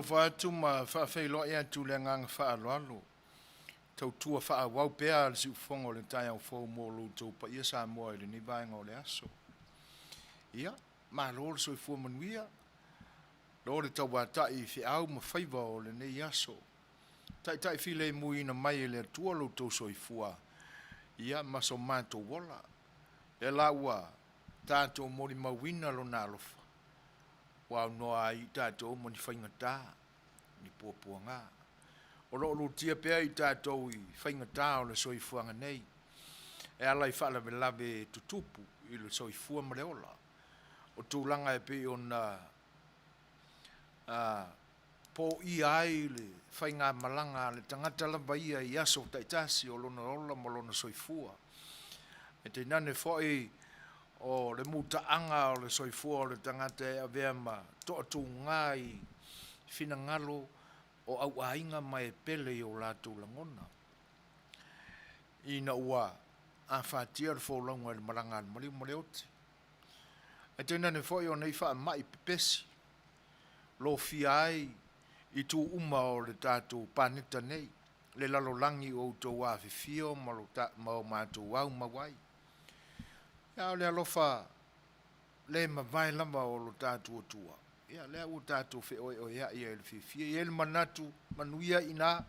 Faatalofa atu ma faafeiloai atu le agaga faaaloalo, tautua faaauau pea a le siufofoga o le taeao fou mo lo outou paia Samoa i lenei vaega o le aso. Ia, malo le soifua manuia, lo le tauatai i feau ma faiva o lenei aso. Taitai filemuina mai e le Atua lo outou soifua, ia ma so matou ola. Lea la ua tatou molimauina Lona alofa, ua aunoa ai i tatou ma ni faigata, ni puapuaga. O lo o lutia pea i tatou i faigata o le soifuaga nei, e ala i faalavelave tutupu i le soifua ma le ola. O tulaga e pei ona poia ai le faigamalaga a le tagata lava ia i aso taitasi o lona ola ma lona soifua. E tainane foi o le mutaaga o le soifua o le tagata e avea ma toatuga i finagalo o auaiga ma e pele i o latou lagona, ina ua afatia le folauga i le malaga a le maliu ma le oti. Ae tainane foi o nei faamai pepesi, lofia ai itu uma o le tatou paneta nei, le lalolagi ua outou afifio ma o matou aumau ai. A o le alofa le mavae lava o lo tatou Atua, ia lea ua tatou feoeoeai ai i le fiafia. E i ai le manatu, manuia i ina,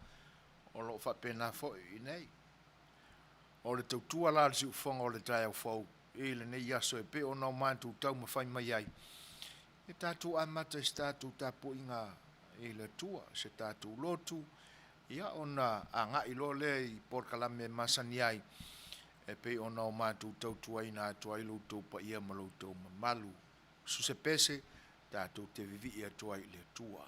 o lo o faapena foi i inei. O le tautua la a le siufofoga o le taeao fou i lenei aso e pei ona o matou taumafai mai ai, ia tatou amata i se tatou tapuaiga i le Atua, se tatou lotu, ia ona agai loa lea i polokalame e masani ai, e pei ona o matou tautuaina atu ai lo outou paia ma lo outou mamalu. Usu se pese, tatou te vivii atu ai i le Atua.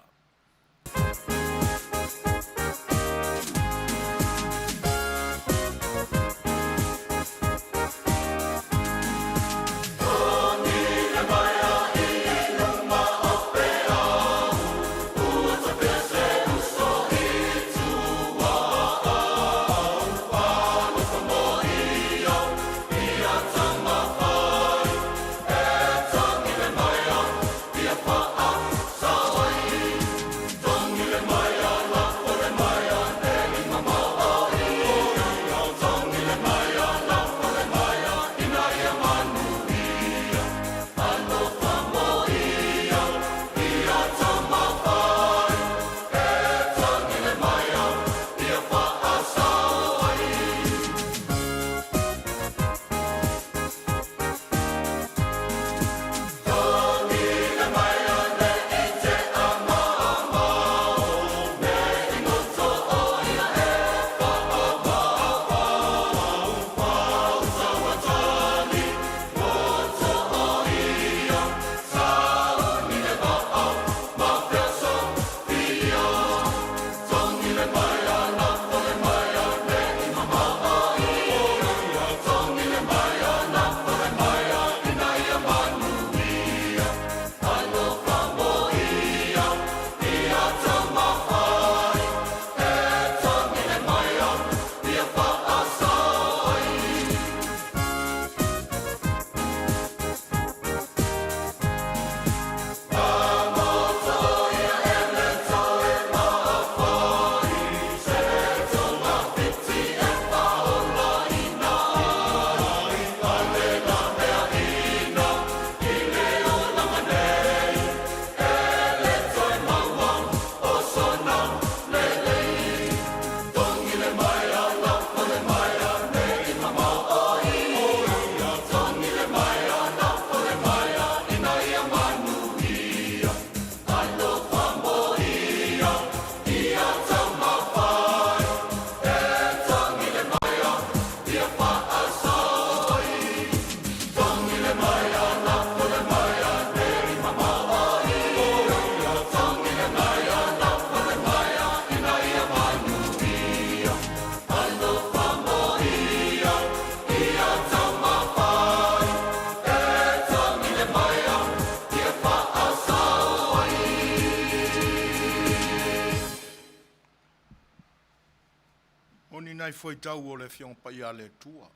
O ni nai fuaitau o le Afioga Paia a le Atua,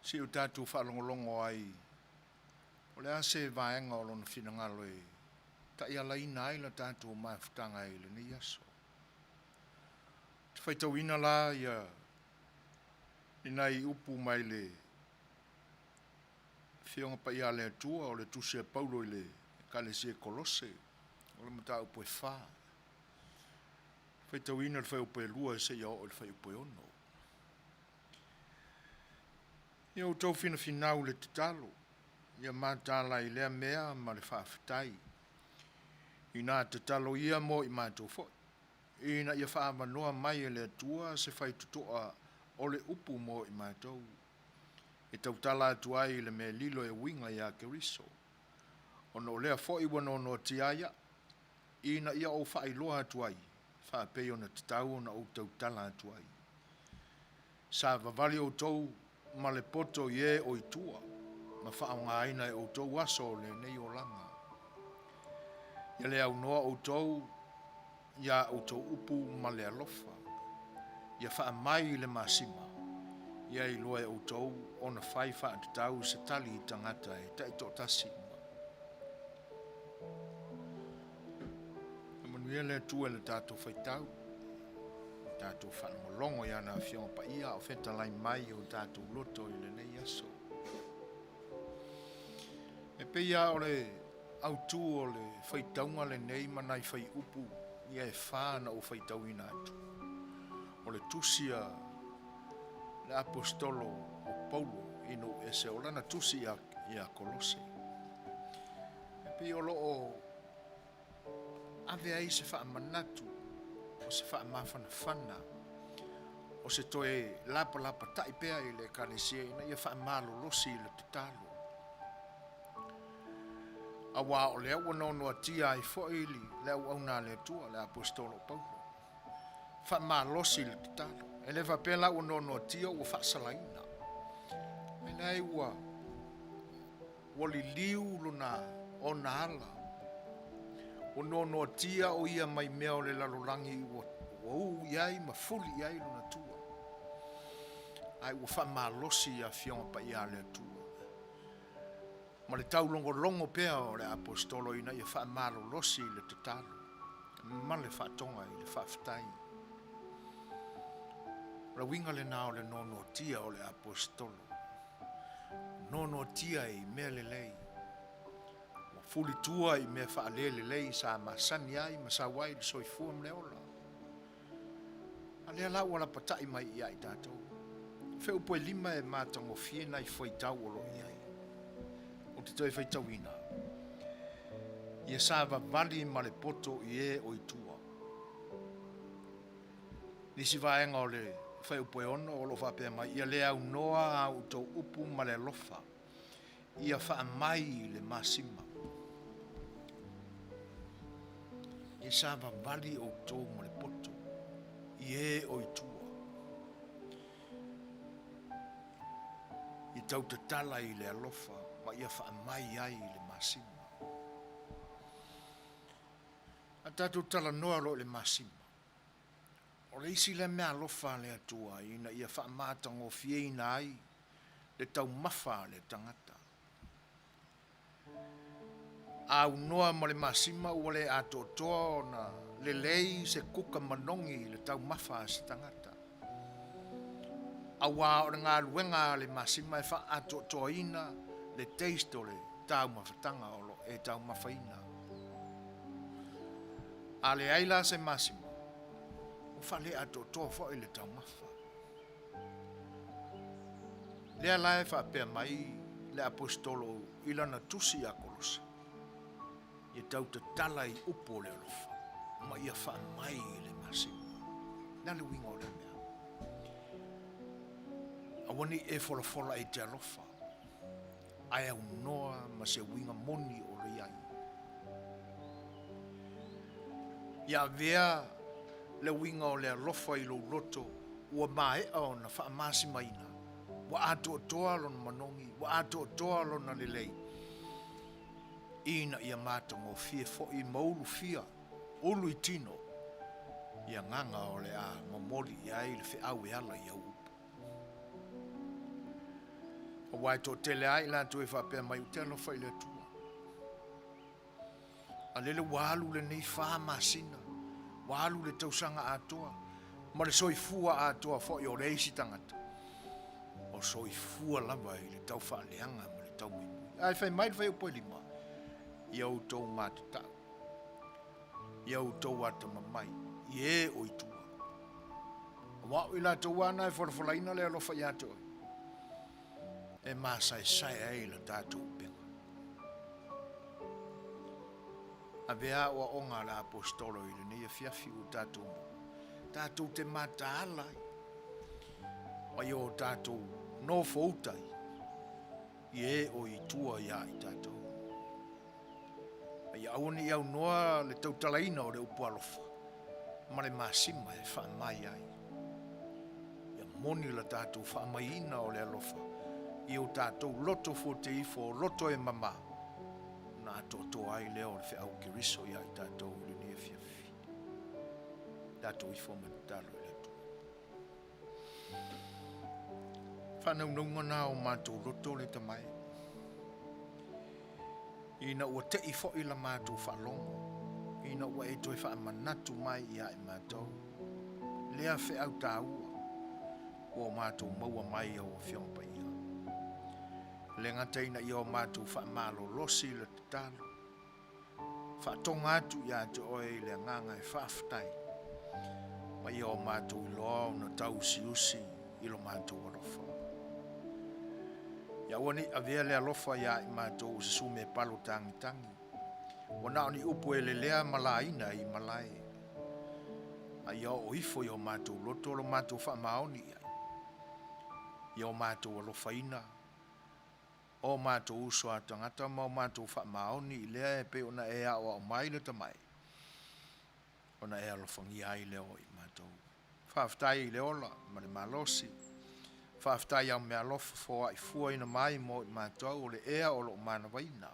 se i o tatou faalogologo ai, o le a se vaega o Lona finagalo e taialaina ai la tatou mafutaga i lenei aso. Ou te faitauina la ia ni nai upu mai le Afioga Paia a le Atua o le Tusi a Paulo i le Ekalesia i Kolose, o le mataupu e 4. Faitauina le fuaiupu e 2 seia oo i le fuaiupu e 6. Ia outou finafinau i le tatalo, ia mataala ai i lea mea ma le faafetai. Ina tatalo ia mo i matou foi, ina ia faaavanoa mai e le Atua se faitotoa o le upu mo i matou, e tautala atu ai i le mea lilo e uiga ia Keriso, ona o lea foi ua noanoatia ai au, ina ia ou faailoa atu ai, faapei ona tatau ona ou tautala atu ai. Savavali outou ma le poto i e o i tua, ma faaaogaina e outou aso o lenei olaga. Ia le aunoa outou i a outou upu ma le alofa, ia faamai i le masima, ia iloa e outou ona fai faatatau se tali i tagata e taitoatasi uma. Faamanuia le Atua i le tatou faitau, le tatou faalogologo i ana Afioga Paia a o fetalai mai i o tatou loto i lenei aso. E pei lava o le autu o le faitauga lenei ma nai fuaiupu ia e 4 na ou faitauina atu, o le tusi a le aposetolo o Paulo i nuu ese, o lana tusi ia Kolose. E pei o lo o ave ai se faamanatu, o se faamafanafana, o se toe lapalapatai pea i le Ekalesia ina ia faamalolosi i le tatalo. Aua o lea ua noanoatia ai foi le auauna a le Atua, le aposetolo o Paulo, faamalosi le tatalo. E le faapea la ua noanoatia ua faasalaina. E leai, ua liliu lona ona ala, ua noanoatia o ia mai mea o le lalolagi ua uu i ai ma fuli i ai lona tua, ae ua faamalosi i Afioga Paia a le Atua ma le taulogologo pea o le aposetolo ina ia faamalolosi i le tatalo ma le faatoga i le faafetai. O le uiga lena o le noanoatia o le aposetolo, noanoatia i mea lelei, ua fulitua i mea faalelelei sa masani ai ma sau ai le soifua ma le ola. A lea la ua lapatai mai ia i tatou. Fuaiupu e 5 e matagofie nai fuaitau o lo o i ai. Ou te toe faitauina. Ia savavali ma le poto i e o i tua. Nisi vaega o le fuaiupu e 6 o lo o faapea mai, ia le aunoa a outou upu ma le alofa, ia faamai i le masima. Ia savavali outou ma le poto i e o i tua. Ia tautatala i le alofa ma ia faamai ai i le masima. A tatou talanoa loa i le masima, o le isi lea meaalofa a le Atua ina ia faamatagofieina ai le taumafa a le tagata. A aunoa ma le masima ua le atoatoa ona lelei se kuka manogi i le taumafa a se tagata. Aua o le galuega a le masima e faaatoatoaina le taste o le taumafataga o lo o e taumafaina. A leai la se masima, ua faaleatoatoa foi le taumafa. Lea la e faapea mai le aposetolo i lana tusi ia Kolose, ia tautatala i upu o le alofa, ma ia faamai i le masima. O le a le uiga o lea mea? Aua ne i e folafola e te alofa, ae aunoa ma se uiga moni o lo i ai. Ia avea le uiga o le alofa i lou loto ua maea ona faamasimaina, ua atoatoa lona manogi, ua atoatoa lona lelei, ina ia matagofie foi ma ulufia, ulu i tino, i agaga o le a momoli i ai le feau e ala i au upu. Aua e toatele lava i latou e faapea mai, ou te alofa i le Atua. A lele ua alu lenei 4 masina, ua alu le tausaga atoa, ma le soifua atoa foi o le isi tagata, o soifua lava i le taufaaleaga ma le taumoimoi. Ae fai mai le fuaiupu e 5, ia outou matatau, ia outou atamamai i e o i tua. Aua o i latou lava na e folafolaina le alofa ia te oe, e masaesae ai la tatou upega. Avea aoaoga a le aposetolo i lenei afiafi ua tatou maua, tatou te mataala ai, ma ia o tatou nofouta ai i e o i tua ia i tatou. A ia aua ne i aunoa le tautalaina o le upu alofa ma le masima e faamai ai. Ia moni la tatou faamaiina o le alofa i o tatou loto fuateifo o loto e mama, ona atoatoa ai lea o le feau Keriso ia i tatou i lenei afiafi. Tatou ifo ma tatalo i le Atua. Faanaunauga na o matou loto le tamae. Ina ua tei foi la matou faalogo, ina ua e toe faamanatu mai ia i matou, lea feau taua ua o matou maua mai i au Afioga Paia. Le gata ina ia o matou faamalolosi le tatalo, faatoga atu ia te oe i le agaga e faafetai, ma ia o matou iloa ona tauusiusi i lo matou alofa. Ia aua ne i avea le alofa ia i matou o se sume palo tagitagi, ua na o ni upu e lelea ma laina i malae, a ia oo ifo i o matou loto lo matou faamaoni i ai, ia o matou alofaina o matou uso a tagata ma o matou faamaoni i lea e pei ona e aoao mai le tamae, ona e alofagia ai lea o i matou. Faafetai i le ola ma le malosi, faafetai au meaalofa foai fuaina mai mo i matou o le ea o loo manavaina,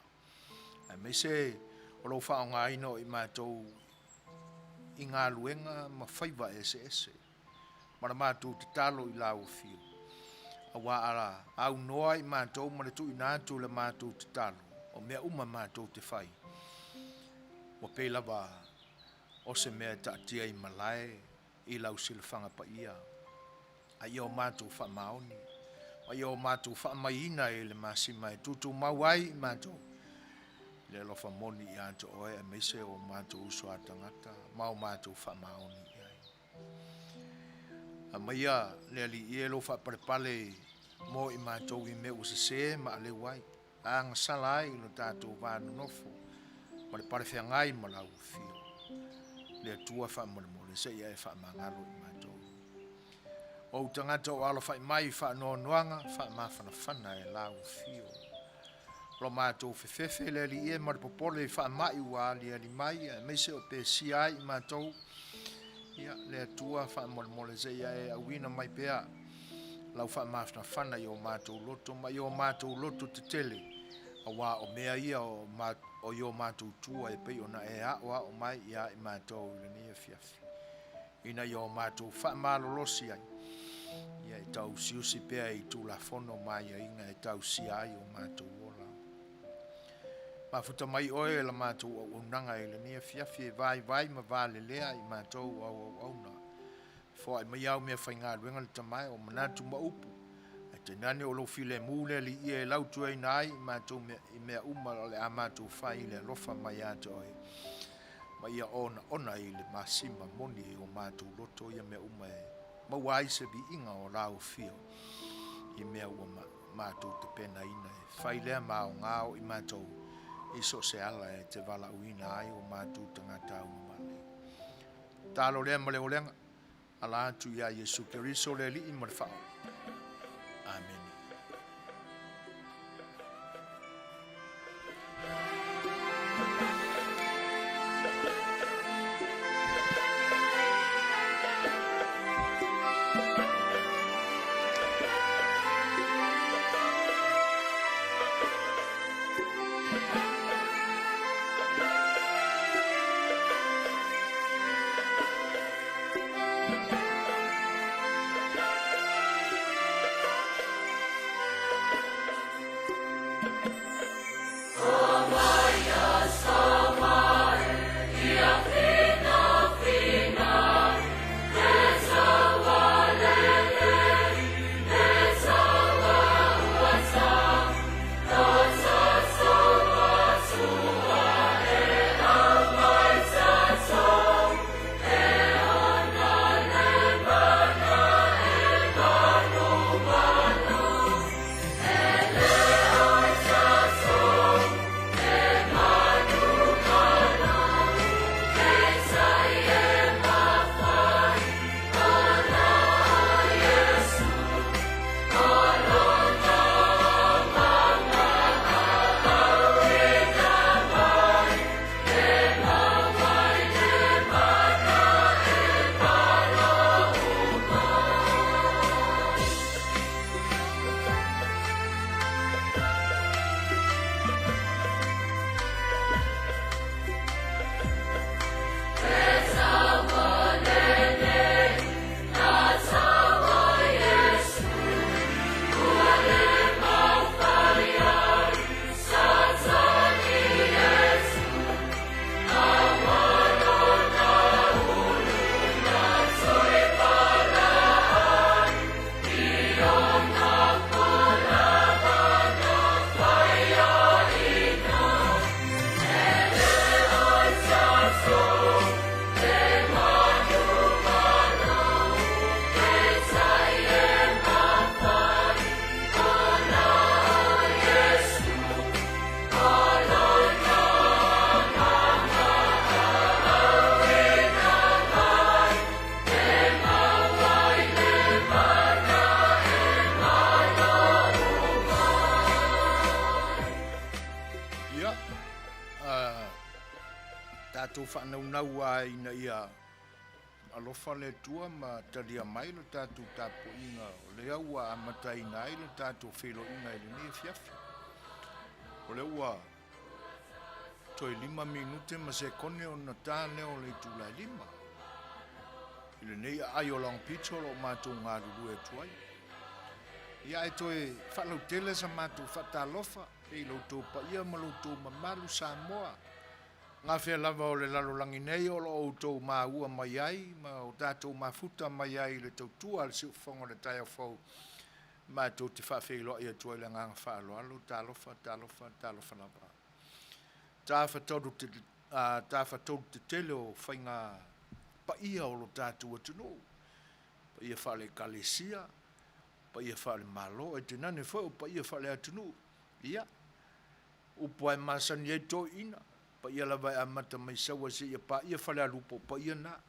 aemaise o lou faaaogaina o i matou i galuega ma faiva eseese, ma la matou tatalo i lau afio, auā aunoa i matou ma le tuuina atu o le matou tatalo, o mea uma matou te fai, ua pei lava o se mea e taatia i malae i lau silafaga paia, a ia o matou faamaoni, ma ia o matou faamaiina i le masima e tutumau ai i matou, le alofa moni ia te oe, aemaise o matou uso a tagata, ma o matou faamaoni i ai. Aumaia le Alii e lou faapalepale mo i matou i mea ua sese ma aleu ai, agasala ai lo tatou va nonofo, ma le palefeagai ma lau afio. Le Atua faamolemole seia e faamagalo i matou. O ou tagata o alafai mai faanoanoaga, faamafanafana e lau afio. Lo matou fefefe le Alii e ma le popole i faamai ua aliali mai, aemaise o pesia ai i matou. Ia, le Atua faamolemole seia e auina mai pea lau faamafanafana i o matou loto ma i o matou loto tetele, auā o mea ia o i o matou tua e pei ona e aoao mai ia i matou i lenei afiafi, ina ia o matou faamalolosi ai, ia e tauusiusi pea i Tulafono ma aiaiga e tausia ai o matou ola. Mafuta mai oe e la matou auaunaga i lenei afiafi e vaivai ma valelea i matou au auauna. Foai mai au mea faigaluega le tamae o manatu ma upu, ae tainane o lou filemu le Alii e lautuaina ai i matou mea, i mea uma o le a matou fai i le alofa mai ia te oe, ma ia onaona i le masima moni o matou loto ia mea uma e maua ai se viiga o lau afio i mea ua matou tapenaina e fai lea ma aoga o i matou i so o se ala e te valaauina ai o matou tagata augavale. Talo lea ma le olega, ala atu iā Iesu Keriso le Alii ma le Faaola. Amene. faanaunau lava ina ia alofa le Atua ma talia mai le tatou tapuaiga o lea ua amataina ai le tatou feiloaiga i lenei afiafi. O lea ua toe 5 minute ma sekone ona ta lea o le itula e 5. I lenei aai o Long Beach o lo o matou galulue atu ai. Ia ae toe faalautele sa matou faatalofa i lo outou paia ma lo outou mamalu Samoa. Gafea lava o le lalolagi nei o lo o outou maua mai ai ma o tatou mafuta mai ai i le tautua a le siufofoga o le taeao fou, matou te faafeiloai atu ai i le agaga faaaloalo, talofa, talofa, talofa lava. Tafatolu te, tafatolu tetele o faiga paia o lo tatou atunuu, paia faale-Ekalesia, paia faale-Malo, ae tainane foi o paia faale-atunuu. Ia, upu lava e masani ai toeaiina, paia lava e amata mai Saua seia paia Falealupo, o paia na.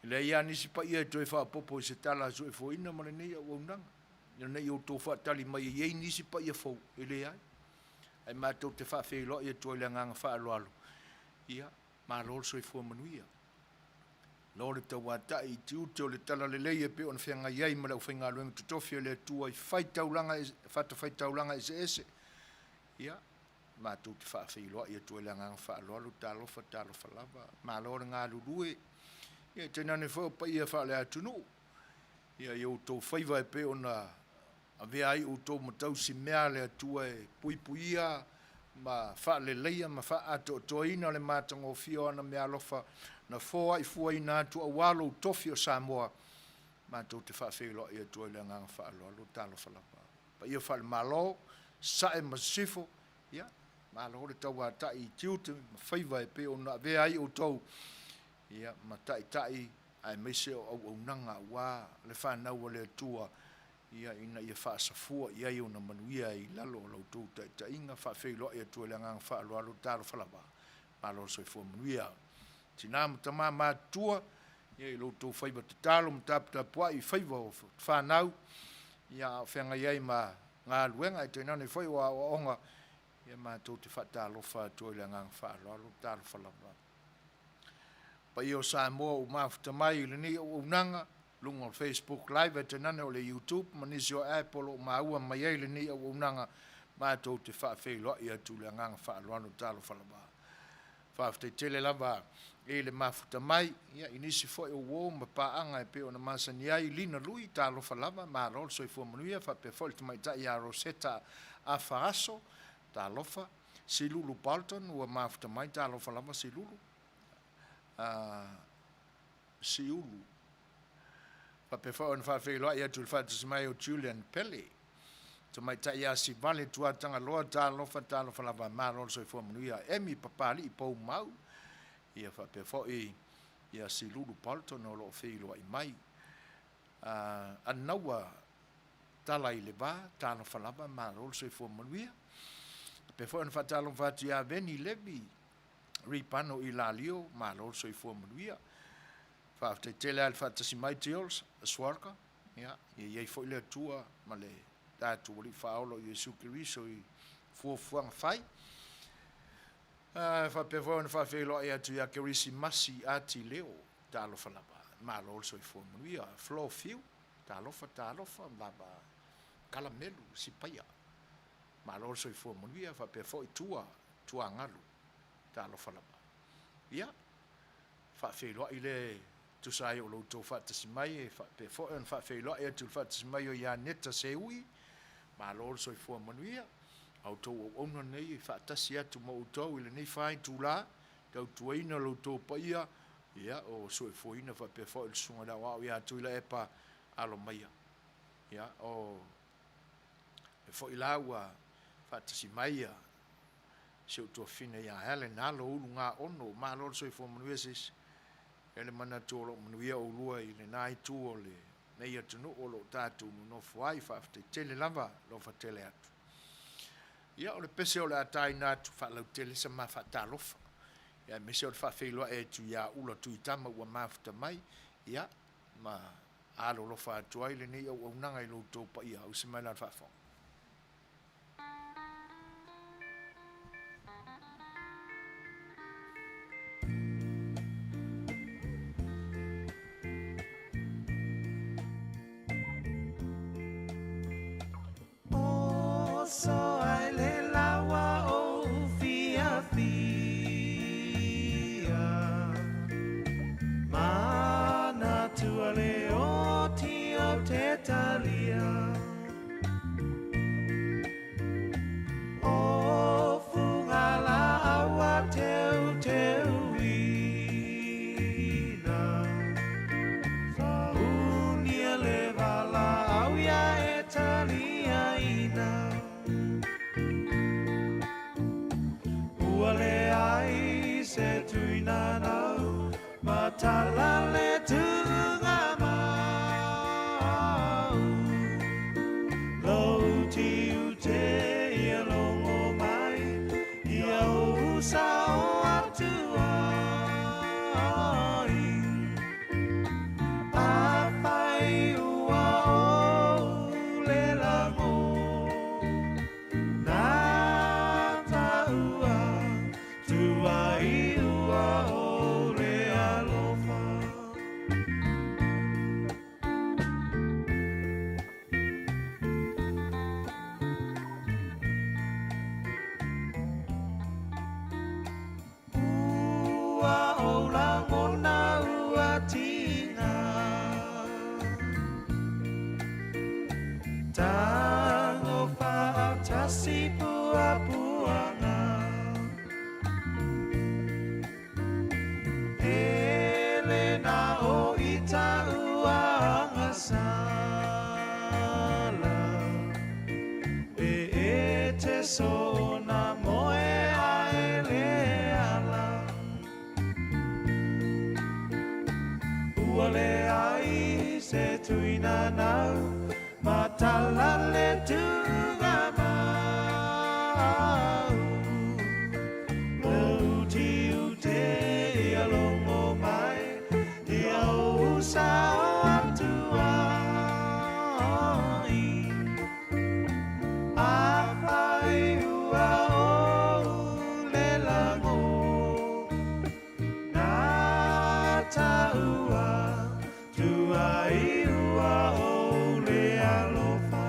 E leai lava nisi paia e toe faaopoopo i se tala a Suefuaina ma lenei auaunaga, ina ne i outou faatali mai e i ai nisi paia fou, e leai. Ae matou te faafeiloai atu ai i le agaga faaaloalo, ia, malo le soifua manuia. Lo le tauatai i tiute o le talalelei e pei ona feagai ai ma le aufaigaluega totofi a le Atua i faitaulaga, fatafaitaulaga eseese. Ia, matou te faafeiloai atu ai le agaga faaaloalo, talofa, talofa lava, malo le galulue. Ia, tainane foi o paia faale-atunuu, ia, i outou faiva e pei ona avea ai outou ma tausimea a le Atua e puipuia ma faaleleia ma faaatoatoaina le matagofie o ana meaalofa na foaifuaina atu aua lou tofi o Samoa, matou te faafeiloai atu ai i le agaga faaaloalo, talofa lava. Paia faale-Malo, Sasae ma Sisifo, ia, malo le tauatai i tiute ma faiva e pei ona avea ai outou, ia, ma taitai aemaise o auaunaga aua le fanau a le Atua, ia, ina ia faasafua i ai ona manuia i lalo o la outou taitaiga. Faafeiloai atu ai le agaga faaaloalo, talofa lava, malo le soifua manuia. Tina ma tama matutua, ia, i lo outou faiva tatalo ma taputapuai i faiva o fanau, ia, a o feagai ai ma galuega, ae tainane foi o aoaoga, ia, matou te faatalofa atu ai i le agaga faaaloalo, talofa lava. Paia o Samoa ua mafuta mai i lenei auaunaga, luga o le Facebook Live ae tainane o le YouTube ma nisi o app o lo o maua mai ai lenei auaunaga, matou te faafeiloai atu i le agaga faaaloalo, talofa lava. Faafetai tele lava i le mafuta mai, ia, i nisi foi o uo ma paaga e pei ona masani ai, Lina Lui, talofa lava, malo le soifua manuia, faapea foi le tamaitai ia Rosetta Afaaso, talofa. Silulu Bolton ua mafuta mai, talofa lava Silulu. Siulu. Faapea foi ona faafeiloai atu i le faatasi mai o Julian Pele, tamaitai ia Sivale Tuatagaloa, talofa, talofa lava, malo le soifua manuia. Emi Papali'i Poumau, ia faapea foi ia Silulu Bolton o lo o feiloai mai. Anaua Tala i le Va, talofa lava, malo le soifua manuia. Faapea foi ona faatalofa atu ia Veni Levi Ripano i Lalio, malo le soifua manuia. Faafetai tele lava i le faatasi mai Jules Swarka, ia, ia i ai foi le Atua ma le tatou Alii Faaola o Iesu Keriso i fuafuaga fai. Faapea foi ona faafeiloai atu ia Kerisimasi Ati Leo, talofa lava, malo le soifua manuia. Flo Fiu, talofa, talofa lava, Kalamelu Sipaia, malo le soifua manuia, faapea foi Tua, Tuagalu, talofa lava. Ia, faafeiloai lea e tusa ai o lo outou faatasi mai, e faapea foi ona faafeiloai atu i le faatasi mai o Ianeta Seui, malo le soifua manuia. A outou auauna nei e faatasi atu ma outou i lenei faitula, tautuaina lo outou paia, ia, o soifuaina faapea foi le susuga i le Aoao ia Tuilaepa Alomaia. Ia, o le foi la ua faatasi mai ia si ou tuafafine ia Helen Alo Ulugaono, malo le soifua manuia sis. E le manatu o lo o manuia oulua i lena itu o lenei atunuu o lo o tatou nonofo ai. Faafetai tele lava, alofa tele atu. Ia, o le pese o le a taina atu faalautele sa ma faatalofa, ia, aemaise o le faafeiloai atu ia Ula Tuitama ua mafuta mai, ia, ma alolofa atu ai lenei auaunaga i lo outou paia. Ausi mai la le faafofoga. Tango faatasi puapuaga Ele na o ita uaga sala E e te so na moe a ele ala Ua leai se tuina nau ma tala le tuga mau Lou tiute ia logo mai ia ou sao atu ai Afai ua ou le lago Na taua tuai ua ou le alofa.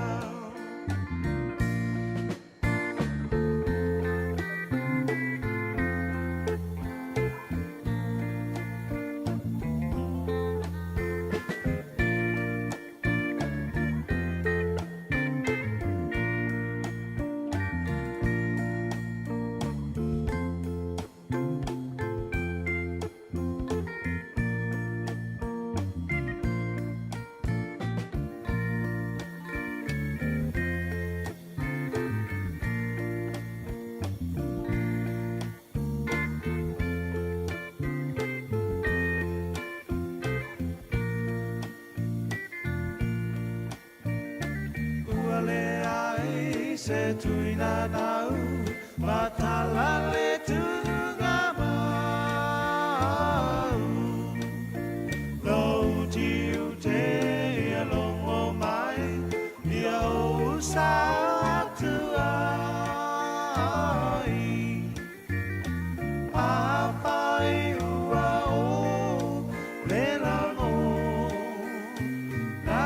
Ua leai se tuina nau ma tala le tuga mau Lou tiute ia logo mai ia ou sao atu ai Afai ua o le lago Na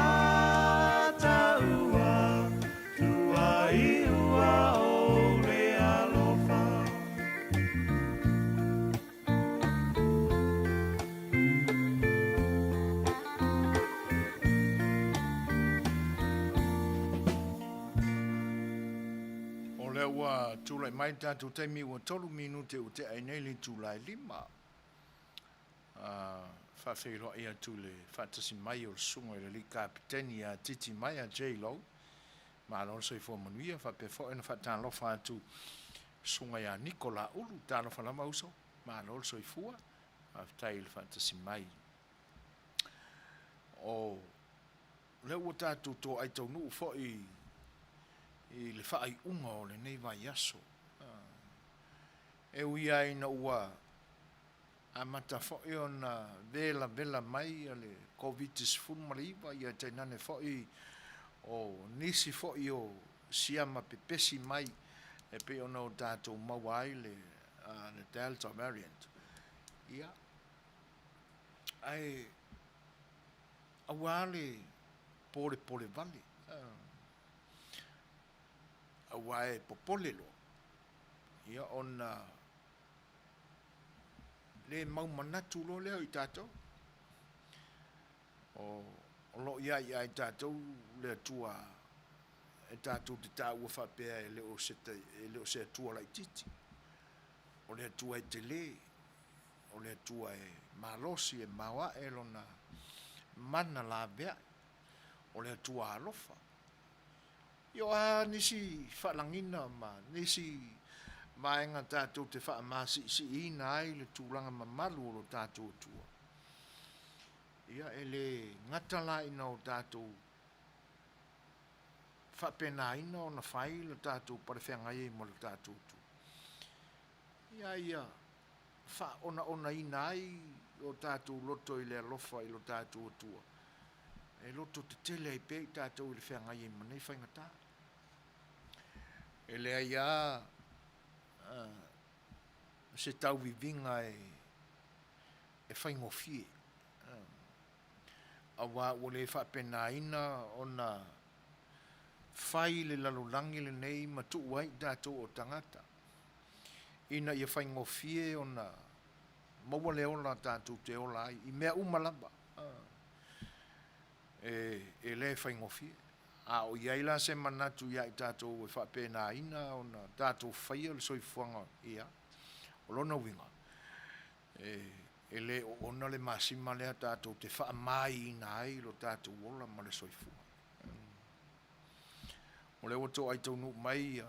taua tuai ua o le alofa. O lea ua tulai mai le tatou taimi ua tolu minute ua tea ai nei le itula e lima. Faafeiloai atu i le faatasi mai o le susuga i le alii Kapeteni ia Titi Maia J. Low. Malo le soifua manuia. Faapea foi ona faatalofa atu susuga ia Niko Laulu. Talofa lava uso. Malo le soifua. Faafetai i le faatasi mai. O lea ua tatou toai taunuu foi i le faaiuga o lenei vaiaso. E ui lava ina ua amata foi ona velavela mai le Koviti-19, ia tainane foi o nisi foi o siama pepesi mai e pei ona o tatou maua ai le Delta variant. Ia, ae aua le polepole vale, aua e popole loa, ia ona le mau manatu loa lea o i tatou. O lo o ia ia i tatou le Atua e tatou te taua faapea e le o se, e le o se Atua laitiiti. O le Atua e tele, o le Atua e malosi, e maoae lona mana laveai. O le Atua alofa. Ia o a nisi faalagina ma nisi vaega tatou te faamasiisiiina ai le tulaga mamalu o lo tatou Atua, ia e le gata la ina o tatou faapenaina ona fai le tatou palefeagai ai ma lo tatou Atua, ia ia faaonaonaina ai o tatou loto i le alofa i lo tatou Atua, e loto tetele ai pea i tatou i le feagai ai ma nei faigata. E leai lava se tauviviga e faigofie, aua ua le faapenaina ona fai le lalolagi lenei ma tuu ai i tatou o tagata, ina ia faigofie ona maua le ola tatou te ola ai i mea uma lava. E le faigofie. A o i ai la se manatu ia i tatou e faapenaina ona tatou faia le soifuaga, ia, o lona uiga, e le oona le masima lea tatou te faamaiina ai lo tatou ola ma le soifua. O lea ua toai taunuu mai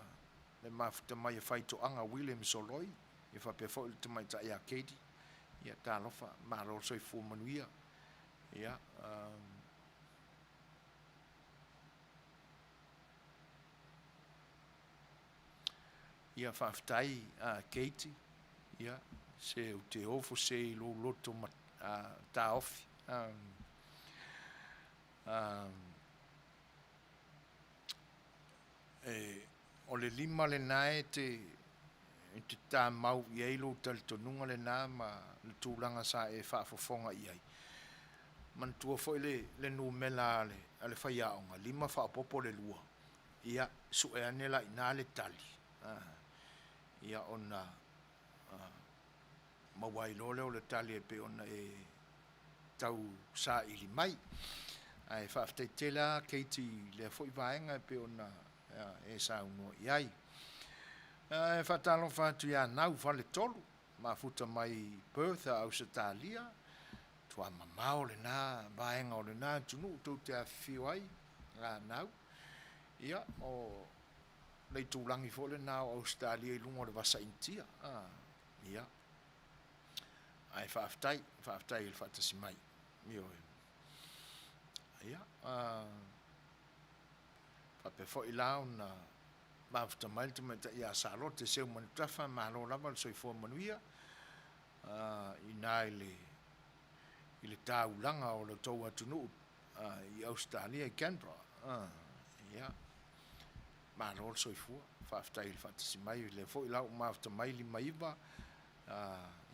le mafuta mai a faitoaga William Soloi, ia faapea foi le tamaitai ia Katie, ia talofa, malo le soifua manuia. Ia, Ia faafetai a Katie, ia se ou te ofo se i lou loto ma taofi. O le lima lena e te tamau i ai lou talitonuga lena ma le tulaga sa e faafofoga i ai. Manatua foi le numera a le faiaoga, 5 faaopoopo le 2, ia sue ane la i ina le tali, ia ona maua ai loa lea o le tali e pei ona e tau saili mai. Ae faafetai tele lava Katie i lea foi vaega e pei ona e saunoa i ai. E faatalofa atu ia Nau Faletolu, mafuta mai i Perth a Ausetalia, matua mamao lena vaega o lena atunuu tou te afifio ai a Nau. Ia, o le itulagi foi lena o Ausetalia i luga o le Vasa Initia. Ia, ae faafetai, faafetai i le faatasi mai. Ioe. Ia, faapea foi la ona mafuta mai le tamaitai ia Salote Seumanutafa, malo lava le soifua manuia i ina i le taulaga o le tou atunuu i Ausetalia i Canberra. Ia, malo le soifua, faafetai i le faatasi mai, o lea foi la ua mafuta mai 59,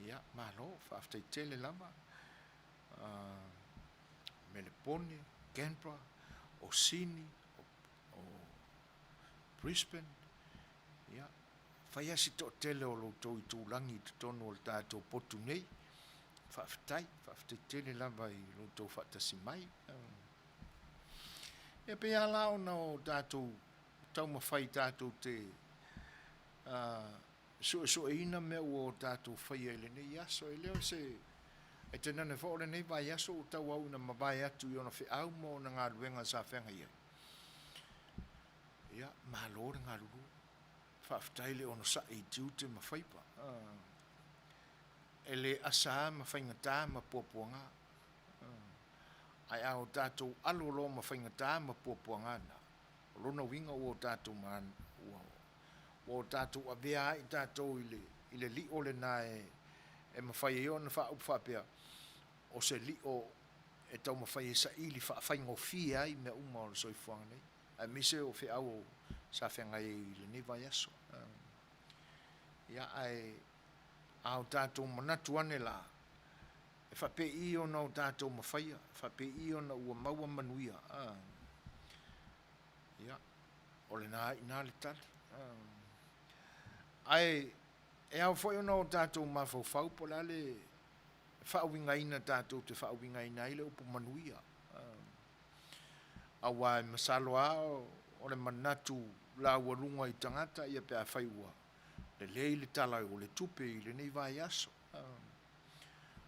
ia, malo, faafetai tele lava. Melepone, Canberra, o Sini, o Brisbane, ia, fai lava si toatele o lo outou itulagi i totonu o le tatou potu nei. Faafetai, faafetai tele lava i lo outou faatasi mai. E pei lava la ona o tatou taumafai tatou te suesueina mea ua o tatou faia i lenei aso. E le o se E tainane foi o lenei vaiaso ua tauau ina mavae atu i ona feau ma ona galuega sa feagai ai. Ia, malo le galulue. Faafetai le onosai i tiute ma faiva. E le asa lava ma faigata ma puapuaga. Ae a o tatou alo loa ma faigata ma puapuaga na, o lona uiga ua o tatou ua o tatou avea ai tatou i le i le lio lena e mafai ai ona faaupu faapea, o se lio e taumafai e saili faafaigofie ai mea uma o le soifuaga nei, aemaise o feau sa feagai ai i lenei vaiaso. Ia, ae a o tatou manatu ane la, e faapei ona o tatou mafaia, e faapei ona ua maua manuia, ia, o lena i ina le tali. Ae e ao foi ona o tatou mafaufau po o le a le faauigaina tatou te faauigaina ai le upu manuia. Aua e masalo lava o le manatu laualuga i tagata ia pe afai ua lelei le tala o le tupe i lenei vaiaso.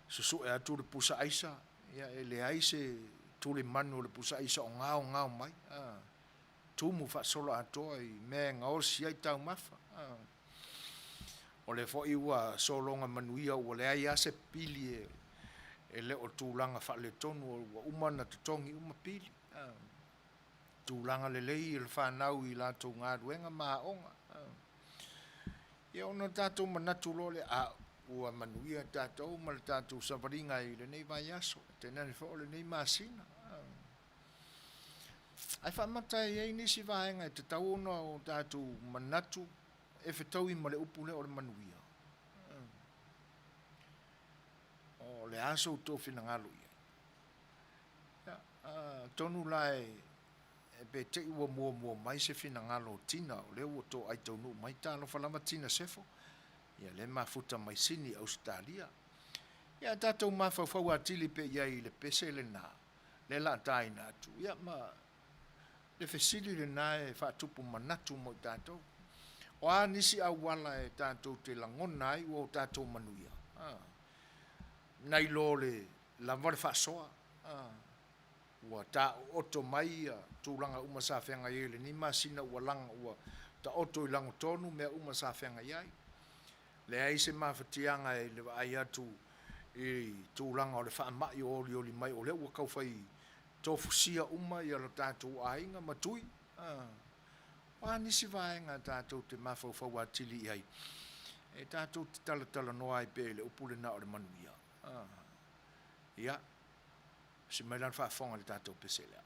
Susue atu le pusa aisa, ia e leai se tulimanu o le pusa aisa o gaogao mai. Tumu faasoloatoa i mea e gaosi ai taumafa. O lea foi ua sologa manuia ua leai lava se pili e le o tulaga faaletonu, ua uma ona totogi uma pili. Tulaga lelei o le fanau i latou galuega ma aoga. Ia ona tatou manatu loa lea, a ua manuia tatou ma le tatou savaliga i lenei vaiaso, tainane foi o lenei masina. Ae faamata e i ai nisi vaega e tatau ona o tatou manatu e fetaui ma le upu lea o le manuia. O le a so outou finagalo i ai? Ia, atonu la e pe te i ua muamua mai se finagalo o Tina, o lea ua toai taunuu mai, talofa lava Tina Sefo, ia lea e mafuta mai Sini, Ausetalia. Ia tatou mafaufau atili pea i ai i le pese lena, lea la taina atu, ia ma Le fesili lena e faatupu manatu mo i tatou. O a nisi auala e tatou te lagona ai ua o tatou manuia? A. Nai lo le lava le faasoa. A. Ua taooto mai ia tulaga uma sa feagai ai i lenei masina ua laga ua taoto i lagotonu mea uma sa feagai ai. Leai se mafatiaga i le vaai atu i tulaga o le faamai o olioli mai o lea ua tau fai tofusia uma ia lo tatou aiga ma tui. O a nisi vaega tatou te mafaufau atili i ai e tatou te talatalanoa ai pea i le upu lena o le manuia. Ia, si mai la le faafofoga i le tatou pese lea.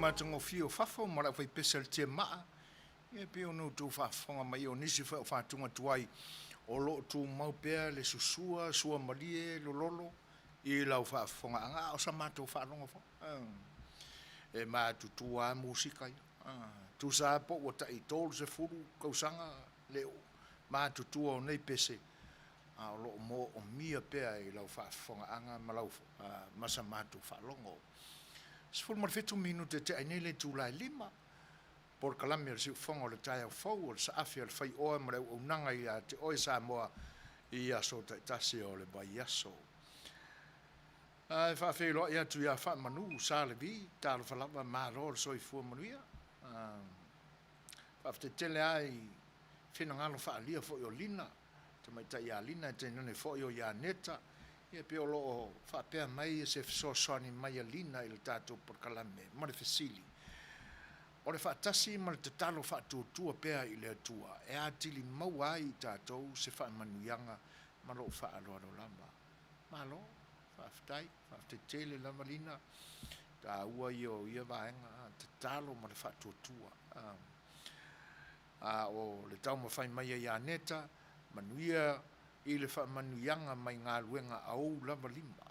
matagofie o fafo ma le aufaipese a le Tiamaa, ia e pei ona outou faafofoga mai o nisi foi o faatuga tuai o lo o tumau pea le susua, suamalie, lololo i lau faafofogaaga, a o sa matou faalogo foi. E matutua lava musika ia. Tusa lava po ua tai 30 tausaga le matutua o nei pese, a o lo o moomia pea i lau faafofogaaga ma lau ma sa matou faalogo. 17 minute e tea ai nei le itula e 5, polokalame o le siufofoga o le taeao fou o le saafi a le faioa ma le auaunaga ia te oe Samoa i aso taitasi o le vaiaso. Ae faafeiloai atu ia Faamanu Sa Levi, talofa lava, malo le soifua manuia. Faafetai tele lava i finagalo faaalia foi o Lina, tamaitai ia Lina, tainane foi o Ianeta, ia pei o lo o faapea mai se fesoasoani mai a Lina i le tatou polokalame ma le fesili, O le faatasi ma le tatalo faatuatua pea i le Atua e atili maua ai i tatou se faamanuiaga ma lou faaaloalo lava. Malo, faafetai, faafetai tele lava Lina, taua ia o ia vaega, tatalo ma le faatuatua. A o le taumafai mai a Ianeta, manuia i le faamanuiaga mai galuega a ou lava lima.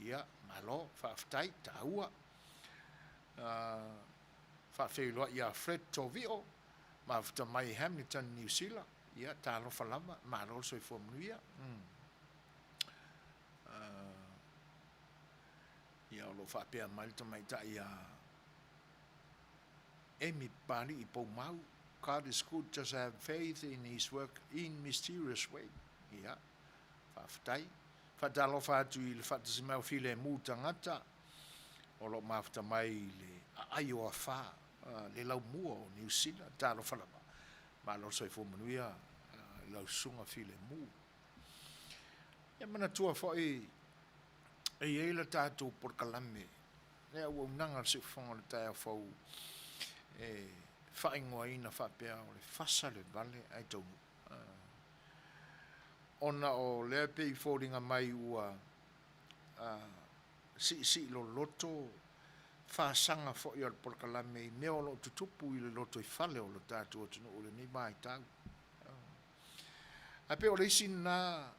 Ia, malo, faafetai, taua. Faafeiloai ia Fred Tovio, mafuta mai i Hamilton, Niu Sila. Ia, talofa lava, malo le soifua manuia. Ia, o lo o faapea mai le tamaitai ia Amy Papali'i Poumau, God is good, just have faith in his work in mysterious way. Ia, faafetai. Faatalofa atu i le faatasi mai o Filemu Tagata, o lo o mafuta mai i le aai o afa, le laumua o Niu Sila. Talofa lava. Malo le soifua manuia i lau susuga Filemu. Ia manatua foi e i ai le tatou polokalame, le auaunaga a le Siufofoga o le Taeao Fou e faaigoaina faapea o le fasa le vale ae taunuu. Ona o lea e pei e foliga mai ua siisii loloto fasaga foi o le polokalame i mea o lo o tutupu i le lotoifale o le tatou atunuu i lenei vaitau. Ae pei o le isi lena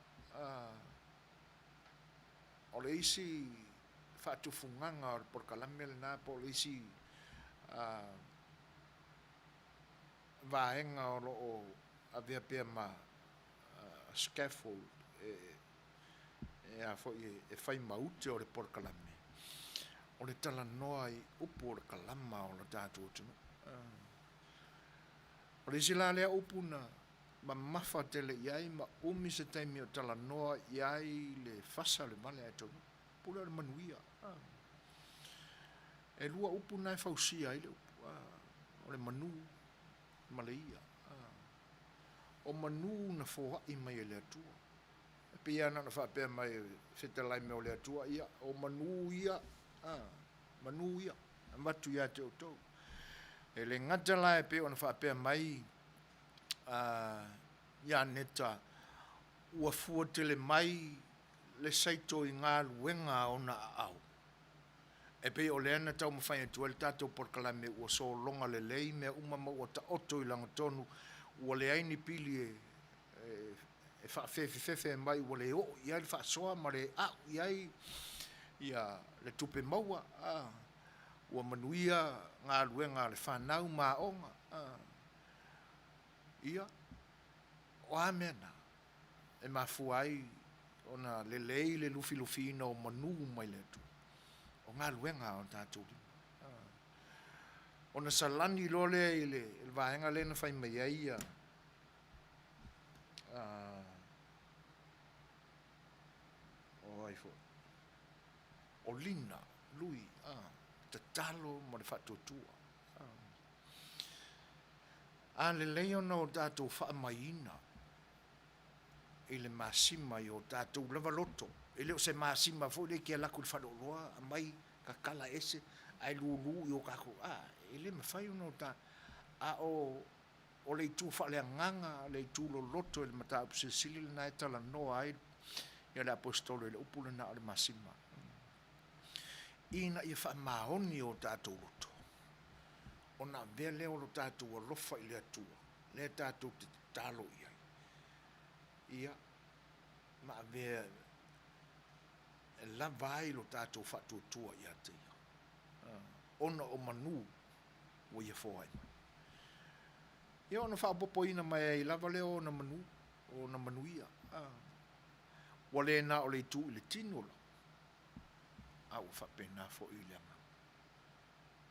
o le isi faatufugaga o le polokalame lena po o le isi vaega o lo o avea pea ma scaffold e a foi e fai ma ute o le polokalame, o le talanoa i upu o le kalama o le tatou atunuu. O le isi la lea upu na mamafa tele i ai ma umi se taimi o talanoa i ai le fasa o le vale ae taunuu. Pule o le manuia. E lua upu na e fausia ai le upu, o le manu ma le ia. O manu na foai mai e le Atua. E pei lava na ona faapea mai e fetalai mai o le Atua, ia, o manu ia, manu ia, avatu ia te outou. E le gata la e pei ona faapea mai Ianeta, ua fua tele mai le saito i galuega a ona aao. E pei o lea na taumafai atu ai le tatou polokalame ua sologa lelei mea uma ma ua taoto i lagatonu, ua leai ni pili e faafefefefe mai ua le oo i ai le faasoa ma le a'u i ai le tupe maua, ua manuia galuega a le fanau ma aoga. Ia, o a mea na e mafua ai ona lelei le lufilufiina o manu mai le Atua? O galuega a o tatou lima. Ona salani loa lea i le vaega lea na fai mai ai o ai foi? O Lina Lui, tatalo ma le faatuatua. A lelei ona o tatou faamaiina i le masima i o tatou lava loto, e le o se masima foi lea e te alu atu i le faleoloa aumai tatala ese ae lulu i o tatou, a, e le mafai ona o ta, a o le itu faaleagaga, le itu loloto i le mataupu silisili lena e talanoa ai le Aposetolo i le upu lena o le masima, ina ia faamaoni o tatou loto. Ona avea lea o lo tatou alofa i le Atua, lea tatou te tatalo i ai, ia, ma avea e lava ai lo tatou faatuatua ia te Ia, ona o manu ua Ia foai mai. Ia ona faaopoopoina mai ai lava lea o ona manu, o ona manuia. Ua le na o le itu i le tino la, a ua faapena foi i le agaga.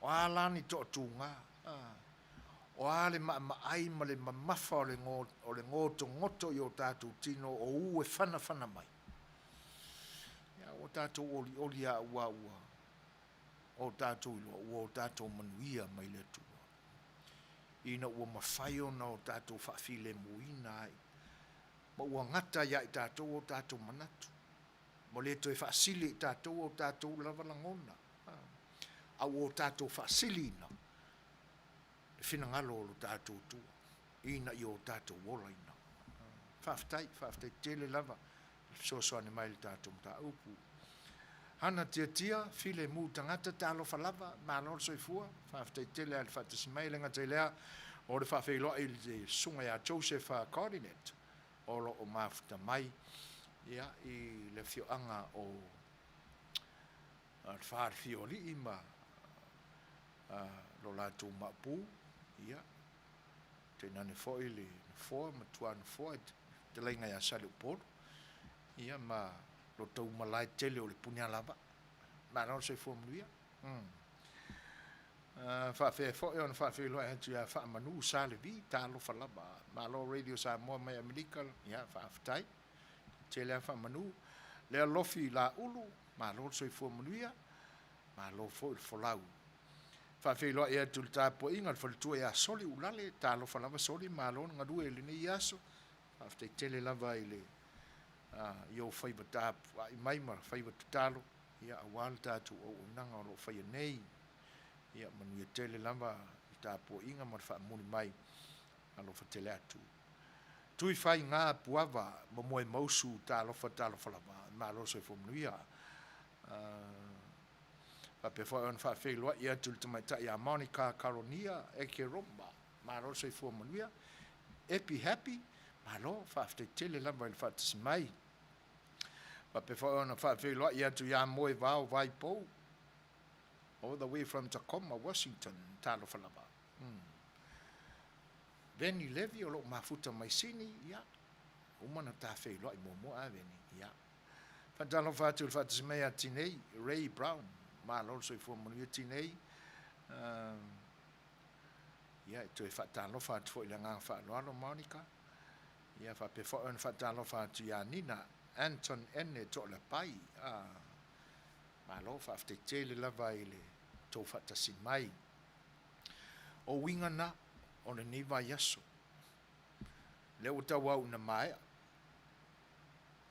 O a la ni toatuga? O a le maamaai ma le mamafa o le gotogoto i o tatou tino o u e fanafana mai? Ia, ua tatou olioli lava aua ua o tatou iloa ua o tatou manuia mai le Atua, ina ua mafai ona o tatou faafilemuina ai, ma ua gata ia i tatou o tatou manatu, ua le toe faasili i tatou o tatou lava lagona, a ua o tatou faasiliina le finagalo o lo tatou Atua ina ia o tatou olaina. Faafetai, faafetai tele lava i le fesoasoani mai i le tatou mataupu. Hana Tiatia, Filemu Tagata, talofa lava, malo le soifua, faafetai tele lava i le faatasi mai. E le gata i lea, o le faafeiloai i le Susuga ia Joseph Cardinet, o lo o mafuta mai ia, i le afioaga o le Falefiu o Alii ma lo latou maopu, ia, tainane foi le Nofoa ma tuanofoa, fetalaiga ia Saleupolu, ia, ma lo tou malae tele o le Punialava. Malo le soifua manuia. Faafetai foi ona faafeiloai atu ia Faamanu Salevi, talofa lava. Malo Radio Samoa mai Amerika, ia faafetai. Tele lava Faamanu. Lea Lofi Laulu, malo le soifua manuia, malo foi le folau. Faafeiloai atu i le tapuaiga a le faletua ia Soli Ulale, talofa lava Soli, malo le galue i lenei aso. Faafetai tele lava i le i ou faiva tapuai mai ma faiva tatalo, ia aua le tatou auaunaga o lo o faia nei. Ia manuia tele lava le tapuaiga ma le faamuli mai, alofa tele atu. Tui Faiga Puava ma Moemausu, talofa talofa lava, malo le soifua manuia. Faapea foi ona faafeiloai atu i le tamaitai ia Monica Caronia Ekeroma, malo le soifua manuia. Epi Happy, malo, faafetai tele lava i le faatasi mai. Faapea foi ona faafeiloai atu ia Moevao Vaipou, all the way from Tacoma, Washington, talofa lava. Veni Levi o lo o mafuta mai Sini, ia, uma na ta feiloai muamua a Veni, ia. Faatalofa atu i le faatasi mai a Tinei, Ray Brown, malo le soifua manuia Tinei. Ia, e toe faatalofa atu foi i le agaga faaaloalo Monica. Ia, faapea foi ona faatalofa atu ia Nina Anton Ene Toalepai. Malo, faafetai tele lava i le tou faatasi mai. O uiga na o lenei vaiaso, lea ua tauau ina maea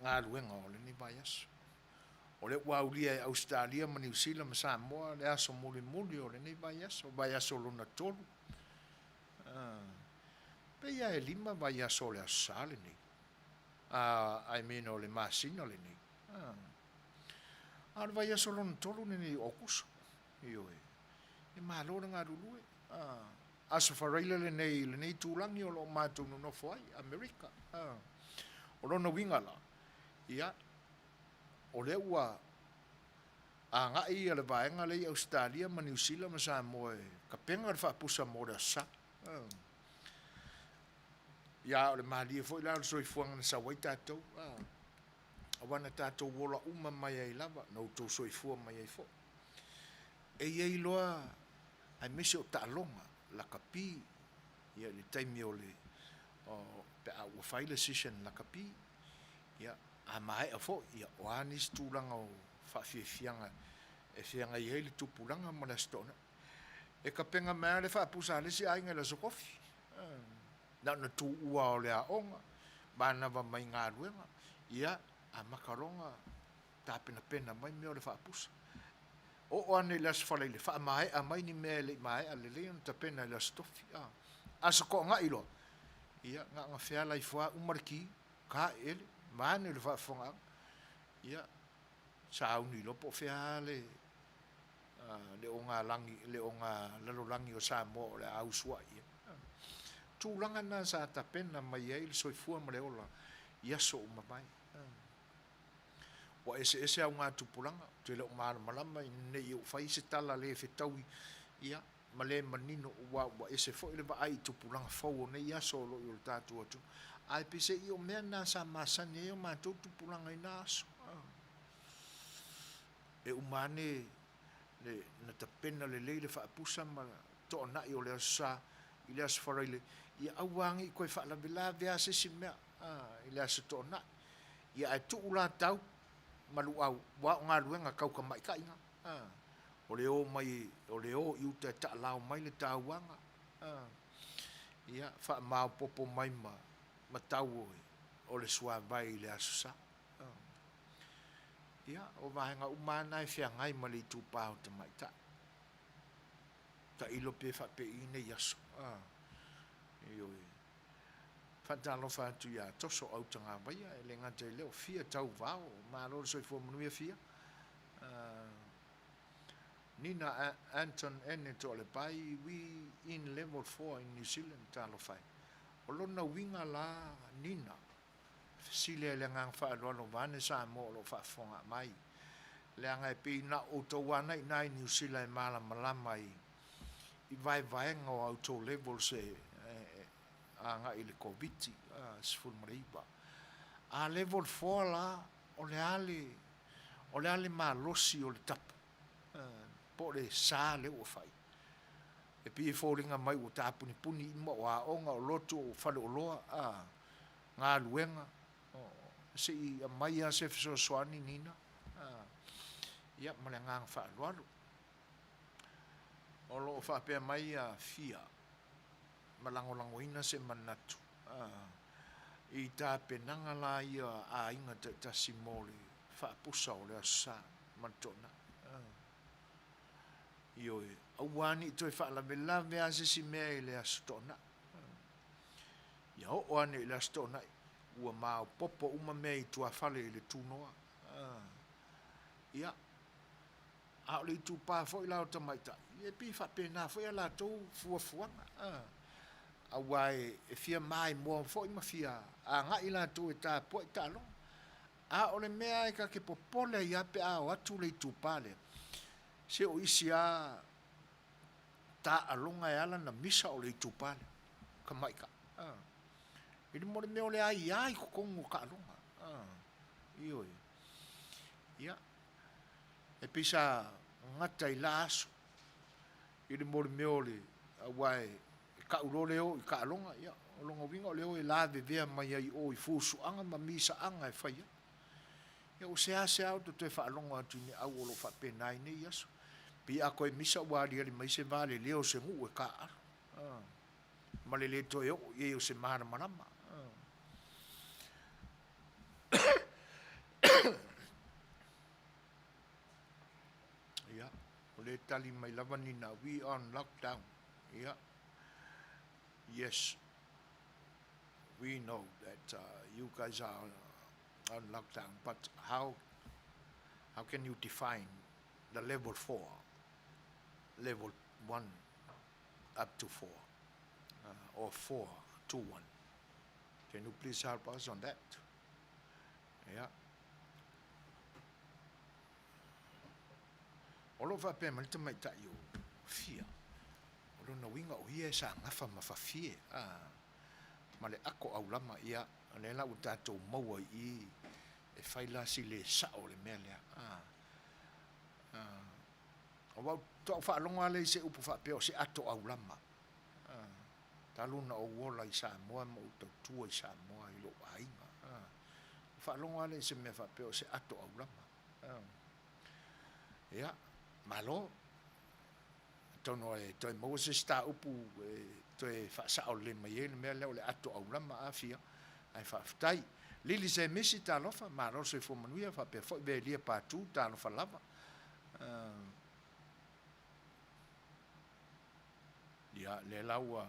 galuega o lenei vaiaso. O lea ua aulia e Ausetalia ma Niu Sila ma Samoa le aso mulimuli o lenei vaiaso, vaiaso lona tolu. Pei lava e 5 vaiaso o le Aso Sa lenei. I mean o le masina lenei. A o le vaiaso lona tolu lenei o Aokuso. Ioe. E malo le galulue. Aso Faraile lenei i lenei itulagi o lo o matou nonofo ai, Amerika. O lona uiga la, ia, o lea ua agai ia le vaega lea i Ausetalia ma Niu Sila ma Samoa e tapena le faapusa mo le Aso Sa. Ia, o le malie foi la o le soifuaga na sau ai tatou, aua na tatou ola uma mai ai lava, na outou soifua mai ai foi. E i ai loa, aemaise o taaloga, lakapi, ia i le taimi o le, pe a ua fai le season lakapi, ia, a maea foi, ia, o a nisi tulaga o faafiafiaga e feagai ai le tupulaga ma le Aso Toonai. E tapena mai lava le faapusa a le isi aiga i le Aso Tofi. Na ona tuua o le aoga, manava mai galuega, ia, amata loa ona tapenapena mai mea o le faapusa. Oo ane i le Aso Faraile, faamaea mai ni mea e le i maea lelei ona tapena i le Aso Tofi. Aso Toonai loa, ia, na ona feala ifo lava, uma le ki, taeele, vaeane le faafofogaaga, ia, sauni loa po o fea lava le. Le ogalagi, le ogalalolagi o Samoa o le a usuai ai. Tulaga na sa tapena mai ai le soifua ma le ola i aso ua mavae. Ua eseese augatupulaga, ou te le o malamalama ina ne i ou fai se tala le fetaui, ia, ma le manino, aua ua ese foi le vaai i tupulaga fou o nei aso o lo o i o tatou atunuu. Ae peiseai o mea na sa masani ai o matou tupulaga i na aso. E uma ane na tapena lelei le faapusa ma toanai o le Aso Sa i le Aso Faraile, ia aua ne i toe faalavelave lava se isi mea i le Aso Toonai. Ia ae tuu la tau ma luau, aua o galuega tau tamaitai na. O le o mai, o le o i uta e taalao mai le tauaga, ia faamaopoopo mai ma tau o le suavai i le Aso Sa. Ia, o vaega uma lava na e feagai ma le itupa o tamaitai. Tailo pe faapei nei aso. Ioe. Faatalofa atu ia Toso Autagavaia, e le gata i lea o Fia Tauvao, malo le soifua manuia Fia. Nina Anton Ene Toalepai, we in level 4 in New Zealand, talofa e. O lona uiga la Nina, fesili ai le agaga faaaloalo vaeane Samoa o lo o faafofoga mai, leaga e pei na o outou lava na i ina i Niu Sila e malamalama i vaevaega o a outou levels e agai i le Koviti-19. A level 4 la, o le a le, o le a le malosi o le tapu po o le sa lea ua fai? E pei e foliga mai ua tapunipuni uma, o aoga, o lotu, o faleoloa, a, galuega, se i aumai lava se fesoasoani Nina. Ia, ma le agaga faaaloalo. O lo o faapea mai a Fia ma lagolagoina se manatu i tapenaga la ia a aiga taitasi mo le faapusa o le Aso Sa ma le Toonai. Ioe, aua ne i toe faalavelave lava se isi mea i le Aso Toonai. Ia oo ane i le Aso Toonai, ua maopoopo uma mea i tuafale i le tunoa. Ia, a o le itupa foi la o tamaitai, ia e pei e faapena foi a latou fuafuaga, aua e fia maimoa foi ma fia agai latou e tapuai taaloga. A o le mea e ta te popole ai lava pe a o atu le itupa lea, se o isi lava taaloga e ala ona misa o le itupa lea, tamaitai. I le mea o le aia i totonu o taaloga. Ioe. Ia, e pei sa gata i la aso i le mea o le, aua e tau loa le o i taaloga, ia, o lona uiga o le o e lavevea mai ai i o i fusuaga ma misaaga e fai ai. Ia ua seasea ou te toe faalogo atu i ni au o lo o faapena ai nei aso. Pei a toe misa ua aliali mai se valeleo o se nuu e taaalo, ma le le toe oo i ai o se malamalama. Ia, o lea e tali mai lava Nina, we on lockdown. Ia, yes, we know that you guys are on lockdown, but how can you define the level 4, level 1 up to 4, or 4 to 1? Can you please help us on that? Ia. O lo o faapea mai le tamaitai o Fia, o lona uiga o ia e sagafa ma fafie, a, ma le ako aulama, ia, o lea la ua tatou maua i i, e fai la si le sao o le mea lea, a. A, aua faatoa ou faalogo lava lea i se upu faapea o se ato aulama, a, talu ona ou ola i Samoa ma ou tautua i Samoa i lou aiga, a, ou faalogo lava lea i se mea faapea o se ato aulama. Ia, malo. Atonu e toe maua se isi tāupu e toe faasao lelei mai ai le mea lea o le ato aulama afia, ae faafetai. Lili Semisi, talofa, malo le soifua manuia, faapea foi Velia Patu, talofa lava. Ia, lea la ua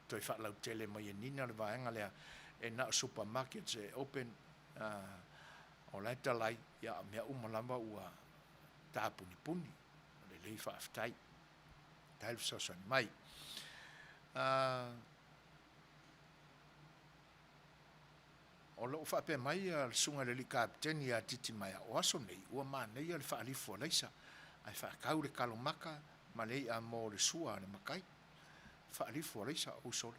toe faalautele mai e Nina le vaega lea, e na o supermarkets e open, o la e talai, ia, o mea uma lava ua tapunipuni. Lelei faafetai. Faafetai le fesoasoani mai. O lo o faapea mai le susuga i le alii Kapeteni ia Titimaea, o aso nei ua manaia le faalifu alaisa ae faatau le kalomaka ma le i'a mo le sua a le matai. Faalifu alaisa, ou sole,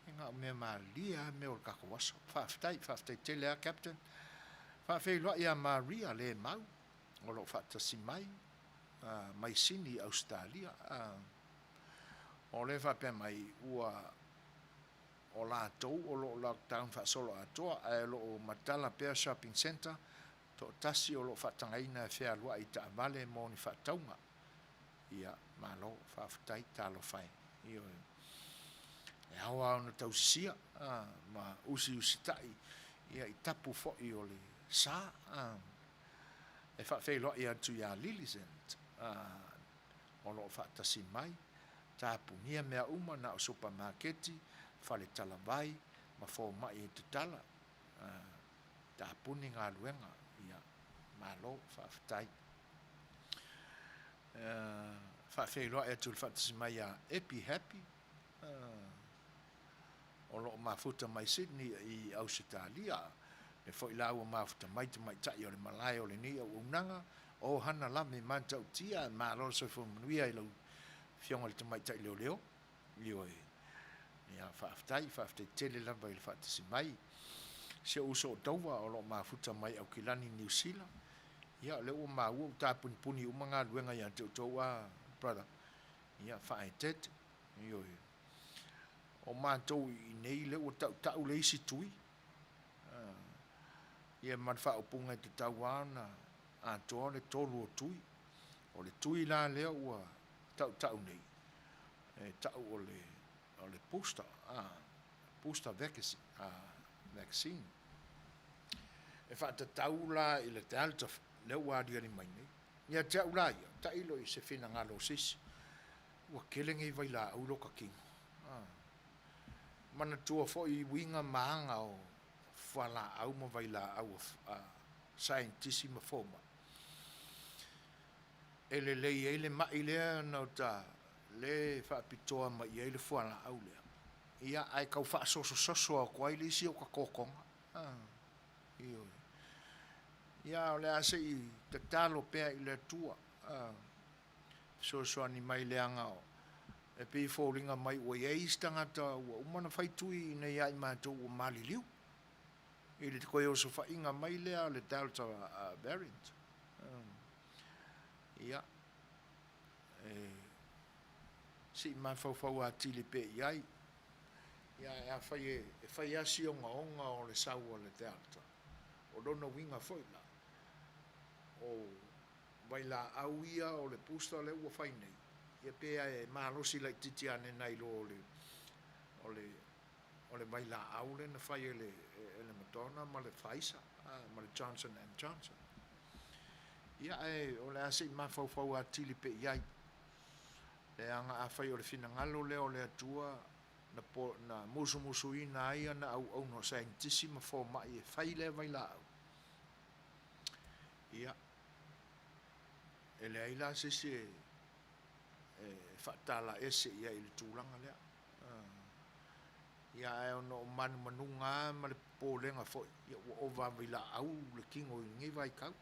e na o mea malie lava mea o le tatou aso. Faafetai, faafetai tele lava Captain. Faafeiloai ia Maria Lemau o lo o faatasi mai, mai Sini i Ausetalia. O lea e faapea mai ua o latou o lo o lockdown faasoloatoa ae o lo o matala pea shopping centre, toatasi o lo o faatagaina e fealuai i taavale mo ni faatauga. Ia, malo, faafetai, talofa e. Ioe. E ao lava ona tausisia ma usiusitai ia i tapu foi o le sa. E faafeiloai atu ia Lillicent o lo o faatasi mai, tapunia mea uma na o supamaketi, fale talavai ma fomai e tatala, tapuni galuega, ia malo faafetai. Faafeiloai atu i le faatasi mai ia Epi Happy o lo o mafuta mai Sydney i Ausetalia, le foi la ua mafuta mai tamaitai o le malae o lenei auaunaga, o Hana Lame Matautia, malo le soifua manuia i lau Afioga i le Tamaitai Leoleo. Ioe. Ia, faafetai, faafetai tele lava i le faatasi mai. Si ou uso o Dover o lo o mafuta mai Aukilani, Niu Sila. Ia, o lea ua maua ua tapunipuni uma galuega ia te outou a brother. Ia, faaeteete. Ioe. O matou i inei lea ua tautau le isi tui. Ia ma le faaupuga e tatau lava ona atoa le tolu o tui. O le tui la lea ua tautau nei, e tau o le, o le booster, booster vaccine. E faatatau la i le Delta lea ua aliali mai nei. Ia te au la ia, tailo i se finagalo o se isi, ua tele nei vailaau i lota tino. Manatua foi uiga ma aga o fualaau ma vailaau a saienitisi ma fomai, e lelei ai le mai lea na uta le faapitoa mai i ai le fualaau lea, ia ae tau faasosososo atu ai le isi o tatotoga. Ioe. Ia o le a se i tatalo pea i le Atua, fesoasoani mai leaga e pei e foliga mai ua i ai isi tagata ua uma ona fai tui iinei ia i matou ua maliliu i le toe osofaiga mai lea o le Delta variant. Ia, e sii mafaufau atili pea i ai. Ia, ae afai e fai lava si ogaoga o le sau a le Delta, o lona uiga foi la, o vailaau ia o le booster lea ua fai nei, ia pe e malosi laitiiti ane nai lo o le, o le, o le vailaau lea na fai e le, e le Moderna ma le Pfizer ma le Johnson and Johnson. Ia ae o le a se i mafaufau atili pea i ai. Leaga afai o le finagalo lea o le Atua na, po, na musumusuina ai ana auauna o saienitisi ma fomai e fai lea vailaau, ia, e leai la se isi e, e faatala ese i ai i le tulaga lea. Ia ae ona o manumanuga lava ma le popolega foi, ia ua ova lava i laau le tino i lenei vaitau.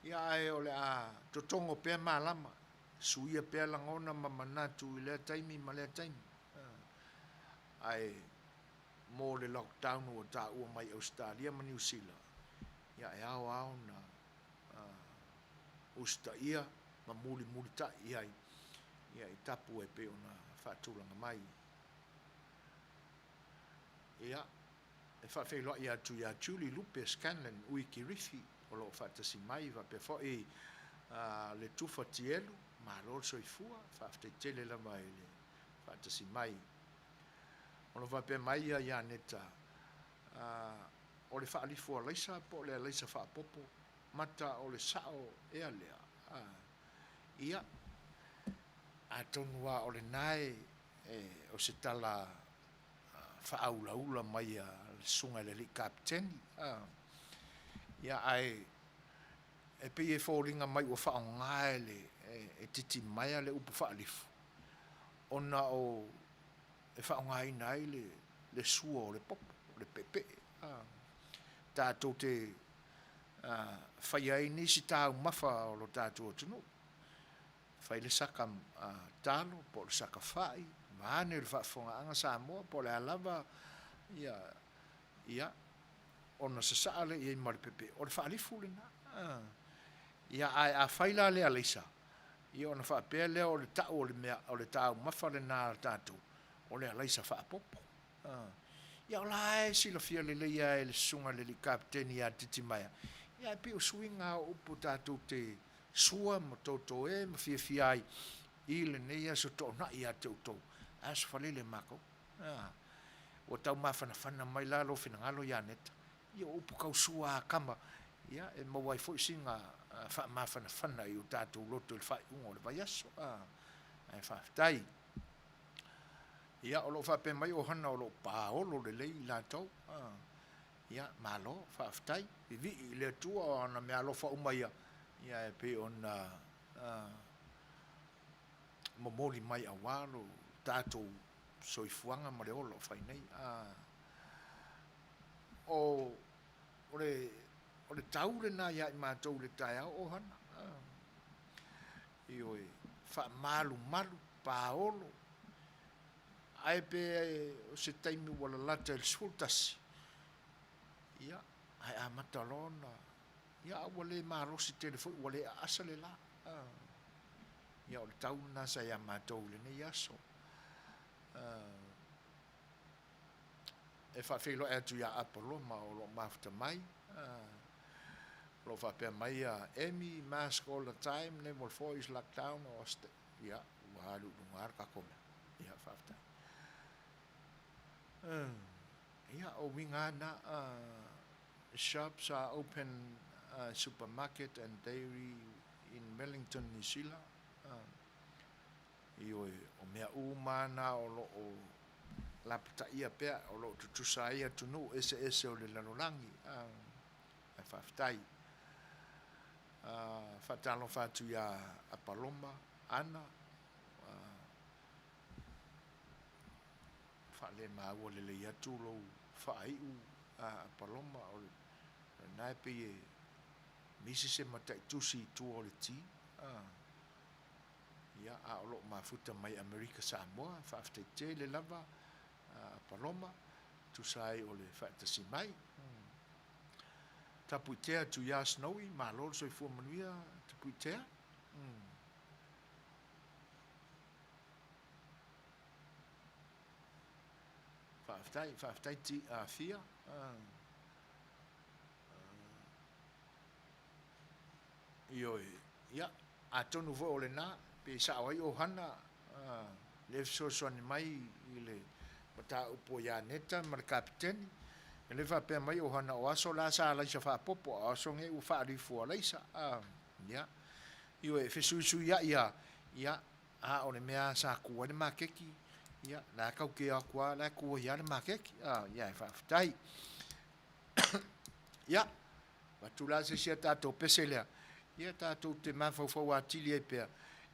Ia ae o le a totogo pea malama, suia pea lagona ma manatu i lea taimi ma lea taimi. Ae mo le lockdown ua taua mai Ausetalia ma Niu Sila, ia e ao lava ona usitaia ma mulimulitai i ai ia i tapu e pei ona faatulaga mai. Ia, e faafeiloai atu ia Julie Lupe Scanlan Ui Kirifi o lo o faatasi mai, faapea foi le Tufa Tielu, malo le soifua, faafetai tele lava i le faatasi mai. O lo o faapea mai ia Ianeta, o le faalifu alaisa po o le alaisa faaopoopo, mata o le sao ea lea? Ia, atonu lava o lena e, o se tala faaulaula mai a le susuga i le alii kapeteni. Ia, ae E pei e foliga mai ua faaaoga e le e Titimaea le upu faalifu ona o e faaaogaina ai le le sua o le popo, o le peepee, a, tatou te faia ai nisi taumafa o lo tatou atunuu, fai le saka talo po o le saka fai, vaeane le faafofogaaga Samoa po o le a lava ia, ia, ona sasaa lea i ai ma le peepee, o le faalifu lena. Ia, ae afai la le alaisa, ia ona faapea lea o le tau o le mea, o le taumafa lena a tatou, o le alaisa faapopo. Ia o la e silafia lelei lava e le susuga i le alii Kapeteni ia Titimaea, ia ae pei o suiga lava o upu tatou te sua ma totoē ma fiafia ai i lenei Aso Toonai ia te outou, ae aso Faraile matou. Ua tau mafanafana mai la lou finagalo ia Neta, ia o upu tau sua lava a tama, ia e maua ai foi sina faamafanafana i o tatou loto i le faaiuga o le vaiaso. Ae faafetai. Ia, o lo o faapea mai ʻohana o lo o paolo lelei i latou. Ia, malo, faafetai. Vivii i le Atua o ana meaalofa uma ia, ia e pei ona momoli mai aua lo tatou soifuaga ma le ola o fai nei. O le, o le tau lena ia i matou i le taeao, ʻohana. Ioe, faamalumalu, paolo, ae pe o se taimi ua lalata i le 11, ia, ae amata loa ona, ia, a ua le malosi tele foi ua le aasa le la. Ia, o le tau lena sa ia matou i lenei aso. E faafeiloai atu ia Apaloma o lo o mafuta mai, o lo o faapea mai a Amy, mask all the time, level 4 is lockdown or ia, ua alu i luga lava le tatou mea. Ia, faafetai. Ia, o uiga lava na, shops are open, supermarket and dairy in Wellington, New Zealand. Ioe, o mea uma lava na o lo o lapataia pea, o lo o tutusa ai atunuu eseese o le lalolagi. Ae faafetai. Faatalofa atu ia Apaloma, Ana, faalemaua lelei atu lou faaiu Apaloma, o lena e pei e misi se mataitusi i tua o le T. Ia, a o lo o mafuta mai Amerika Samoa, faafetai tele lava Apaloma, tusa ai o le faatasi mai. Tapuitea atu ia Snowy, malo le soifua manuia Tapuitea. Faafetai, faafetai ti Afia. Ioe, ia, atonu foi o lena, pe sao ai ʻohana le fesoasoani mai i le mataupu a ia Neta ma le Kapeteni. E le faapea mai ʻohana o aso la sa alaisa faapopo, a o aso nei ua faalifu alaisa. Ia, ioe, e fesuisuiaʻi lava, ia, a o le mea lava sa tu ai le maketi, ia, la e tatou te o atu lava, la e tu ai lava le maketi. Ia, e faafetai. Ia, avatu la se isi a tatou pese lea, ia tatou te mafaufau atili ai pea,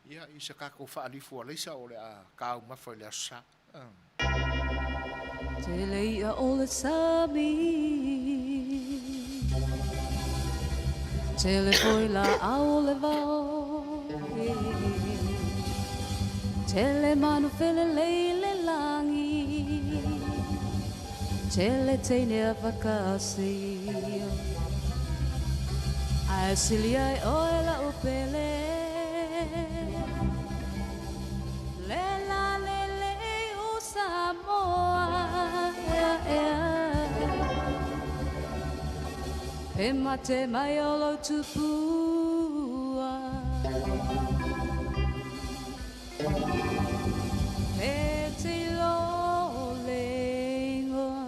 ia, i se tatou faalifu alaisa o le a taumafa i le Aso Sa. Tele i'a o le sami, Tele foi laau o le vao, Tele manu felelei i le lagi, Tele teine a fakasi, Ae sili ai oe la'u pele. Le la lelei o Samoa, ea ea. Pe mate mai o lou tupua. Pe te iloa le igoa.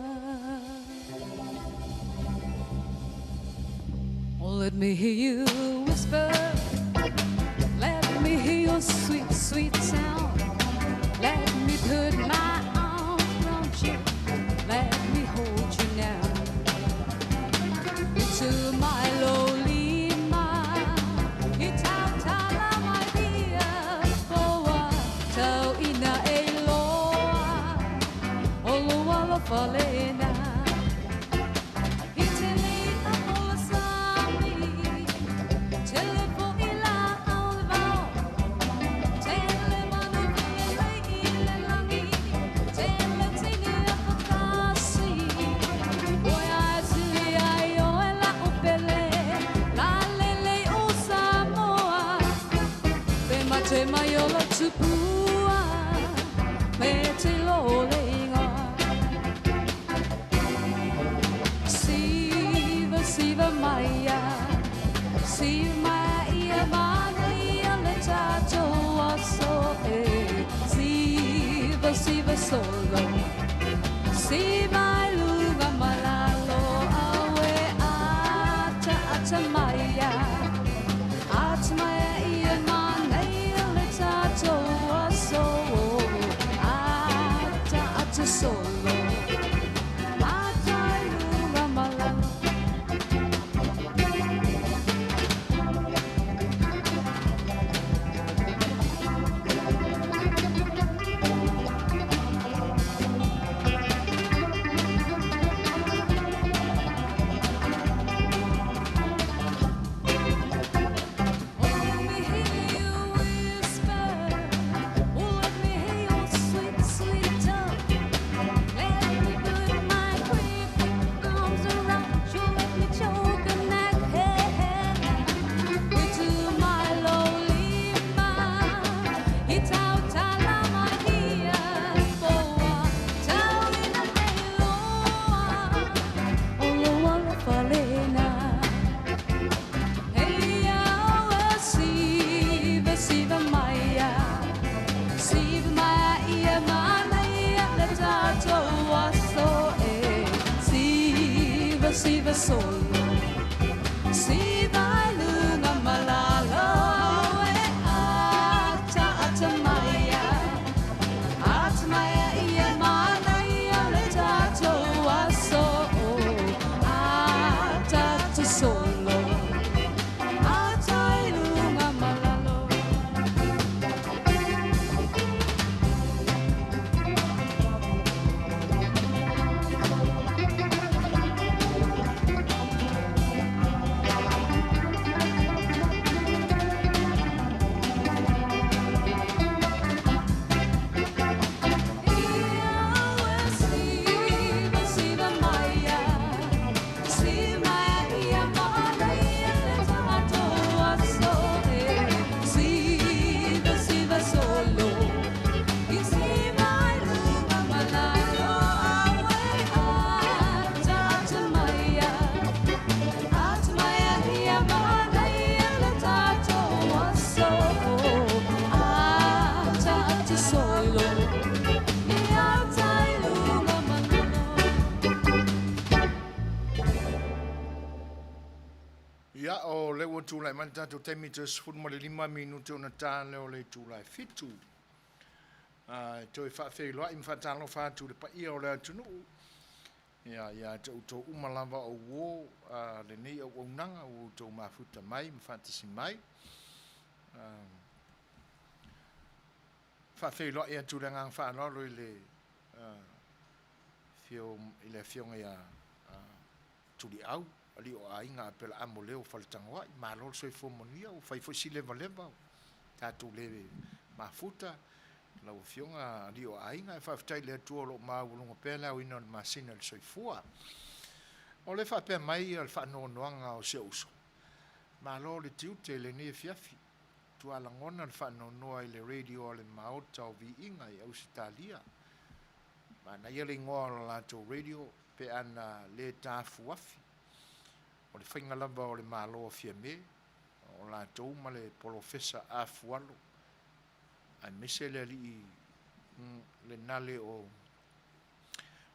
Oh, let me hear you whisper. Let me hear your sweet, sweet sound. Let me put my arms around you. Let me hold you now. Into my lowly mind. Te mai o lo tupua me te lole ingoa. Siva, siva maia, siva maia manaia le tatou aso e. Siva, siva solo, siva i luga ma lalo awe ata ata maia. Ata maia ia manaia le tatou aso. Ata ata solo, ata i luga ma lalo. Oh, let me hear you whisper. Oh, let me hear your sweet, sweet tongue. Let me put my creepy arms around you. Let me choke and neck to my lowly ma. Itautala mahia poa. Taurina te loa. O loa lo falena. Hey, siva, siva maya, siva maya, manaya, le tatou aso e. Siva, siva solo, siva i luga ma lalo e ata ata maya, ata maya ia manaya le tatou aso. Ata ata solo. Ata i luga ma lalo. Siva, siva maya, siva maya manaya le tatou aso e. Siva, siva solo, siva i luga ma lalo awe ata ata maya, ata maya ia manaya le tatou aso. Ata ata solo. Ia i luga ma lalo. Ia, o lea ua tulai mai le tatou taimi toe 15 minute ona ta lea o le itula e 7. E toe faafeiloai ma faatalofa atu i le paia o le atunuu. Ia, ia te outou uma lava o uo lenei auaunaga ua outou mafuta mai ma faatasi mai. Faafeiloai atu le agaga faaaloalo i le afio i le afioga ia Tuliau, alii o aiga Apelaamo Leo Faletagoai, malo le soifua manuia, ua fai foi si levaleva o tatou le mafuta, lau afioga alii o aiga, e faafetai i le Atua o lo o maualuga pea le aoina o le masina i le soifua. O le faapea mai le faanoanoaga o si ou uso, malo le tiute i lenei afiafi, tua lagona le faanoanoa i le radio a le Maota o Viiga i Ausetalia. Manaia le igoa o le latou radio pe ana le tafuafi. O le faiga lava o le Malo o Fiame, o latou ma le polofesa Afualo, aemaise le alii le nale o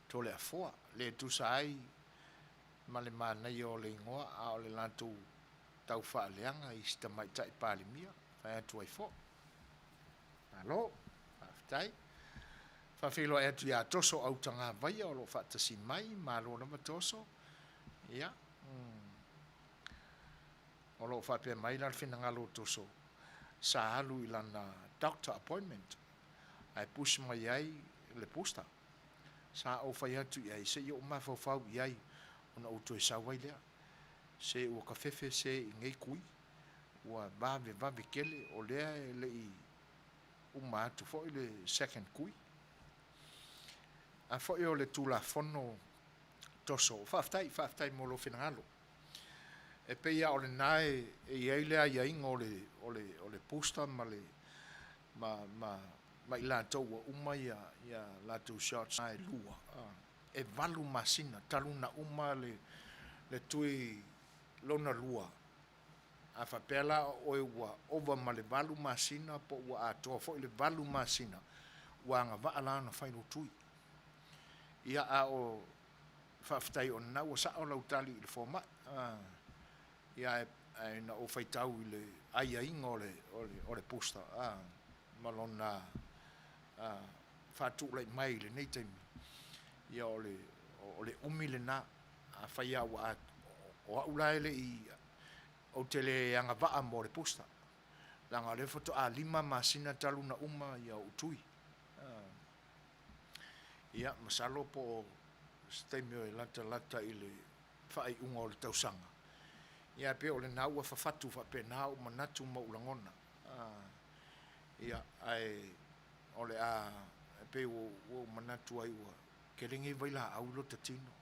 Toleafoa, le tusa ai ma le manaia o le igoa, a o le latou taufaaleaga i si tamaitai Palemia, fai atu ai foi. Malo, faafetai. Faafeiloai atu ia Toso Autagavaia o lo o faatasi mai, malo lava Toso. Ia, o lo o faapea mai la le finagalo o Toso, sa alu i lana doctor appointment, ae push mai ai le booster. Sa ou fai atu i ai, se i ou mafaufau i ai, ona ou toe sau ai lea. Se ua kafefe se i nei kui, ua vave vave tele, o lea e le i uma atu foi le second kui. A foi o le Tulafono Toso, faafetai, faafetai mo lou finagalo. E pei lava o lena e i ai le aiaiga o le booster ma le ma, ma, ma i latou ua uma ia, ia latou shots e 2, e 8 masina talu ona uma le, le tui lona lua. A faapea la o oe ua ova ma le 8 masina po ua atoa foi le 8 masina, ua agavaa la ona fai lou tui. Ia, a o faafetai o lena ua sao lau tali i le fomai. Ia, ae na ou faitau i le aiaiga o le, o le, o le booster, ma lona faatulai mai i lenei taimi, ia o le, o le umi lena. Afai lava ua, o au la e le i, ou te le agavaa mo le booster, leaga o lea faatoa 5 masina talu ona uma ou tui. Ia, masalo po o se taimi e latalata i le faaiuga o le tausaga, ia e pei o lena ua fafatu faapena ou manatu ma ou lagona. Ia, ae o le a, e pei ua ou manatu ai ua tele nei vailaau i lota tino.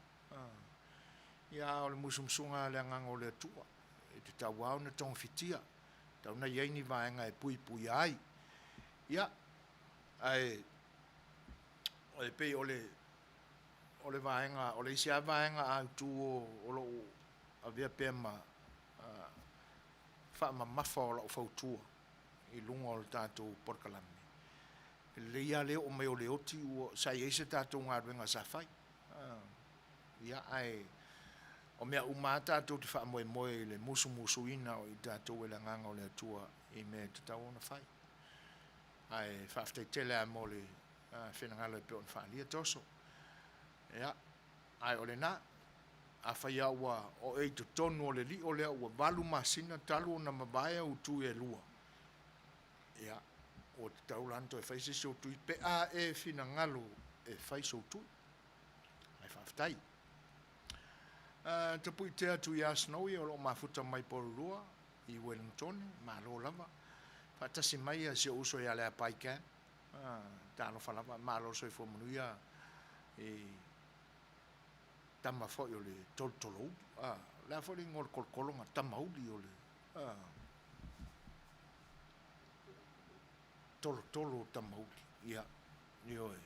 Ia, a o le musumusuga a le Agaga o le Atua, e tatau lava ona togafitia, tatau ona i ai ni vaega e puipuia ai. Ia, ae e pei o le o le vaega, o le isi lava vaega autu o lo o avea pea ma faamamafa o lau fautua i luga o le tatou polokalame, e lelei lava le oo mai o le oti ua, sa i ai se tatou galuega sa fai. Ia, ae o mea uma lava tatou te faamoemoe i le musumusuina o i tatou e le Agaga o le Atua i mea e tatau ona fai. Ae faafetai tele lava mo le finagalo e pei ona faaalia Toso. Ia, ae o lena, afai lava ua o e i totonu o le lio lea ua 8 masina talu ona mavae au tui e 2, ia, ua tatau la ona toe fai se isi ou tui pe a e finagalo e fai sou tui. Ae faafetai. Tapuitea atu ia Snowy o lo o mafuta mai Porirua i Wellingtone, malo lava. Faatasi mai si ou uso ia Leapai Camp, talofa lava, malo le soifua manuia i tama foi o le Tolotoloulu. O le a foi le igoa o le tolotologa, Tamauli o le Tolotolo o Tamauli. Ia, ioe.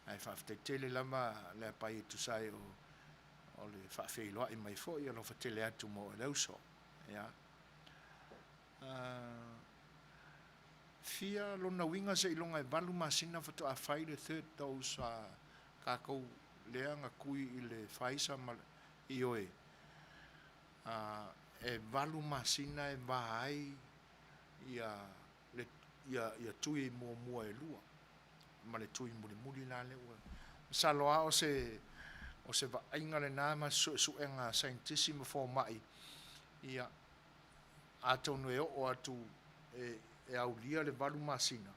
Ae faafetai tele lava Leapai e tusa ai o le faafeiloai mai foi, alofa tele atu mo oe le uso. Ia. Fia lona uiga seiloga e 8 masina faatoa fai le third dose a tatou lea na tui i le Pfizer ma le, ioe, e 8 masina e va ai ia le, ia, ia tui muamua e 2 ma le tui mulimuli la lea ua, masalo lava o se, o se vaaiga lena ma se suesuega a saienitisi ma fomai, ia, atonu e oo atu e aulia le 8 masina,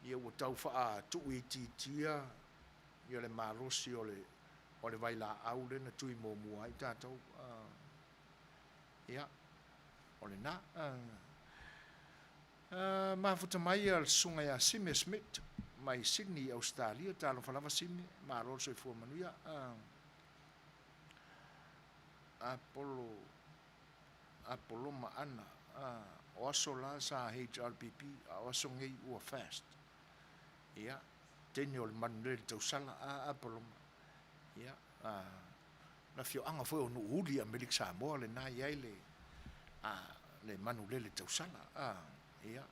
ia ua tau faatuuitiitia ia le malosi o le, o le vailaau lea na tui muamua ai tatou. Ia, o lena. Mafuta mai le susuga ia Sime Smith mai Sydney, Ausetalia. Talofa lava Sime, malo le soifua manuia. Apolo, Apoloma Ana, o aso la sa HRPP, a o aso nei ua fast. Ia, teine o le manulele tausala, Apoloma. Ia, le afioaga foi o Nuuuli i Amerika Samoa lena e i ai le, le manulele tausala. Ia,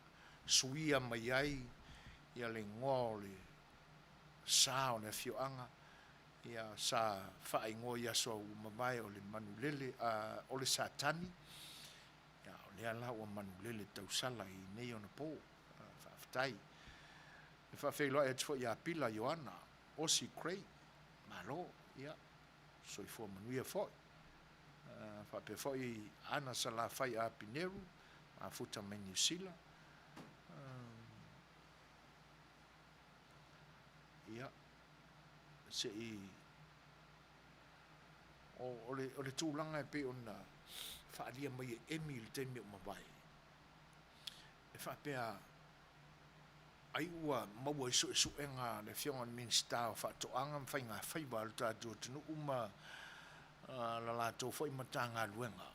suia mai ai ia le igoa o le sa o le afioaga, ia sa faaigoa i aso ua mavae o le manulele, o le Satani, ia o lea la ua manulele tausala i nei ona po. Faafetai. E faafeiloai atu foi ia Pila Ioana, Osi Craig, malo, ia, soifua manuia foi. Faapea foi Ana Salafai Apineru, mafuta mai Niu Sila. Ia, se i, o le, o le tulaga e pei ona faaalia mai e Emi i le taimi ua mavae, e faapea ai ua maua i suesuega a le Afioga i le Minisita o Faatoaga ma Faigafaiva a le tatou atunuu ma la latou foi Matagaluega,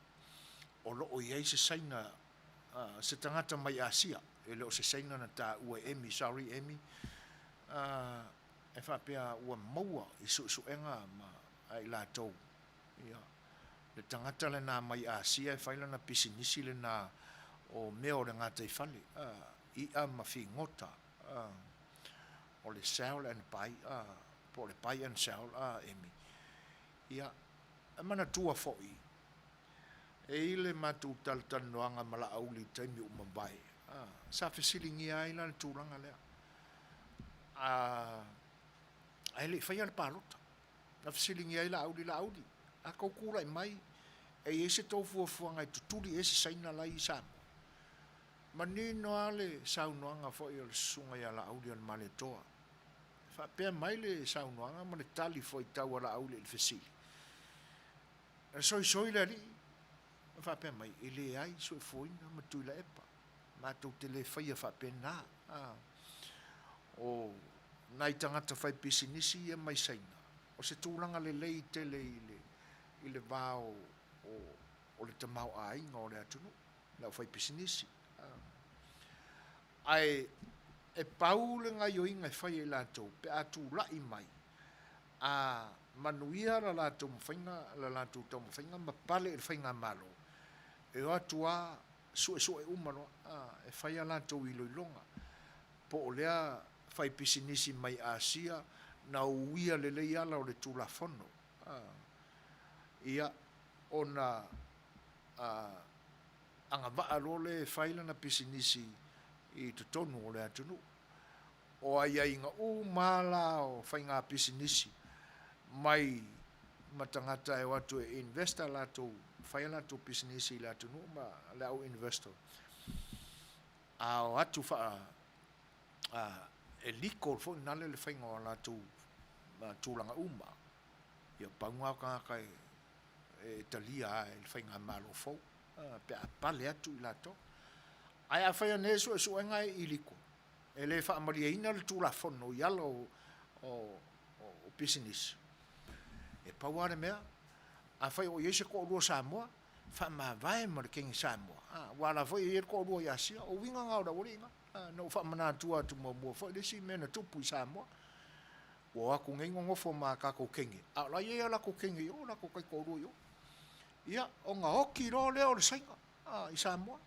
o lo o i ai se Saina se tagata mai Asia, e le o se Saina na taua e Amy, sorry Amy, e faapea ua maua i suesuega ma a i latou, ia, le tagata lena mai Asia e fai lana pisinisi lena o mea o le gataifale, i'a ma figota, o le sell and buy, po o le buy and sell, Amy. Ia, e manatua foi, e i ai le matou talatalanoaga ma Laauli i le taimi ua mavae, sa fesiligia ai la le tulaga lea, ae le i faia le palota. Na fesiligia ai Laauli, Laauli, a tou tulai mai, e i ai se tou fuafuaga e tutuli ese Saina la e i Samoa? Manino lava le saunoaga foi a le Susuga ia Laaulialemalietoa. E faapea mai le saunoaga ma le tali fuaitau a Laauli i le fesili, Na soisoi le alii ma faapea mai, E leai Soifuaina ma Tuilaepa, matou te le faia faapena. O nai tagata faipisinisi ia mai Saina, o se tulaga lelei tele i le va o le tamaoaiga o le atunuu, le aufaipisinisi. Ae e pau le gaioiga e fai e i latou pe a tulai mai, a manuia la latou mafaiga, la latou taumafaiga ma pale i le faigamalo, e o atu lava suesue uma loa, e fai a latou iloiloga, po o lea faipisinisi mai Asia na uia lelei ala o le Tulafono, ia, ona agavaa loa lea e fai lana pisinisi i totonu o le atunuu. O aiaiga uma lava la o faiga pisinisi mai ma tagata e o atu e invest a latou, fai a latou pisinisi i le atunuu ma le au investor, a o atu faa e legal foi nale le faiga o a latou tulaga uma. Ia pau lena o tagata e talia lava e le faigamalo fou pe a pale atu i latou. Ae afai ane e suesuega e illegal, e le faamalieina le Tulafono i ala o pisinisi, e pau lava le mea, afai o i ai se toalua Samoa, faamavae ma le teine Samoa, aua o la foi e i ai le toalua i Asia. O uiga na o le aualii na. Na ou faamanatua atu muamua foi le isi mea na tupu i Samoa, ua o atu nei nonofo ma tatou teine, a o la e i ai o latou teine i o, o latou taitoalua i o. Ia, ona oti loa lea o le Saina i Samoa,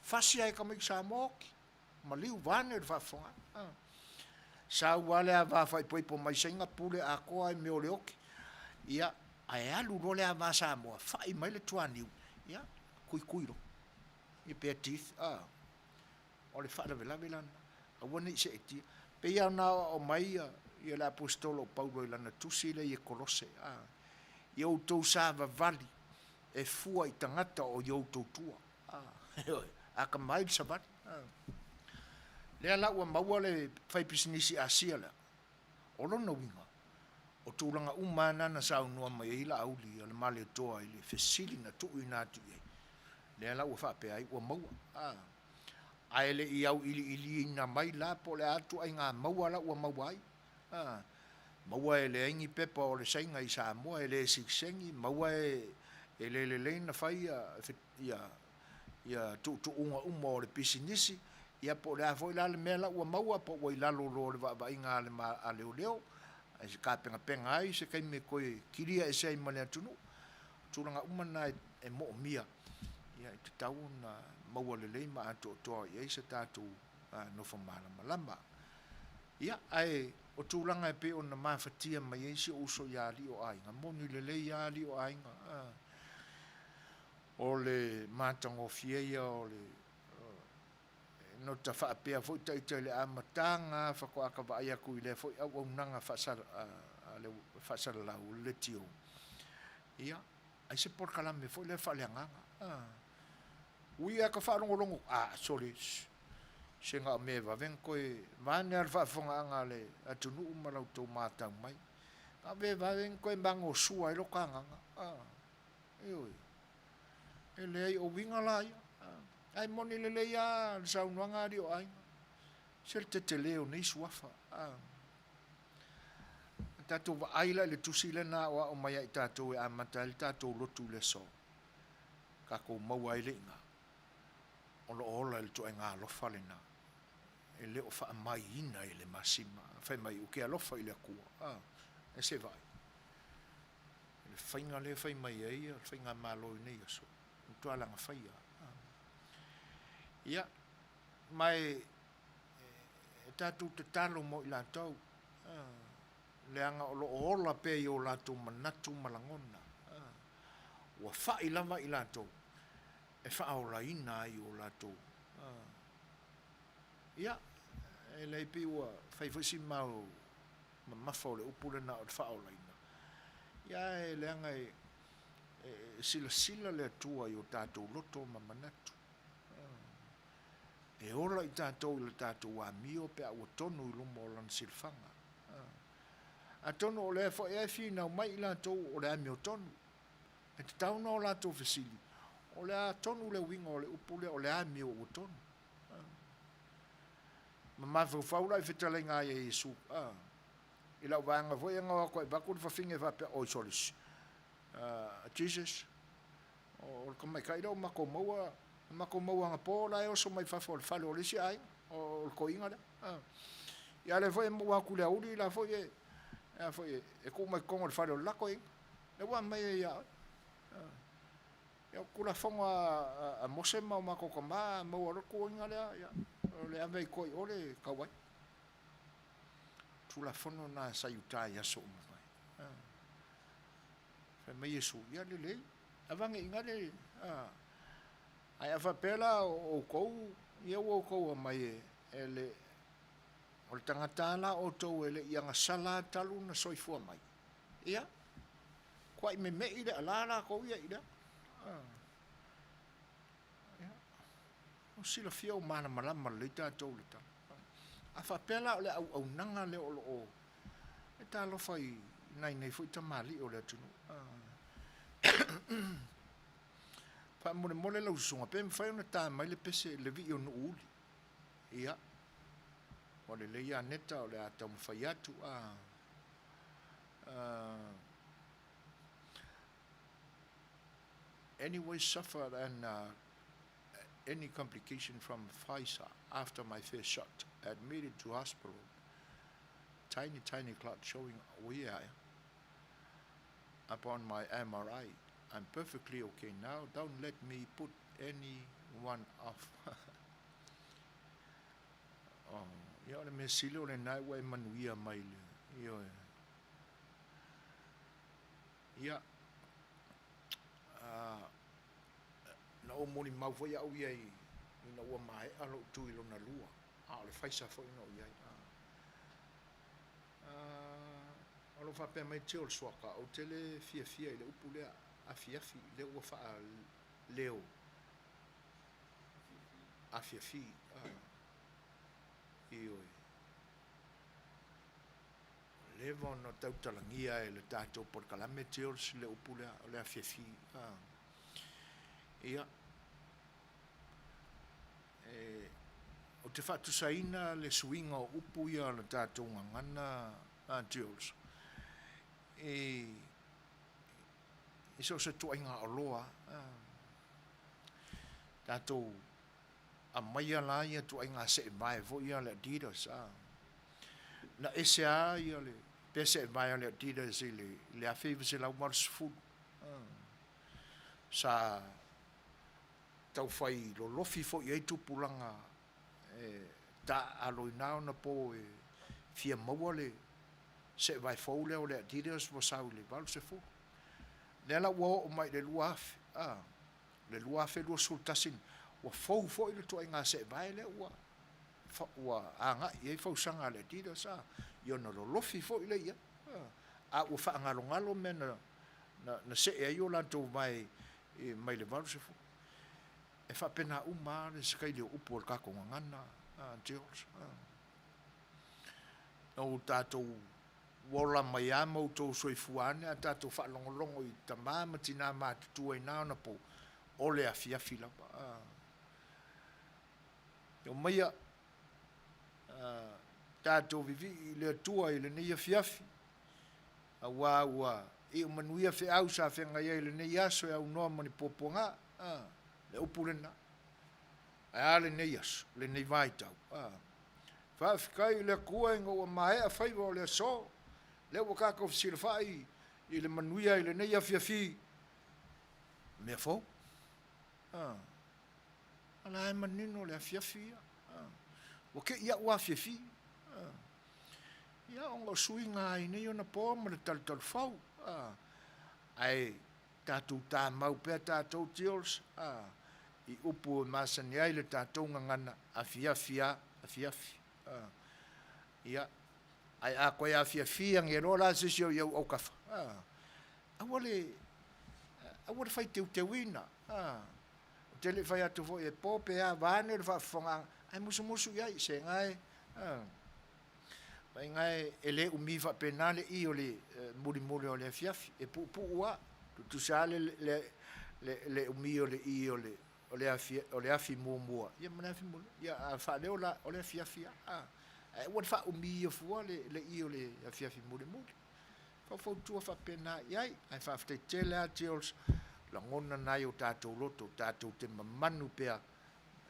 fasi lava e tamaiti Samoa oti, maliu vaeane le faafofogaaga. Sau lava le ava faaipoipo mai Saina pule atoa lava i mea o le oti, ia, ae alu loa le ava Samoa fai mai le tuaniu, ia, tuitui loa, ia bare teeth. O le faalavelave la lena, aua ne i seetia. E pei lava ona aoao mai le Aposetolo o Paulo i lana tusi lea i Kolose, Ia outou savavali e fua i tagata o i outou tua. Ioe, atamai le savali. Lea la ua maua le faipisinisi Asia lea, o lona uiga, o tulaga uma lava na na saunoa mai ai Laauli o le Malietoa i le fesili na tuuina atu i ai, lea la ua faapea ai ua maua. Ae le i auiliiliina mai la po o le a ituaiga maua la ua maua ai. A, maua e leai ni pepa o le Saina i Samoa, e le sitiseni, maua e le lelei ona fai ia, ia tuutuuga uma o le pisinisi, ia po o le a foi la le mea la ua maua, po ua i lalo loa o le vaavaaiga a leoleo, e tapenapena ai se taimi e toe kilia ese ai ma le atunuu. O tulaga uma na e moomia, ia e tatau ona maua lelei ma atoatoa i ai se tatou nofo malamalama. Ia, ae o tulaga e pei ona mafatia mai ai si ou uso ia Alii o Aiga, moni lelei lava Alii o Aiga, o le matagofie ia o le No ta faapea foi ita i le amataga faatoa ta vaai atu i lea foi auaunaga faasalalau o le leitio, ia, ai se polokalame foi lea faaleagaga. Ui lava ta faalogologo, a, sole, se na o mea e vave ona toe, vaeane lava le faafofogaaga a le atunuu ma la outou matau mai, na o mea e vave ona toe magosua ai lota agaga. Ioe. E leai, o uiga la ia. Ae moni lelei lava le saunoaga a alii o aiga, se le tetele o nei suafa. A tatou vaai la i le tusi lea na aoao mai ia i tatou e amata ai le tatou lotu i le aso, tatou maua ai le iga. O lo o ola i le ituaiga alofa lena, e le o faamaiina i le masima, fai mai, Ou te alofa i le Atua. A, e se vaai. I le faiga lea e fai mai ai le faigamalo i nei aso, matua laga faia. A. Ia, ma e, e tatou tatalo mo i latou, a, leaga o lo o ola pea i o latou manatu ma lagona. A, ua fai lava i latou e faaolaina ai o latou. A. Ia, e leai pei ua fai foi si mau mamafa o le upu lena o le faaolaina, ia ae leaga e, e silasila le Atua i o tatou loto ma manatu. E ola i tatou i le tatou amio pe a ua tonu i luma o Lana silafaga. Atonu o lea foi e finau mai i latou o le amiotonu. E tatau ona o latou fesili, o le a tonu le uiga o le upu lea o le amio ua tonu? Ma mafaufau la i fetalaiga ai a Iesu, a, i lau vaega foi e gao atu ai vaeatu le fafine faapea, Oi solis, Jesus, o le tamaitai lea ua matou maua, matou maua anapo la e oso mai fafo o le fale o le isi aiga, o le toeaina lea. A. Ia lea foi e maua atu i le aoauli la foi e, a foi e tuu mai totonu o le fale o le la toeaina. Lea ua aumai ai ia oe. A. Ia o Tulafono a Mose ma o matou tama, a maua loa le toeaina lea, ia, o le ave ai toa i o le tau ai. Tulafono na sa i uta i aso uma mai. Fai mai Iesu, ia lelei, avane i ina le, a. Ae a faapea la o outou, ia ua outou omai e, e le, o le tagata la outou e le i agasala talu ona soifua mai, ia, kuai meme'i le ala latou ia i lea. Ia, ua silafia ua malamalama lelei tatou i le tala. A faapea la o le auaunaga lea o lo o e talofa i nai nei foi tamalii o le atunuu. Faamolemole lau susuga, pe mafai ona ta mai le pese le vii o Nuuuli. Ia, ua lelei Aneta o le a taumafai atu. A, anyway suffered an uh, any complication from Pfizer after my first shot admitted to hospital tiny tiny clot showing where upon my MRI I'm perfectly okay now don't let me put anyone off oh, ia o le mea sili o lena ua e manuia mai le ioe Ia, na ou molimau foi au ia ina ua maea lou tui lona lua, a o le faisa foi na ou i ai. O lo o faapea mai Teo le Suaka, ou te le fiafia i le upu lea, afiafi, lea ua faaleo afiafi. Ioe. Ua leva ona tautalagia e le tatou polokalame Jules le upu lea o le afiafi. Ia, e, ou te faatusaina le suiga o upu ia o le tatou gagana a Jules i, i so o se tuaiga oloa. Tatou aumaia la ia ituaiga seevae foi ia a le Adidas a. Na ese lava ia le pea seevae a le Adidas i le 1980. Sa taufai lolofi foi i ai tupulaga e taaalo i na ona po e fia maua le seevae fou lea o le Adidas ua sau i le 80. Lea la ua oo mai i le 2000 a. le 2021 ua fou foi le ituaiga seevae lea ua ua agai i ai fausaga a le Adidas a, ia ona lolofi foi lea i ai, a ua faagalogalo mea na na na see ai o latou vae mai le 80. E faapena uma lava le sekaili o upu o le tatou gagana, George. Na o tatou Ua ola mai a ma outou soifua ane a tatou faalogologo i tama ma tina matutua i na ona po, o le afiafi lava. A. E omaia, a, tatou vivii i le Atua i lenei afiafi, auā ua iu manuia feau sa feagai ai i lenei aso e aunoa ma ni puapuaga. A, le upu lena. Ae a lenei aso, lenei vaitau? A. Faafetai i le Atua ina ua maea faiva o le aso, lea ua tatou fesilafai i le manuia i lenei afiafi mea fou. A. A la e manino le afiafi ia. A. Ua te i au afiafi. A. Ia, ona o suiga ai nei ona po ma le talutalufau. A. Ae tatou tamau pea tatou Deals, a, i upu e masani ai le tatou gagana, afiafi a, afiafi. A. Ia, ae a toe afiafi ane loa la se isi o i ou autafa, a, aua le, aua le fai teuteuina, a. Ou te le i fai atu foi e po pe a, vaeane le faafofogaaga, ae musumusu i ai, sega e, a. Vaaiga e le umi faapena le i o le mulimuli o le afiafi, e puupuu lava, tutusa lava le umi o le i o le afi muamua ia ma le afi mulimuli. Ia a faaleo la, o le afiafi lava, ae aua le faaumia fua le i o le afiafi mulimuli. Faufautua faapena i ai, ae faafetai tele lava Gilles, lagona nai o tatou loto, tatou te mamanu pea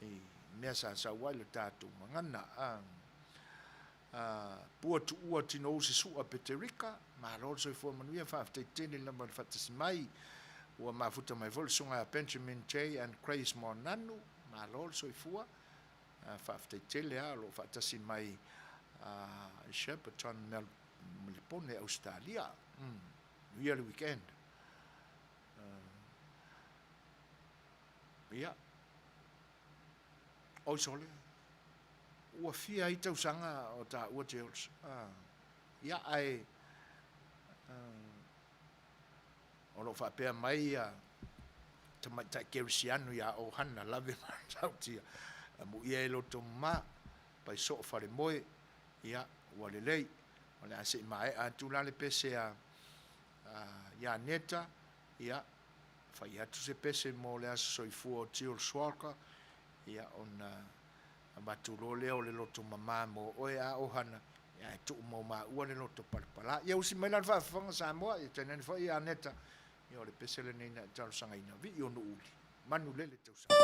i mea sa sau ai le tatou gagana. Pua Tuua Tinousi Sua Peterika, malo le soifua manuia, faafetai tele lava i le faatasi mai. Ua mafuta mai foi le susuga ia Benjamin J and Grace Moananu, malo le soifua, faafetai tele lava o lo o faatasi mai i Shepparton, Melipone, Ausetalia. Manuia le weekend. Ia. Oi sole, ua fia ai tausaga o taua Gilles. Ia, ae o lo o faapea mai ia tamaitai kerisiano ia Ohana lave matautia. Amuia e loto mama, pai soo falemoe, ia, ua lelei. O le a se i maea atu la le pese a ia Neta, ia, fai atu se pese mo le aso soifua o Jules Walker, ia ona avatu loa lea o le loto mama mo oe a ohana, ia ae tuu mo maua le loto palapala. Ia usi mai la le faafofoga Samoa, ia tainane foi ia Aneta, ia o le pese lenei na e talosagaina, vii o Nuuuli, manulele tausaga.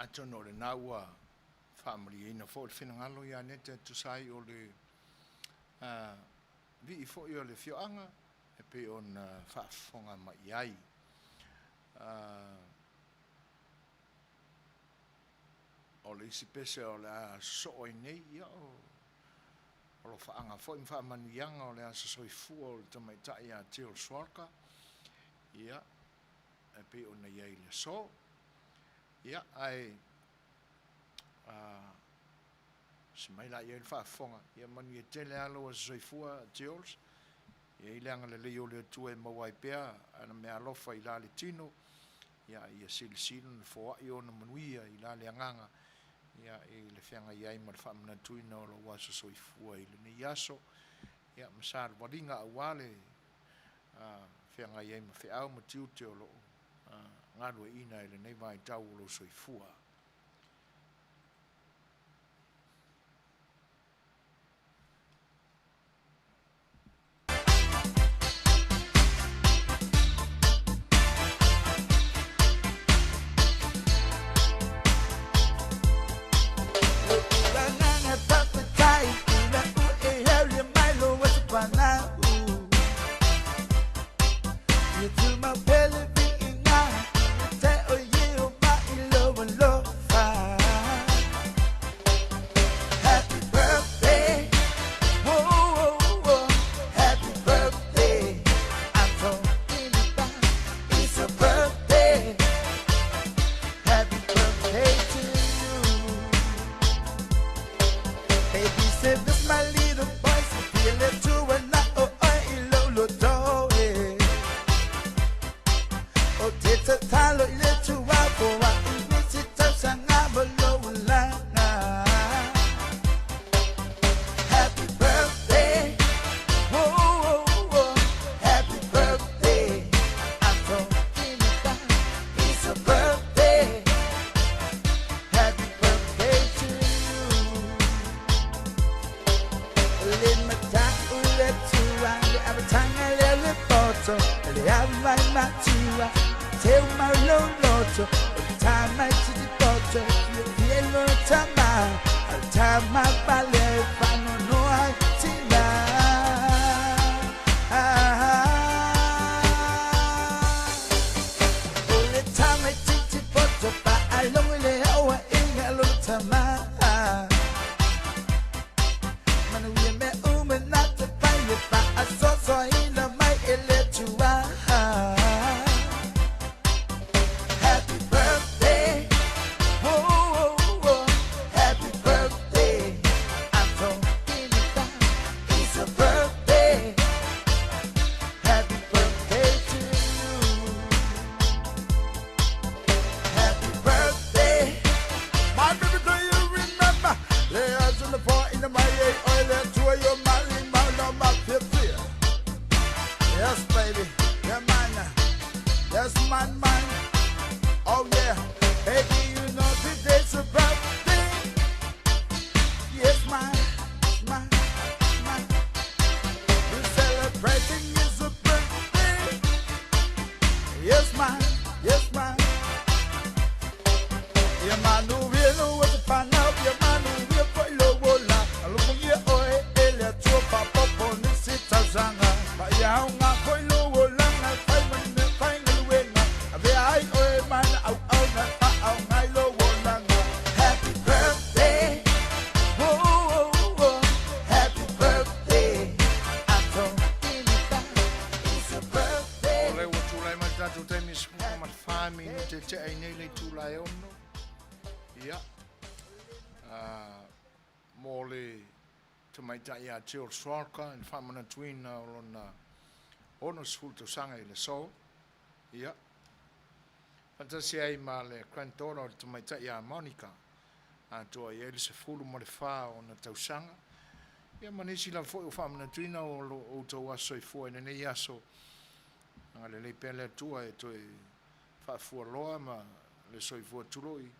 Atonu o lena ua faamalieina foi le finagalo ia Neta e tusa ai o le vii foi o le afioaga e pei ona faafofoga mai i ai. O le isi pese o le a sosoo ai nei, ia o alofaaga foi ma faamanuiaga o le aso soifua o le tamaitai ia Jill Schwalger, ia, e pei ona i ai i le aso. Ia, ae si mai la i ai le faafofoga, ia manuia tele lava lou aso soifua Jules, e i ai le agalelei o le Atua e maua ai pea ana meaalofa i la le tino, ia, ia silisili ona foai ona manuia i la le agaga, ia, i le feagai ai ma le faamanatuina o lou aso soifua i lenei aso, ia, ma saluvaliga aua le feagai ai ma feau ma tiute o lo o galueaiina i lenei vaitau o lou soifua. Happy birthday, whoa, whoa, whoa. Happy birthday. I'm talking about it's a birthday. Happy birthday to you. Baby said this my little boy, so feel it to and I oh I lo lo do eh. O te tatalo i le tuapo a i nisi tausaga mo lou laga. Happy birthday, whoa, whoa, whoa. Happy birthday, I'm talking about it's a birthday. Happy birthday to you. Le mata'u le tua, le avataga le le poto, le avai matua, teu mau lo loto, o tama i te poto, le fielo tama, al tama pale whanonoa tina. O le tama i te poto, pa alongo le aua inga lo tama. Manuia me uma na te pai e pa a soso ina mai e le tua. Happy birthday, whoa, whoa, whoa. Happy birthday, I'm talking about it's a birthday. Happy birthday to you. Happy birthday. My baby, do you remember? There's on the floor in the my oil to your my my no my 50. Yes, baby, you're mine. Yes, mine, mine. Oh yeah, baby, you know today's a birthday. Yes, mine, mine, mine. We're celebrating is a birthday. Yes, mine, yes, mine. Ia manuia no o te whanau, ia manuia foi lo ola. Alofungia oe e le atua papopo ni si tausaga. Ma ia au ngā koi lo olanga, whai mane whai ngaluenga. A vea ai oe mana au au ngā wha au ngai lo olanga. Happy birthday, whoa, whoa, whoa. Happy birthday, I'm talking about it's a birthday. O lea ua tulai mai le tatou taimi e 14 minute tea i nei le itula e ono. Ia, mo le tamaitai ia Gerald Schwalka i le faamanatuina o lona 60 tausaga i le aso. Ia, faatasi ai ma le granddaughter o le tamaitai ia Monica, atoa i ai le 14 o ona tausaga. Ia ma nisi lava foi o faamanatuina o lo outou aso soifua i lenei aso. Agalelei pea le Atua e toe faafualoa ma le soifua tuloi,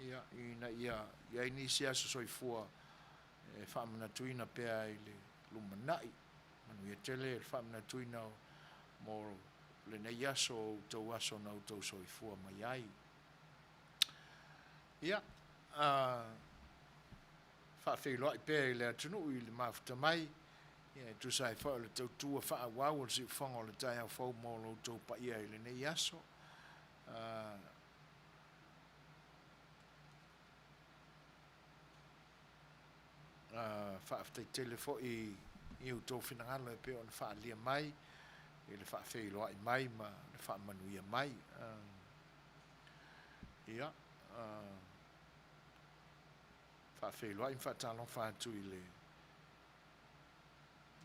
ia, ina ia i ai nisi aso soifua e faamanatuina pea i le lumanai. Manuia tele le faamanatuina mo lenei aso o outou aso na outou soifua mai ai. Ia, faafeiloai pea i le atunuu i le mafuta mai, ia e tusa ai foi o le tautua faaauau o le siufofoga o le taeao fou mo lo outou paia i lenei aso. Faafetai tele foi i outou finagalo e pei ona faaalia mai i le faafeiloai mai ma le faamanuia mai. Ia, faafeiloai ma faatalofa atu i le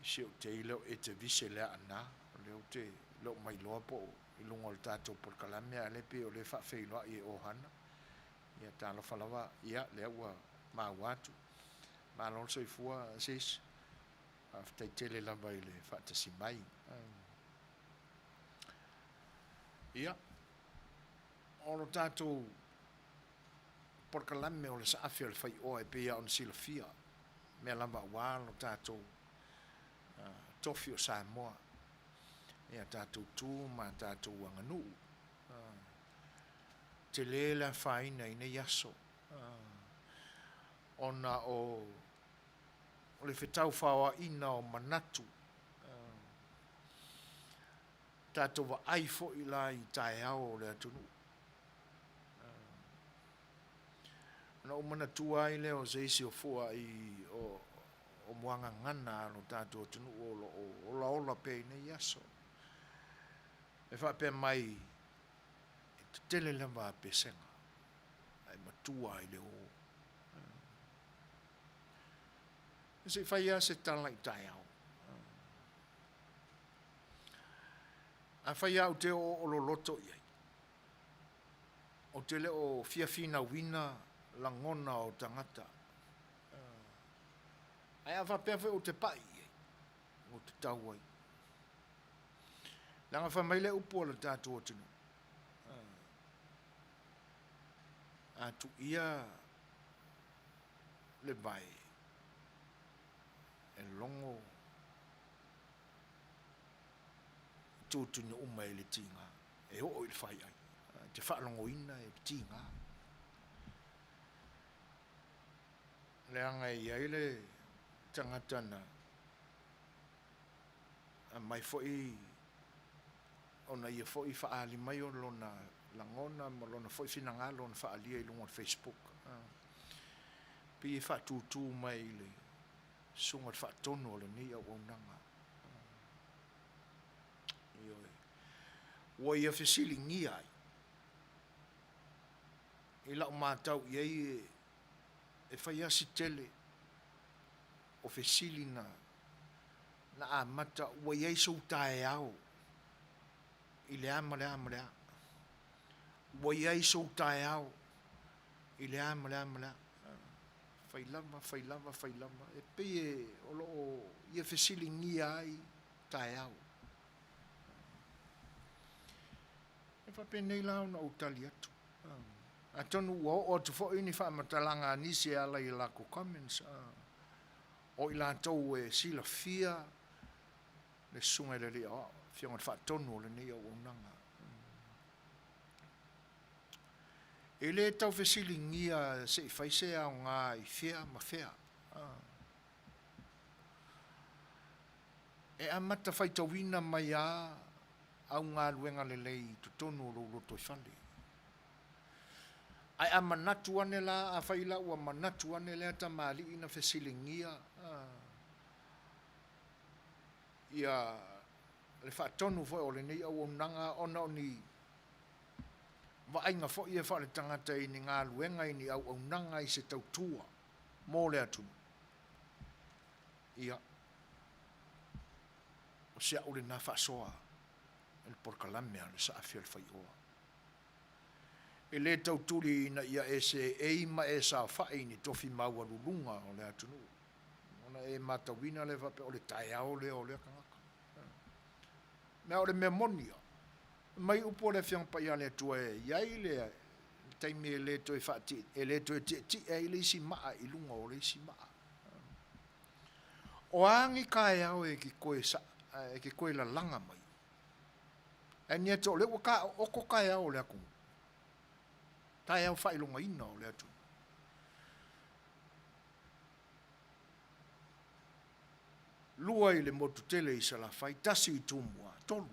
si ou teila o Etevise Leaana, o lea ou te le o mailoa po o i luga o le tatou polokalame, a o lea pei o lea e faafeiloai e Ohana. Ia talofa lava, ia lea ua maua atu. Malo le soifua sis, faafetai tele lava i le faatasi mai. Ia, o lo tatou polokalame o le saafi o le faioa e pei lava ona silafia, mea lava aua lo tatou tofi o Samoa, ia tatou tu ma tatou aganuu. Tele le afaina i nei aso ona o le fetaufaoaiga o manatu. Tatou vaai foi la i taeao o le atunuu. Ona ou manatua ai lea o se isi o fua i o muagagana a lo tatou atunuu o lo o olaola pea i nei aso. E faapea mai, e tetele lava a pesega, ae matua i le ō. Se i fai lava se tala i taeao. Afai lava ou te oooo loloto i ai, ou te le o fia finauina lagona o tagata, ae a faapea foi ou te pai i ai, ua tatau ai. Leaga fai mai le upu a le tatou atunuu, a tuia le vae, e logo tutino uma e le tiga, e oo i le faiai, e te faalogoina e tiga. Leaga e i ai le tagata na aumai foi ona ia foi faaali mai o lona lagona ma lona foi finagalo na faaalia i luga o le Facebook. Pei e faatūtū mai i le susuga i le faatonu o lenei auaunaga. Ioe. Ua ia fesiligia ai i lau matau i ai e fai lava si tele o fesili na na amata ua i ai sou taeao i le a ma le a ma le a. Ua i ai sou taeao i le a ma le a ma le a. Fai lava, fai lava, fai lava, e pei e o lo o ia fesiligia ai taeao. E faapenei la ona ou tali atu. Atonu ua oo atu foi ni faamatalaga a nisi e ala i a latou comments, o i latou e silafia le Susuga i le Alii Aoao, Afioga i le Faatonu o lenei auaunaga. E le tau fesiligia se i fai se aoga i fea ma fea. E amata faitauina mai a au galuega lelei i totonu o lou lotoifale. Ae a manatu ane la, afai la ua manatu ane lea tamalii na fesiligia ia le faatonu foi o lenei auaunaga ona o ni vaaiga foi ia faaletagata i ni galuega, i ni auaunaga, i se tautua mo le atunuu, ia, o si au lena faasoa i le polokalame a le Saafi a le Faioa. E le tau tuli ina ia e seei ma e saofai i ni tofi maualuluga o le atunuu, ona e matauina lea faapea o le taeao lea o lea tagata. Mea o le mea moni lava, mai upu a le Afioga Paia a le Atua e i ai le taimi e le toe faati, e le toe tietie ai le isi maa i luga o le isi maa. O a ni taeao e te toe, e te toe lalaga mai, ae ni atu o lea ua taooto taeao o le atunuu. Taeao faailogaina o le atunuu. 2 i le motu tele i Salafai, 1 i Tumua, 3.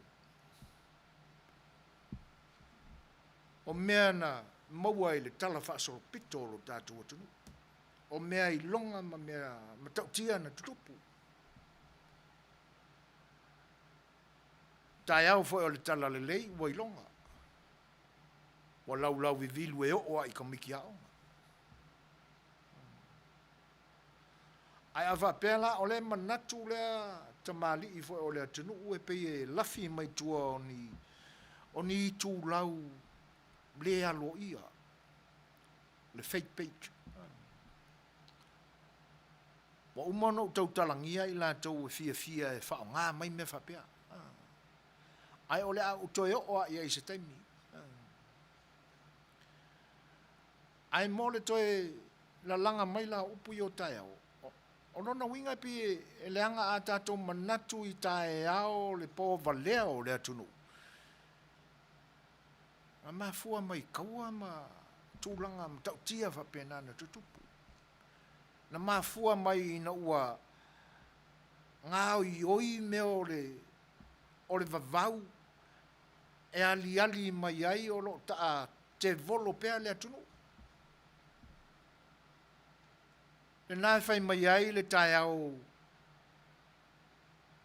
O mea na maua i le tala faasolopito o lo tatou atunuu, o mea iloga ma mea matautia na tutupu. Taeao foi o le talalelei ua iloga, ua laulauvivilu e oo lava i tamaiti aoga. Ae a faapea la o le manatu lea tamalii foi o le atunuu e pei e lafi mai tua o ni o ni itulau le aloaia, le fake page. Ua uma ona ou tautalagia i latou e fiafia e faaaoga mai mea faapea, ae o le a ou toe oo lava i ai i se taimi. Ae mo le toe lalaga mai la o upu ia o taeao, o lona uiga e pei e leaga a tatou manatu i taeao le povalea o le atunuu, na mafua mai i taua ma tulaga matautia faapena na tutupu. Na mafua mai ina ua gaoioi mea o le vavau e aliali mai ai o lo o taatevolo pea le atunuu. Lena e fai mai ai le taeao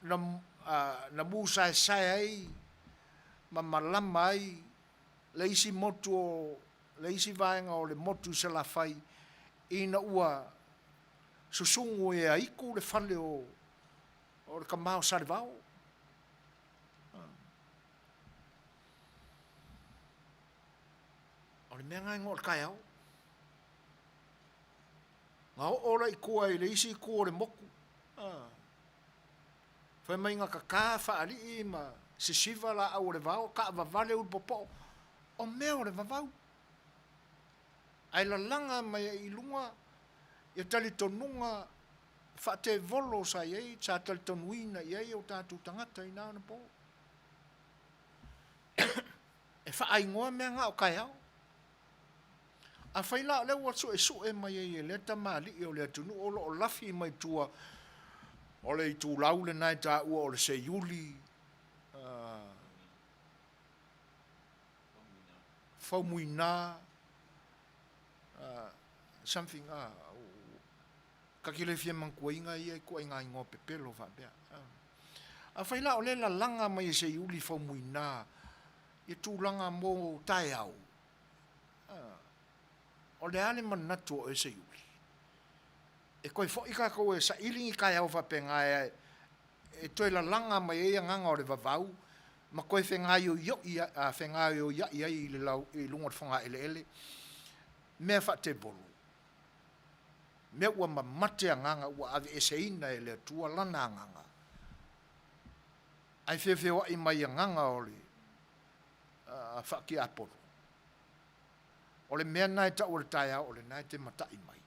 na musaesae ai ma malama ai le isi motu o le isi vaega o le motu i Salafai ina ua susugu e aitu le fale o le tama o Salevao. O le mea lena e igoa o le taeao. Na oo la i tua i le isi itu o le motu, fai mai na tata faalii ma sisiva laau o le vao, taavavale ulupopo, o mea o le vavau. Ae lalaga mai ai i luga ia talitonuga faatevolo sa i ai, sa talitonuina i ai o tatou tagata i na ona po. E faaigoa mea na o taeao. Afai la o lea ua suesue mai ai e lea tamalii o le atunuu o lo o lafi mai tua o le itulau lena e taua o le seiuli, Faumuina, something, ta te le fia manatuaina ia ituaiga igoa pepelo faapea. Afai la o lea e lalaga mai e Seiuli Faumuina ia tulaga mo taeao, o le a le manatu o oe Seiuli? E toe foi tatou e saili ni taeao faapena e toe lalaga mai ai agaga o le vavau ma toe fegaioiai ai i luga o le fogaeleele mea faatevolo, mea ua mamate agaga ua aveeseina e le Atua Lana Agaga, ae feofeoai mai i agaga o le faatiapolo. O le mea lena e tau o le taeao o lena e te matai mai.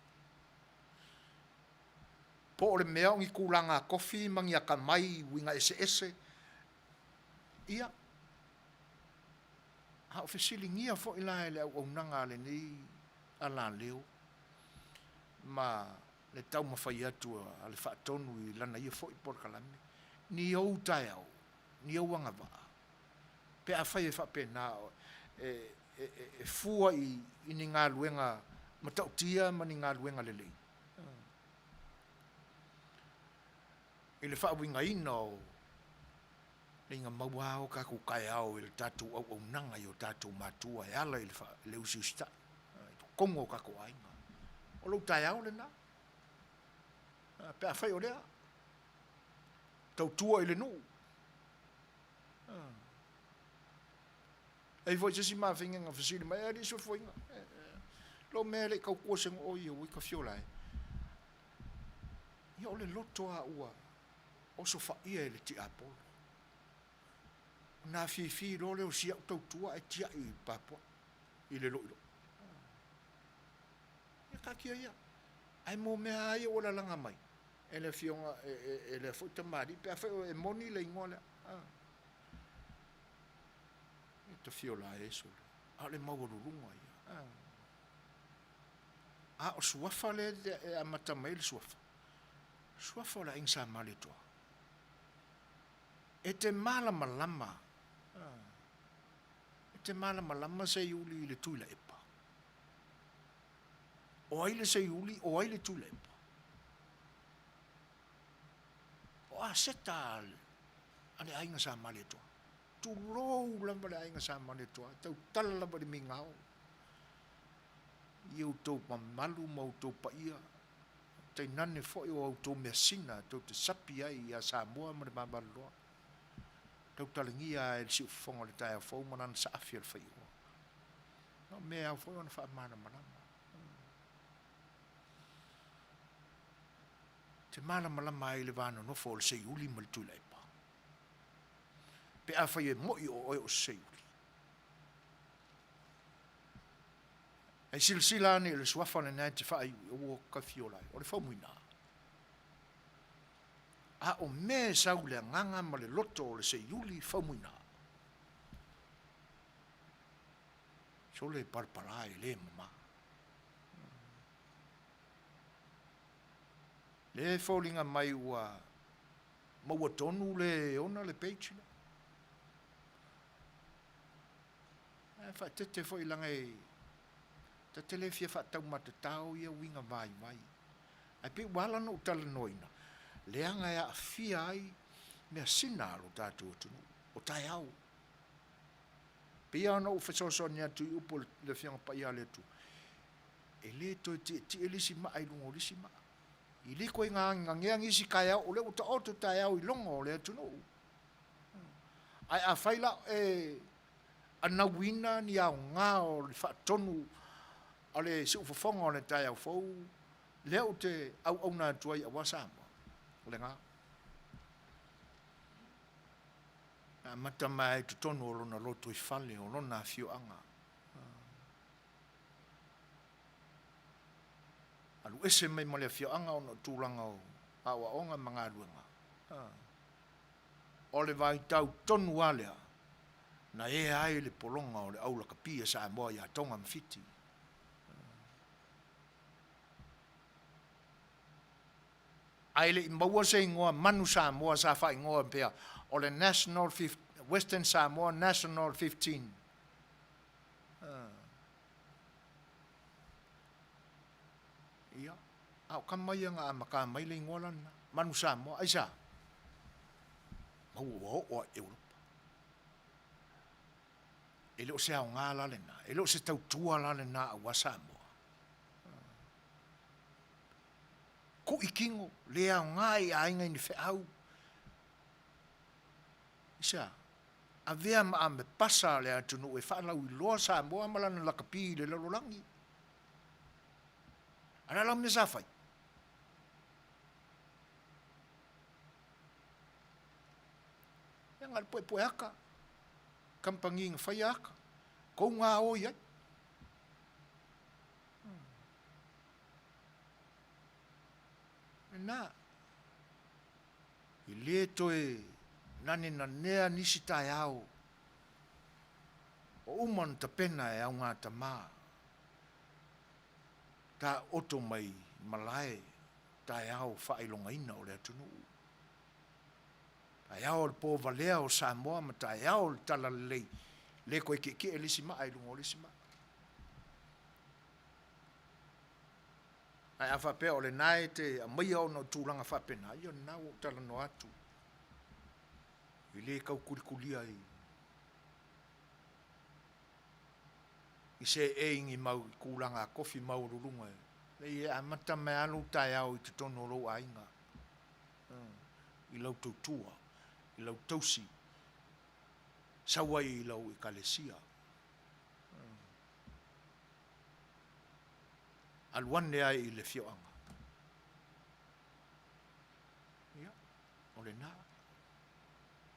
Po o le mea o ni tulaga tofi ma ni atamai i uiga eseese, ia, a o fesiligia foi la e le auaunaga a lenei alaleo ma le taumafai atu a le Faatonu i lana ia foi polokalame, ni ou taeao, ni ou agavaa, pe afai e faapena, e fua i ni galuega matautia ma ni galuega lelei, i le faauigaina o le maua lava o tatou taeao i le tatou auaunaga i o tatou matua e ala i le usiusitai i totonu o tatou aiga. O lou taeao lena, pe afai o lea, tautua i le nuu. E i ai foi se isi mafine na fesili mai, e alii Soifuaina, lou mea e le i tautua se nuu ia ua ita fio la e. Ia o le loto lava ua osofaia e le tiapolo. Ona afifi loa lea o si au tautua ae tiai i le papuaa, i le loiloi. Ia taatia ia. Ae mo mea lava ia ua lalaga mai e le afioga, e lea foi tamalii, pe afai e moni le igoa lea. Ia ta fio la e sole, a o le maualuluga ia. A o suafa lea e amata mai ai le suafa, suafa o le aiga sa Malietoa. E te malamalama, e te malamalama Seiuli i le Tuilaepa? O ai le Seiuli, o ai le Tuilaepa? O aseta a le aiga sa Malietoa. Tulou lava le aiga sa Malietoa, e tautala lava i le migao i outou mamalu ma outou paia, tainane foi o a outou measina tou te sapi ai ia Samoa ma le Vaavaaloloa. Tautalagia lava e le siufofoga o le taeao fou ma lana saafi o le faioa. O mea e ao foi ona faamalamalama. Te malamalama ai i le va nonofo o le Seiuli ma le Tuilaepa. Pe afai e mo'i o oe o se Seiuli. Ae silasila ane i le suafa lena e te faaiu, ua ka fiola ai, o le faumuina. A o mea e sau i le agaga ma le loto o le Seiuli faumuina. Sole palapala e le mama. Lea e foliga mai ua maua tonu le e ona le page lea. Ae faaeteete foi leaga e ta te le fia faataumatatao ia uiga vaivai. Ae pei ua ala ona ou talanoaina, leaga e aafia ai measina a lo tatou atunuu, o taeao. Pei lava ona ou fesoasoani atu i upu o le Afioga Paia a le Atua, e le toe tietie le isi maa i luga o le isi maa. E le toe gagea nisi taeao, o lea ua taoto taeao i logo o le atunuu. Ae afai la e anauina ni aoga o le faatonu a le siufofoga o le taeao fou, lea ou te auauna atu ai aua Samoa, o lena. Na amata mai lava i totonu o lona lotoifale, o lona afioaga. Alu ese mai ma le afioaga ona o tulaga o aoaoga ma galuega. O le vaitau tonu lava lea na ea ai le pologa o le aulakapi a Samoa ia Toga ma Fiti. Ae le i maua se igoa Manu Samoa sa faaigoa pea o le National Western Samoa National 15. Ia, a o kama ia na amata mai le igoa la lena, Manu Samoa, aisea? Maua ua oo lava i Europa. E le o se aoga la lena, e le o se tautua la lena aua Samoa. Ku'i kino, le aoga i aiga i ni feau. Aisea? Avea ma amepasa a le atunuu e faalauiloa Samoa ma lana lakapi i le lalolagi. A o le a la mea sa fai? Ia na o le puepue ata, kamupani na faia ata, kou gaoi ai. Lena, e le toe nanenanea nisi taeao o uma ona tapena e augatama taoto mai malae taeao faailogaina o le atunuu, taeao o le povalea o Samoa ma taeao o le talalelei, le toe tietie le isi maa i luga o le isi maa. Ae a faapea o lena e te aumaia ona o tulaga faapena, ia o lena ua ou talanoa atu. E le tau tulitulia i i seei ni mau tulaga tofi maualuluga. Leai, e amata mai lava lou taeao i totonu o lou aiga, i lau tautua, i lau tausi, sau ai i lau ekalesia. Alu ane ai i le afioaga. Ia, o lena.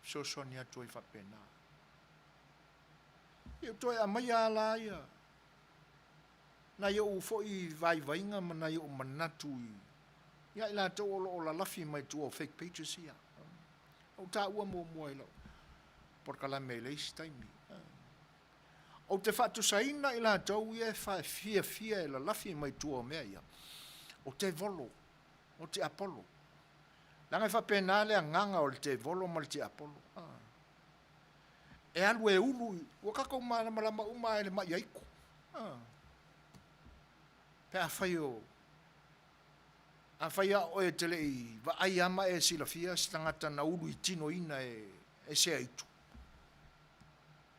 Fesoasoani atu ai faapena. Ia, toe aumaia lava la ia nai ou foi vaivaiga ma nai ou manatu i ia i latou o lo o lalafi mai tua o fake pages ia. Na ou taua muamua i lau polokalame i le isi taimi. Ou te faatusaina i latou ia e fiafia e lalafi mai tua o mea ia, o tevolo, o tiapolo. Leaga e faapena le agaga o le tevolo ma le tiapolo. E alu e ulu, ua tatou malamalama uma lava i le mai aitu. Pe afai o, afai lava o oe e te le i vaai lava ma e silafia se tagata na uluitinoina e se aitu,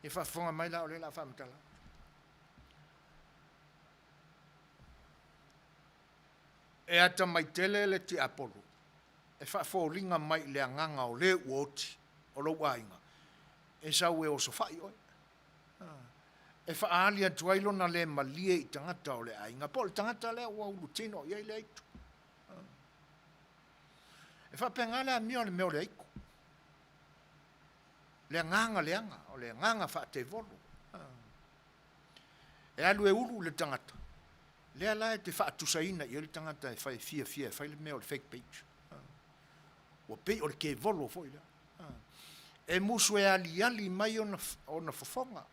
ia faafofoga mai la o lea o le a faamatala atu. E atamai tele le tiapolo e faafoliga mai i le agaga o le ua oti o lou aiga e sau e osofai oe, e faaali atu ai lona le malie i tagata o le aiga, po o le tagata lea ua ulutino i ai le aitu. E faapena le amio a le mea o le aitu. Le agaga leaga, o le agaga faatevolo. E alu e ulu le tagata, lea la e te faatusaina i ai le tagata e fai fiafia e fai le mea o le fake page. Ua pei o le kevolo foi lea. E musu e aliali mai ona fofoga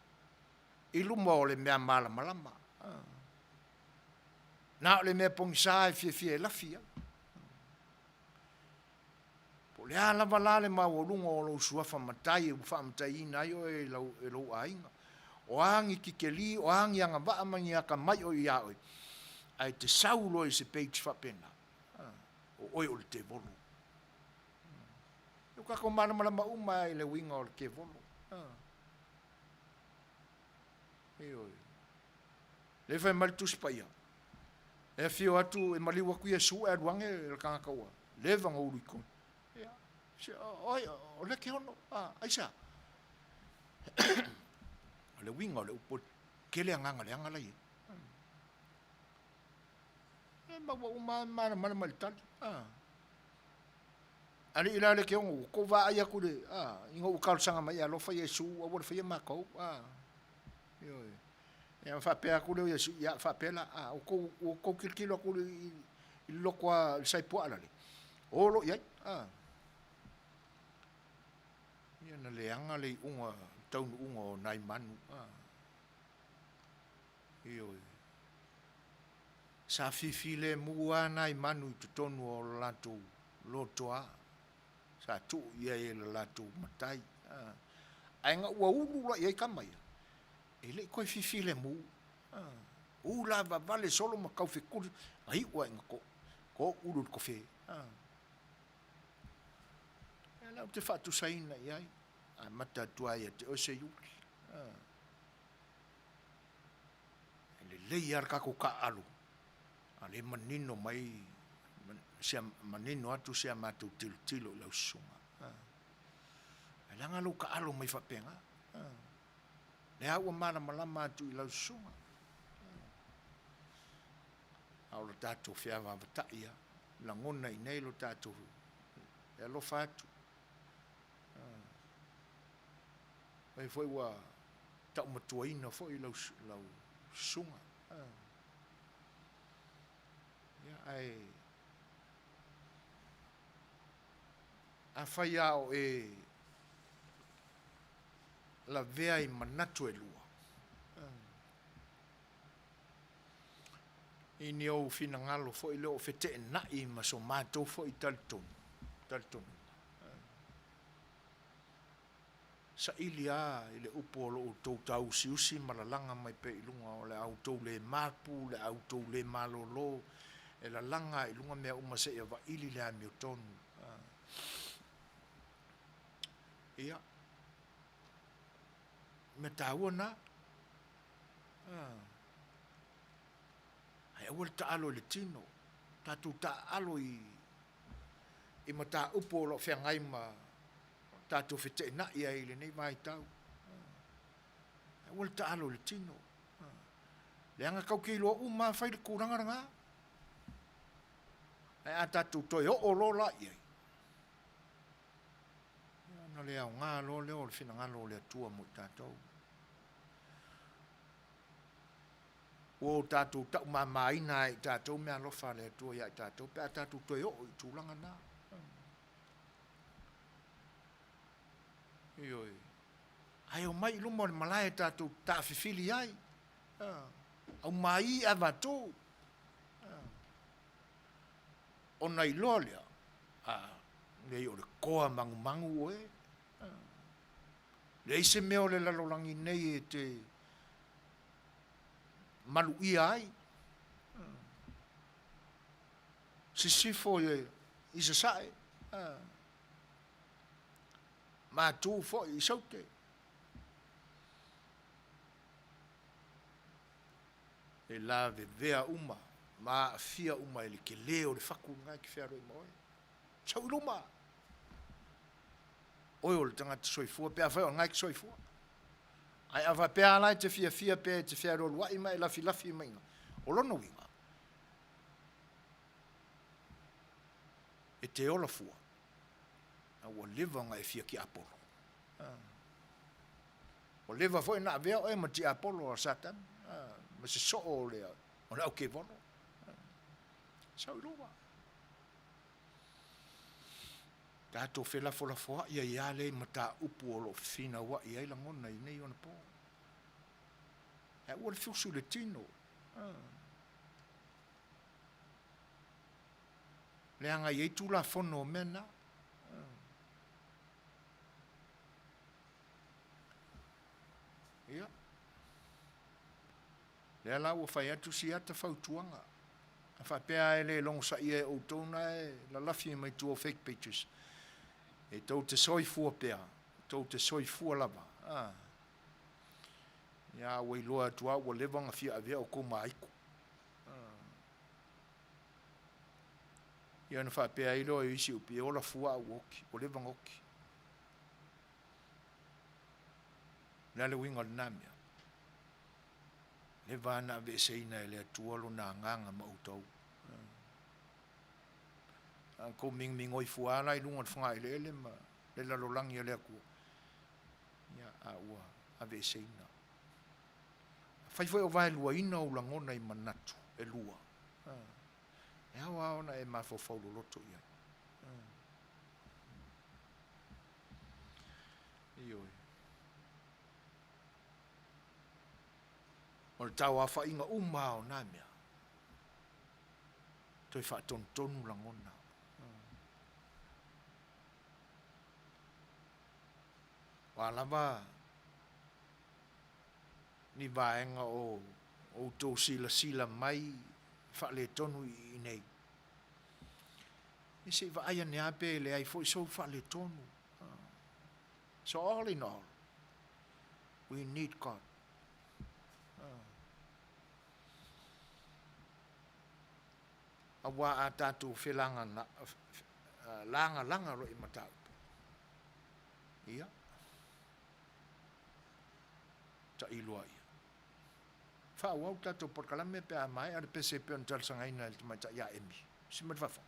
i luma o le mea malamalama. Na o le mea pogisa e fiafia e lafi ai. Po o le a lava la le maualuga o lou suafa matai ua faamataiina ai oe e lou aiga, o a ni titeli, o a ni agavaa ma ni atamai o i a oe, ae te sau loa i se page faapena, o oe o le tevolo. Ua tatou malamalama uma lava i le uiga o le tevolo. Ioe. Lea fai mai le Tusi Paia, e afio atu, e maliu atu Iesu ae alu ane le tagata ua leva ona ulu i totonu. Ia, se, o ai, o Lekeono, a, aisea? O le uiga o le upu, tele agaga leaga la e i ai. E maua uma lava malamalama i le tali. A. Alii la Lekeono, ua tou vaai atu i le, a, ina ua talosaga mai e alofa Iesu, aua le faia matou, a. Ioe. Ia ona faapea atu lea o Iesu, ia faapea la, a ua outou tilotilo atu i le loto a, i le saepuaa lale, o loa i ai, a. Ia na leaga le iuga, le taunuuga o nai manu, a. Ioe. Sa fifilemu lava nai manu i totonu o le latou lotoa sa tuu i ai e le latou matai. Ae ina ua ulu loa i ai tama ia, e le i toe fifilemu. U lavavale solo ma taufetuli, na iu lava ina toulu i le tofe. Ia lea ou te faatusaina i ai, amata atu lava ia te oe Seiuli. E lelei lava le tatou taaalo, a o lea e manino mai, manino atu si a matou tilotilo i lau susuga. Ae leaga lou taalo mai faapena. Lea ua malamalama atu i lau susuga. A o le tatou feavaavatai lava, lagona i inei lo tatou e alofa atu. Fai foi ua taumatuaina foi lau susuga. Ia, ae afai lava o e lavea i manatu e lua, i ni ou finagalo foi lea o feteenai ma so matou foi talitonuga, Saili lava i le upu o lo outou tauusiusi ma lalaga mai pea i luga, o le a outou le mapu, o le a outou le malolo, e lalaga lava i luga mea uma seia vaili le amiotonu. Ia, o mea taua na. Ae aua le taalo i le tino, tatou taaalo i mataupu o lo o feagai ma tatou feteenai ai i lenei vaitau. Aua le taalo i le tino. Leaga tatou te iloa uma lava fai le tulaga lena. Ae a tatou toe oo loa la i ai, ona le aoga loa lea o le finagalo o le Atua mo i tatou. Ua o tatou taumamaina lava e i tatou meaalofa a le Atua ia i tatou pe a tatou toe oo i tulaga na. Ioe. Ae omai i luma o le malae tatou taafifili ai. Aumai avatu. Ona iloa lea, a, leai o le koa magumagu oe. Leai se mea o le lalolagi nei e te maluia ai. Sisifo i sasae, matu foi i Saute. E lavevea uma ma aafia uma e le tele o le fatu lena e te fealuai ma oe. Sau i luma! Oe o le tagata soifua pe afai o lena e te soifua. Ae a faapea lava la e te fiafia pea e te fealualuai ma e lafilafi mai i ina, o lona uiga, e te ola fua, a ua leva ona e fia tiapolo. Ua leva foi ona avea oe ma tiapolo a Satani, ma se soo o le au kevolo. Sau i luma. Tatou felafolafoai ai lava lea i mataupu o lo o fefinauai ai lagona i nei onapo. Ae aua le fusu i le tino. Leaga e i ai tulafono o mea na. Ia. Lea la ua fai atu si ata fautuaga. A faapea e le logosaia e outou na e lalafi mai tua o fake pages, e tou te soifua pea, tou te soifua lava. A. Ia, ua iloa atu lava ua leva ona fia avea outou ma aitu. Ia ona faapea ai lea o isi upu, e ola fua a ua oti, ua leva ona oti. O le a le uiga o lena mea? Leva lava na aveeseina e le Atua Lona Agaga ma outou. A outou migomigoi fua lava la i luga o le fogaeleele ma le lalolagi a le Atua, ia, a ua aveeseina. Afai foi o vaeluaina ou lagona i manatu e lua, e ao lava ona e mafaufau loloto i ai. Ioe. O le tauaofaiga uma lava o na mea, toe faatonutonu lagona. O a lava ni vaega o outou silasila mai faaletonu i inei, ia se i vaai ane lava pe leai foi sou faaletonu. So all in all, we need God. Aua a tatou felagalaga loa i mataupu, ia, tailo ai. Faaauau le tatou polokalame pe a maea le pese e pei ona talosagaina e le tamaitai ia Emi. Si mai le fafo.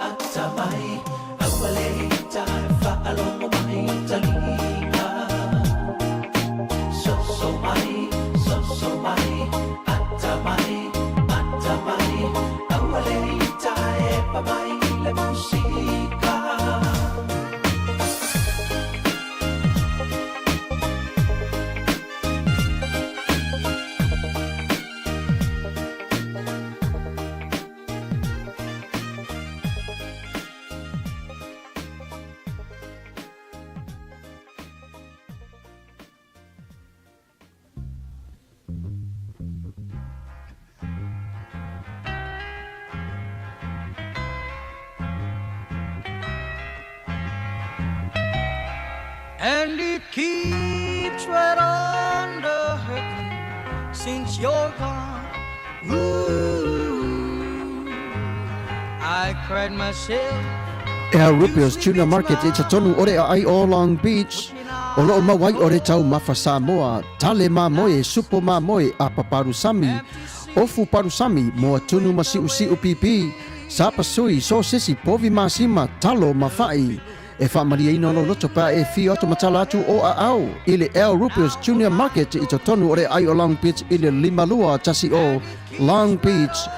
atamai, aua le ita faalogo mai taliga. Soso mai, soso mai, atamai, atamai, aua le ita epa mai le musika. And it keeps right on the hurting since you're gone. Ooh, I cried myself. El Rubio's Tuna Market i totonu o le aai o Long Beach. O loo mau ai o le taumafa Samoa, tale mamoe, supo mamoe, apa palusami, ofu palusami, moa tunu ma siusiu pipi, sapasui, sosesi, povi masima, talo ma fa'i. E faamalieina lou loto pe a e afio atu ma tala atu o aao i le El Rubius Junior Market i totonu o le aai o Long Beach i le 5210 Long Beach,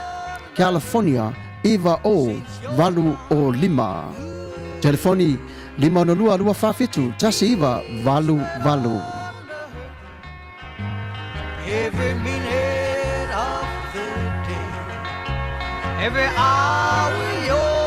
California 90805. Telefoni 562 247 1988. Every minute of the day, every hour you're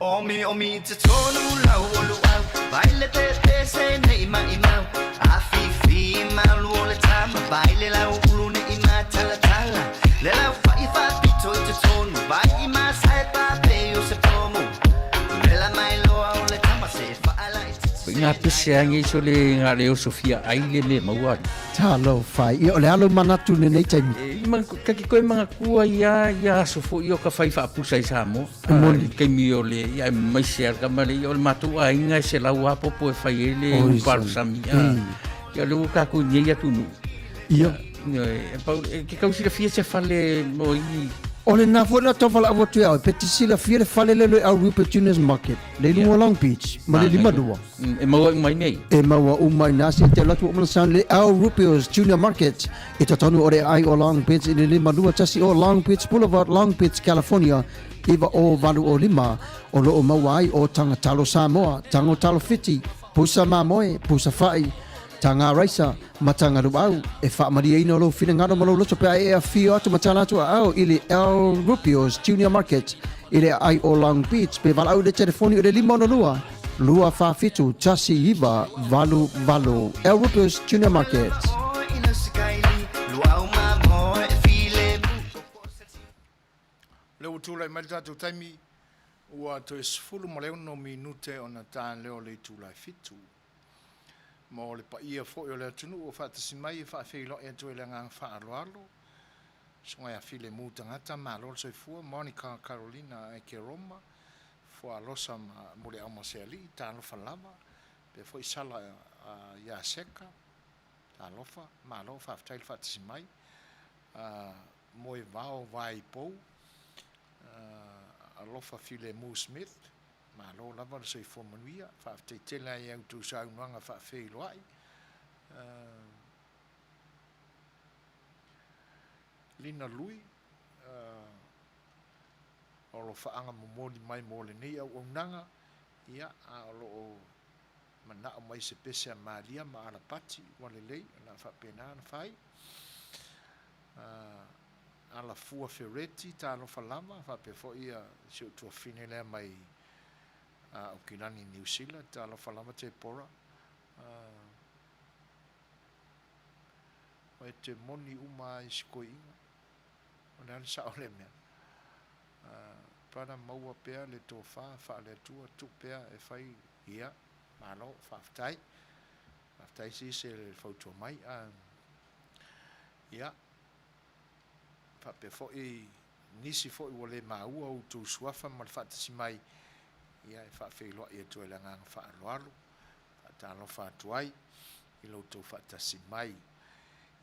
Omi omi te tonu lau o luau Vai le te te se nei mai mau A fi fi mau lu o le tama Vai le lau ulu ne i ma tala tala Le lau fa i fa pito i te tonu Vai i ma sai pa pe o se pomu Le la mai loa o le tama se fa ala i te Nga pese ange so le nga le oso fia ai le me maua. Talofa, ia o le alo manatu lenei taimi. E, ma, ka ki koe mga kua ia, ia aso fo i o ka whai whaapusa i Samoa. E moni. I kaimi o le, ia e mai se ar kama le, ia o le mātou ainga e se lau apopo e whai e le Oi, uparu sami. sami. A, ia le ua kākou nei atu nu. Ia. Ia, e, pau, e, ke kau silafia se fale mo i... O le na foi na tau whalaau atu e au, pe te silafia le fale le le au Rupert Junior's Market, le i lunga o Long Beach, ma le 52. E maua uma i nei. E maua uma i nā se te alu atu o Mana le Al Rupio's Junior Market i totonu o le aai o Long Beach i le 52 o Long Beach Boulevard, Long Beach, California, 90805. O lo o maua ai o Taga Talo Samoa, Tago Talo Fiti, Pusa Mamoe, Pusa Fa'i, Taga Raisa, ma Taga Luau. E faamalieina lou finagalo ma lou loto pe a e afio atu ma tala atu aao i le Al Rupio's Junior Market i le aai o Long Beach pe valaau i le telefoni o le 562 247 1988. Al Rupio's Junior Market. Lea ua tulai mai le tatou taimi, ua toe 16 minute ona ta lea o le itula e fitu. Mo le paia foi o le atunuu o faatasi mai e faafeiloai atu ai le agaga faaaloalo, Susuga ia Filemu Tagata, malo le soifua, Monica Carolina Ekeroma, Fuaalosa ma Muliauma Sealii, talofa lava, pea foi Sala ia Seka, talofa, malo, faafetai le faatasi mai, Moevao Vaipou, Alofa Filemu Smith, malo lava le soifua manuia, faafetai tele lava i a outou saunoaga faafeiloai. Lina Lui, o alofaaga momoli mai mo lenei auaunaga, ia, a o lo o manao mai se pese a Malia ma Alapati, ua lelei, o le a faapena ona fai. Alafua Fereti, talofa lava, faapea foi ia si ou tuafafine lea mai Aukilani, Niu Sila, talofa lava Tepora. E te moni uma lava i si koiina. O le a le sao o lea mea? Brother, maua pea le tofa faale-Atua, tuu pea e fai, ia, malo, faafetai. Faafetai sise i le fautua mai. Ia, faapea foi nisi foi ua le maua outou suafa ma le faatasi mai, ia e faafeiloai atu ai i le agaga faaaloalo, faatalofa atu ai i lo outou faatasi mai.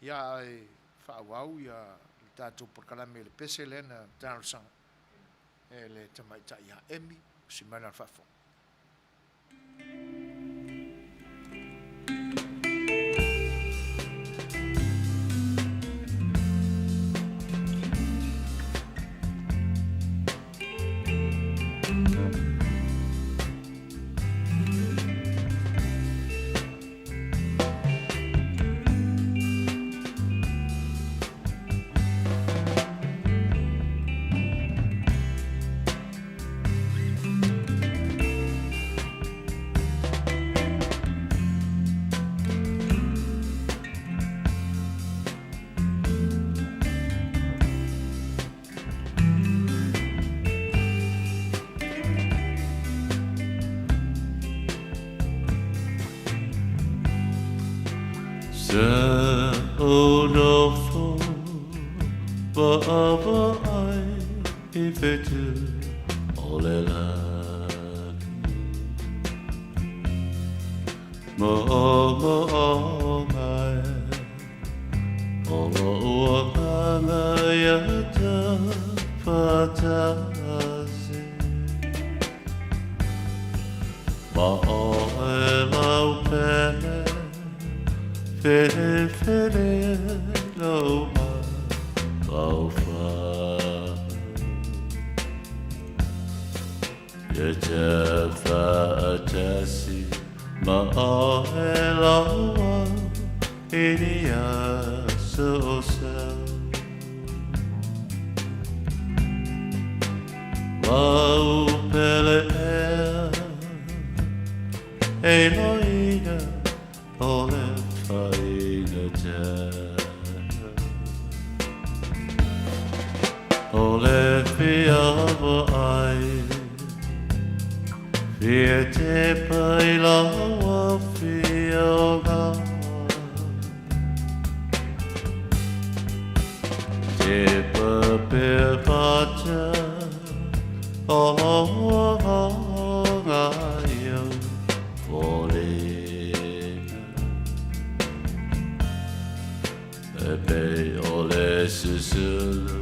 Ia, ae faaauau ia le tatou polokalame i le pese lea na talosaga e le tamaitai ia Emi, usi mai lana faafofoga. Sa ou nofo vaavaai i fetu o le lagi. Moomooga e o lou agaga ia tafatasi. Ma oe lau pele felefele lou mafaufau. Ia te faatasi ma oe laua i ni aso o sau. Lau pele ea e loina o le faigata. O le fia vaai, fia tepa i lau afioga. Tepa pea pata o lou agaga i ou foliga. E pei o le susulu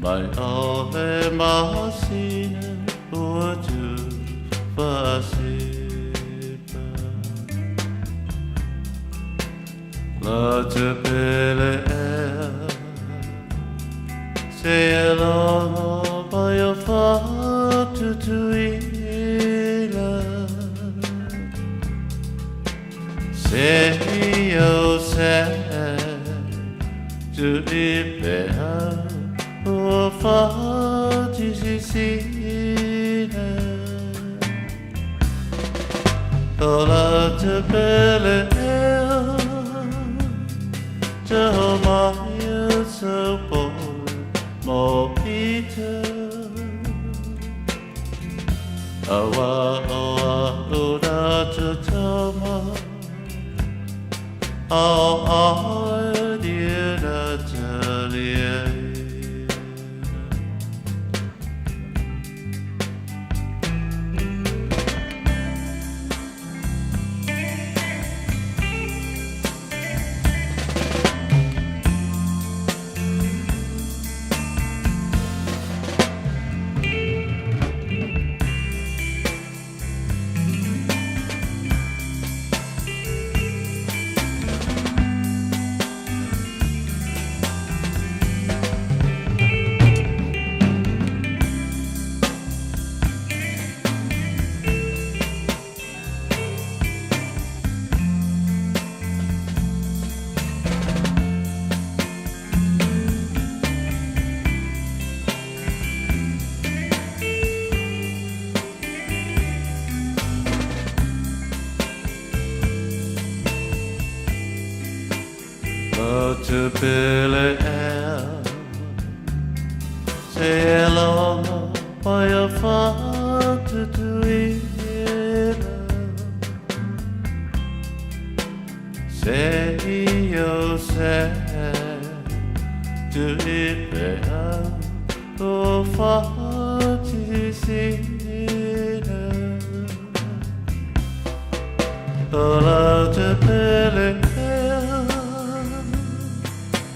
mai o le masina ua tufaasipa. La te pele ea, se e logo mai o fatutuila. Se i o se tu i pea ua fatisisina. O la te pele ea, te homai e sau pole mo ita. Aua o a ura te tama, ao ae dira te lie. La te pele ea, se e logo mai o fatutuila. tu i pe au o whatisina. O lau te pele ea,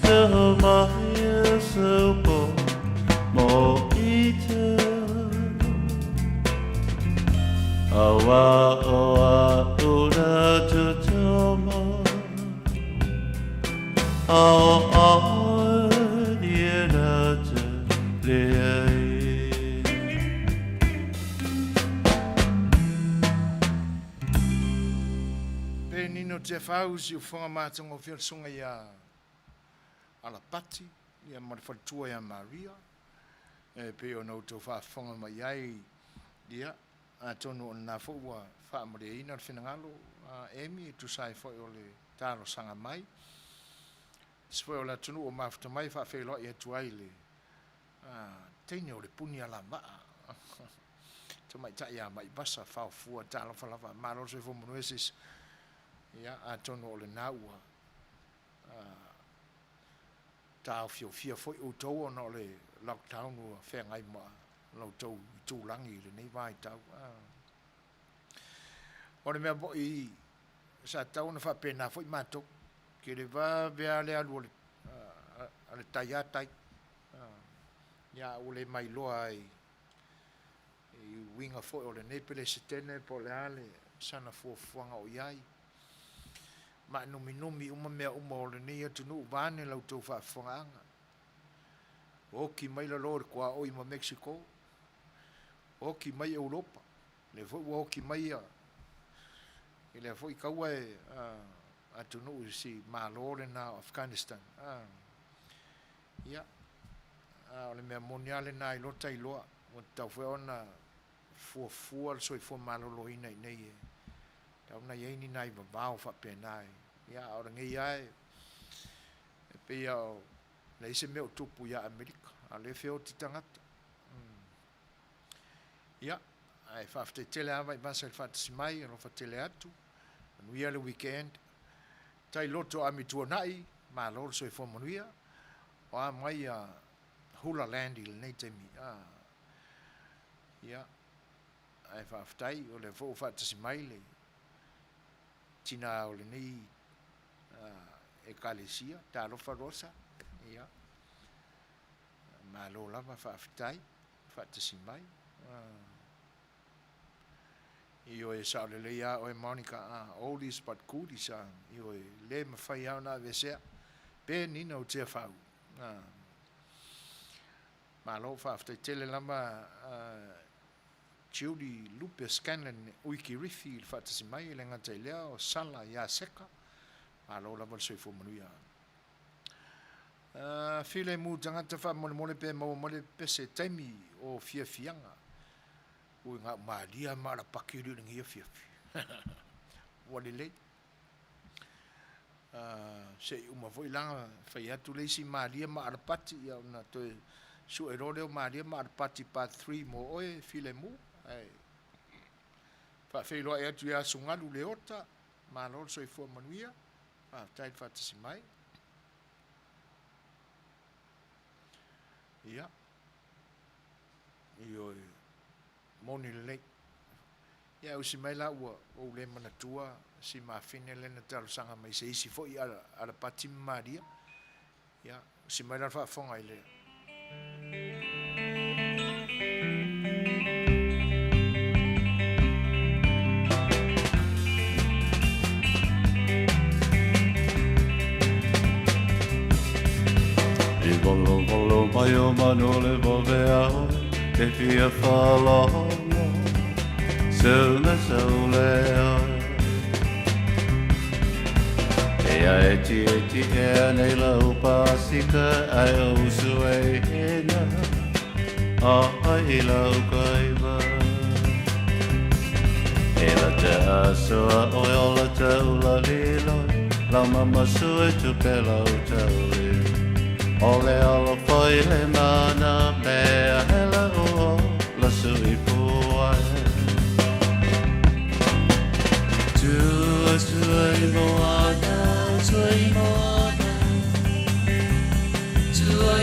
te o mai e supo mo i te. Awa o a ura tutomo, ao a ina te lea. Pe nino te whau si o whanga mātonga o whiarasonga ia Alapati, ia ma le faletua ia Maria, e pei ona outou faafofoga mai ai, ia, atonu o lena foi ua faamalieina le finagalo a Amy e tusa ai foi o le talosaga mai. Se foi o le atunuu o mafuta mai e faafeiloai atu ai le teine o le puni alavaa, tamaitai ia Maivasa Faofua, talofa lava, malo le soifua manuia sisi. Ia, atonu o lena ua taofiofia foi outou ona o le lockdown ua feagai ma la outou itulagi i lenei vaitau. O le mea foi sa tatau ona faapena foi matou, ke le vave lava le alu a le tai a tai. Ia, ua le mailoa ai i uiga foi o lenei Peresetene po o le a le sana fuafuaga o i ai. Maanuminumi uma mea uma o lenei atunuu vaeane la outou faafofogaaga. Oki mai lalo i le tuaoi ma Mexico, oki mai Europa, lea foi ua oki mai ia i lea foi taua e atunuu i si Malo lena o Afghanistan. Ia, a o le mea moni lava lena i lota iloa, ua tatau foi ona fuafua le soifua maloloina i inei e tatau ona i ai ni nai vavao faapena. Ia, a o lenei lava e pei lava o leai se mea o tupu ia Amerika, a o lea e feoti tagata. Ia, ae faafetai tele lava Vaivasa i le faatasi mai, alofa tele atu, manuia le weekend. Tai loto Amituanai, malo le soifua manuia, o a mai a Hula Land i lenei taimi. Ia, ae faafetai o lea foi ua faatasi mai le tina o lenei ekalesia, talofa Rosa. Ia, malo lava faafetai, faatasi mai. Ioe, sao lelei lava oe Monica, oldies but goodies, ioe, le mafai lava ona aveesea, pe nina o Tiafau. Malo, faafetai tele lava Judy Lupe Scanlon Uikirifi i le faatasi mai, e le gata i lea o Sala ia Seka, malo lava le soifua manuia. Filemu tagata faamolemole pe maua mai le pese taimi o fiafiaga. Ui gau malia ma alapaki li lenei afiafi. Ua lelei. Se i uma foi laga fai atu le isi malia ma alapati, ia ona toe sue loa lea o malia ma alapati part 3 mo oe Filemu. Ae faafeiloai atu ia Sugalu Leota, malo le soifua manuia, faafetai le faatasi mai. Ia, ioe, moni lelei. Ia, usi mai la ua ou le manatua si mafine lea na talosaga mai se isi foi alapati ma malia. Ia, usi mai la le faafofoga i le I volovolo mai o manu le vave a oe, e fia whalono, seu me seu lea. E a e ti e ti e a nei lau pasika, ai o usu e hina, a ai i lau kaiva. E la te asoa oe o la te ula liloi, lau mama sue tu pe lau tauli. O le alo foi le mana mea hela o la sui puai. Tua tua i moana, tua i moana, tua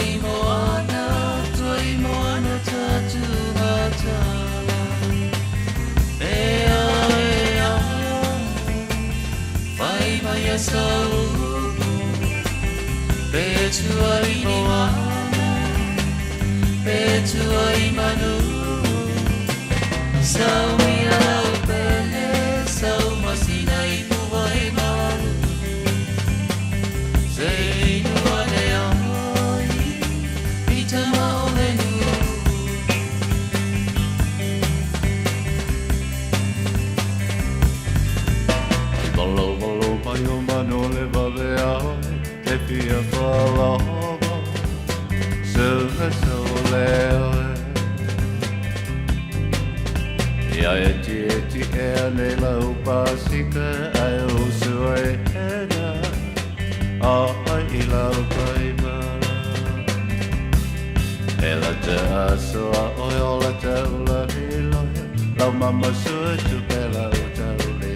tua i moana, e tua i manu. Sauia lau pele, sau masina i pua e malu. Se inu ane ai, i tama o le nuu. Valo valo mai o manu le vave ai, te fia whalava, se so le oe. Ia e ti e ti e nei lau pasika ai o sua e hena, a ai i lau paimara. E la te asoa oe o la te ula liloia, lau mama sua tu pe lau tauli.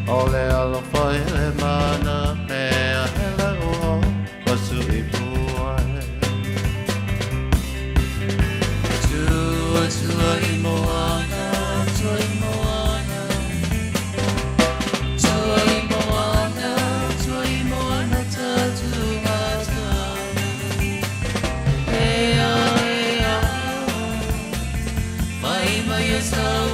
O le alofa i le mana mea he lau o pasu i puai. Tua tua i moana, tua i moana. Tua i moana, tua i moana, ta tu matana. E a, e a, mai mai e sau.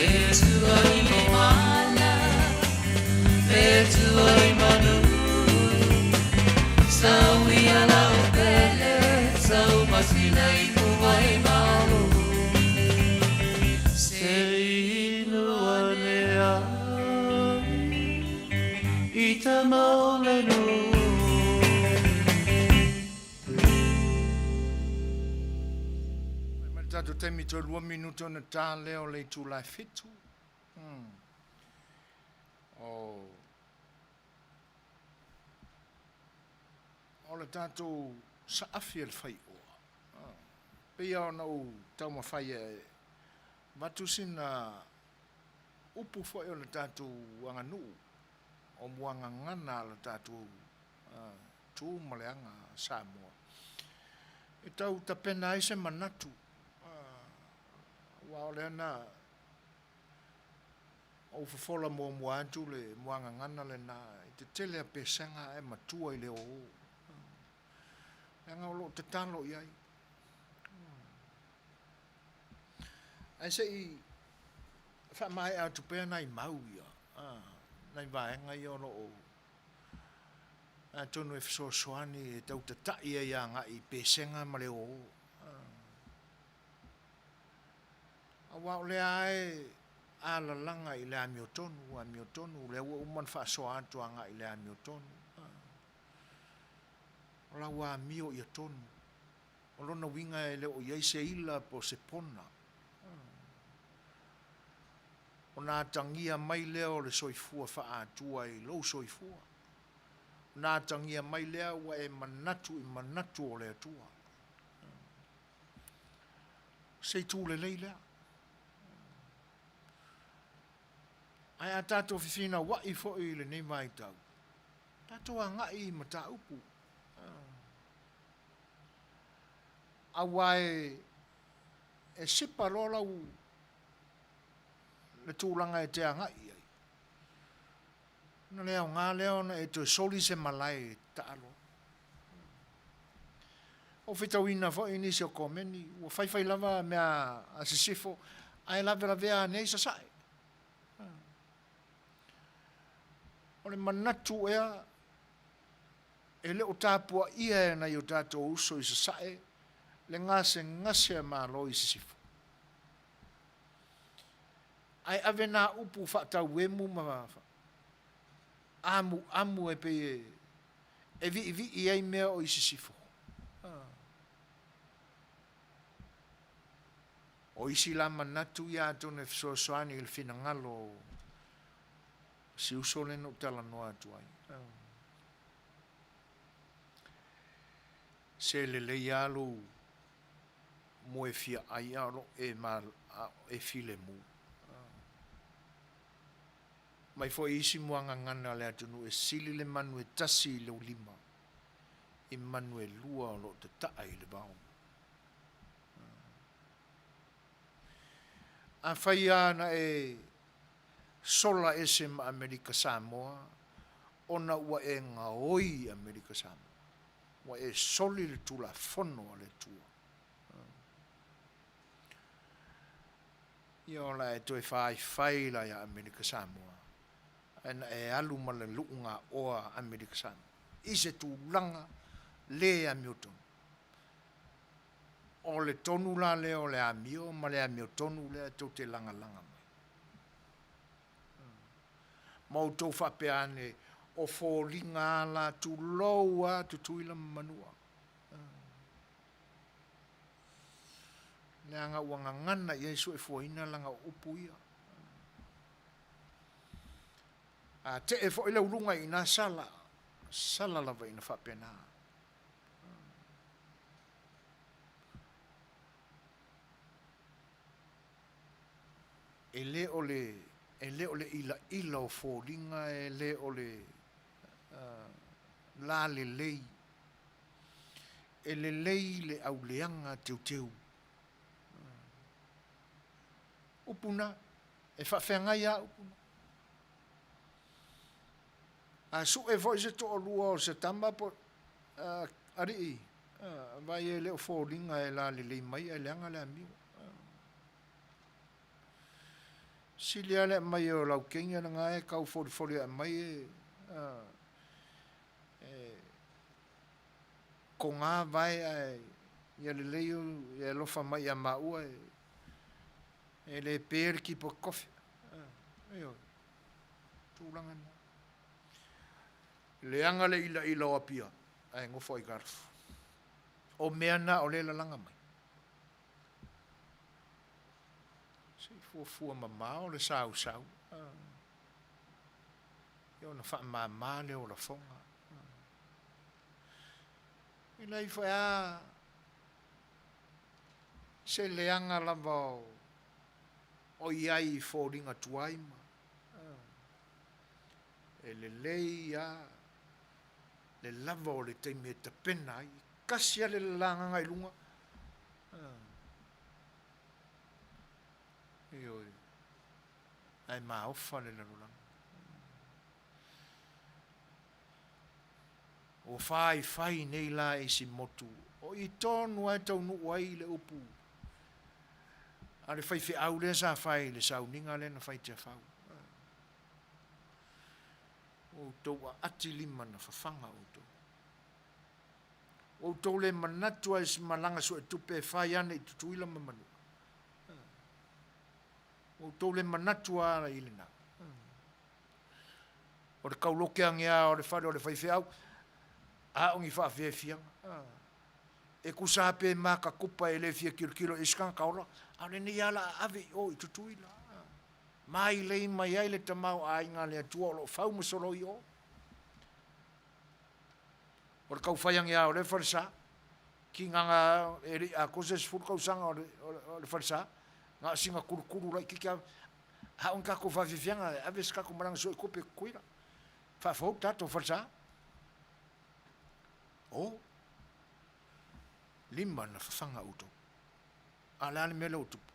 E tua i moana, e tua i manu. Sau ia lau pele, sau masina i pua e malu. Se inu ane ai, i tama o le nuu. Ma le tatou taimi toe 2 minute ona ta lea o le itula e 7. O le tatou saafi e le faioa. Pei ona ou taumafai e avatu sina upu foi o le tatou aganuu o muagagana a le tatou tu ma le aga Samoa. E tau tapena ai se manatu, aua o lea na ou fofola muamua atu le muagagana lena i te tele a pesega ae matua i le oo. Leaga o loo tatalo i ai. Ae se i faamaea atu pea nai mau ia, nai vaega ia o loo atonu e fesoasoani e tau tatai ai agai i pesega ma le oo. Aua o lea e alalaga i le amiotonu, amiotonu, lea ua uma ona faasoa atu agai i le amiotonu. O lau amio ia tonu. O lona uiga e le o i ai se ila po o se pona. Ona atagia mai lea o le soifua faatua i lou soifua. Ona atagia mai lea ua e manatu i manatu o le Atua. Se itu lelei lea. Ae a tatou fefinauai foi i lenei vaitau, tatou agai i mataupu. Aua e sipa loa lau le tulaga e te agai i ai. Ona le aoga lea ona e toe soli se malae e taalo. O faitauina foi nisi o komeni, ua faifai lava mea a sisifo, ae lavelavea ane ai sasae. O le manatu ea, e le o tapuaia e nai o tatou uso i sasae, le gasegase a Malo i sisifo. Ae ave nā upu faatauemu ma amuamu e pei e viivii ai mea o i sisifo. O isi la manatu ia atonu e fesoasoani i le finagalo o si uso lea na ou talanoa atu ai. Se lelei lava lou moe fia ai a o lo e e filemu. Mai foi isi muagagana a le atunuu e sili le manu e tasi i lou lima i manu e lua o loo tataa i le vao. Afai lava na e sola ese ma Amerika Samoa, Ona ua e gaoi i Amerika Samoa. Ua e soli le Tulafono a le Atua. Ia o le a e toe faifai la ia Amerika Samoa, ae na e alu ma le luugaoa Amerika Samoa i se tulaga le amiotonu. O le tonu la lea o le amio ma le amiotonu lea tou te lagalaga mai. Ma outou faapea ane, o foliga a la, tulou a Tutuila ma Manua. Leaga ua gagana i ai suefuaina lana o upu ia. A tee foi le uluga i ina sala, sala lava ina faapena. E le o le, e le o le ilaila o foliga, e le o le uh, lalelei. E lelei le auleaga teuteu. Upu na, e faafeagai lava upu na. A sue foi se toalua o se tama po uh, alii, uh, vai e le o foliga e lalelei mai ae leaga le amio. Sili lava le aumai o lau kenya lena e tau folifoli ae mai e, uh, e Kogā vae ae ia lelei e alofa mai ia maua e le pe le kipo kofi. Ioe. Tulaga na. Leaga le ilaila o Apia ae nofo aitalafu. O mea na o lea e lalaga mai. Se i fuafua mamao le sausau. Ia ona faamama lea o lafoga. E leai foi a se leaga lava o i ai i foliga tuai ma e lelei a le lava o le taimi e tapena ai. Tasi a le lalagaga i luga. Ioe. Ae maofa le lalolagi. Ua faifai nei la isi motu, o i tonu lava e taunuu ai le upu a le faifeau lea sa fai i le sauniga lea na fai i Tiafau. Ua outou aati lima na fafaga outou. Ua outou le manatu lava i se malaga suetupe e fai ane i Tutuila ma Manua. Ua outou le manatu lava i lena. O le kauloke age lava o le fale o le faifeau, a o ni faafiafiaga. E tusa lava pe matakupa e le fia tilotilo i ai se tagata ola, a o lenei lava o le a ave i o i Tutuila. Mailei mai ai le tamaoaiga a le Atua o lo o fau ma solo i o. O le taufai age lava o lea falesa, kinaga e le i atoa se 10 tausaga o le falesa, na o sina kulukulu laitiiti lava, A o ni tatou faafiafiaga e ave se tatou malaga suetupe i Tutuila, faafou le tatou falesa. O, lima na fafaga outou. A o le a le mea lea ua tupu?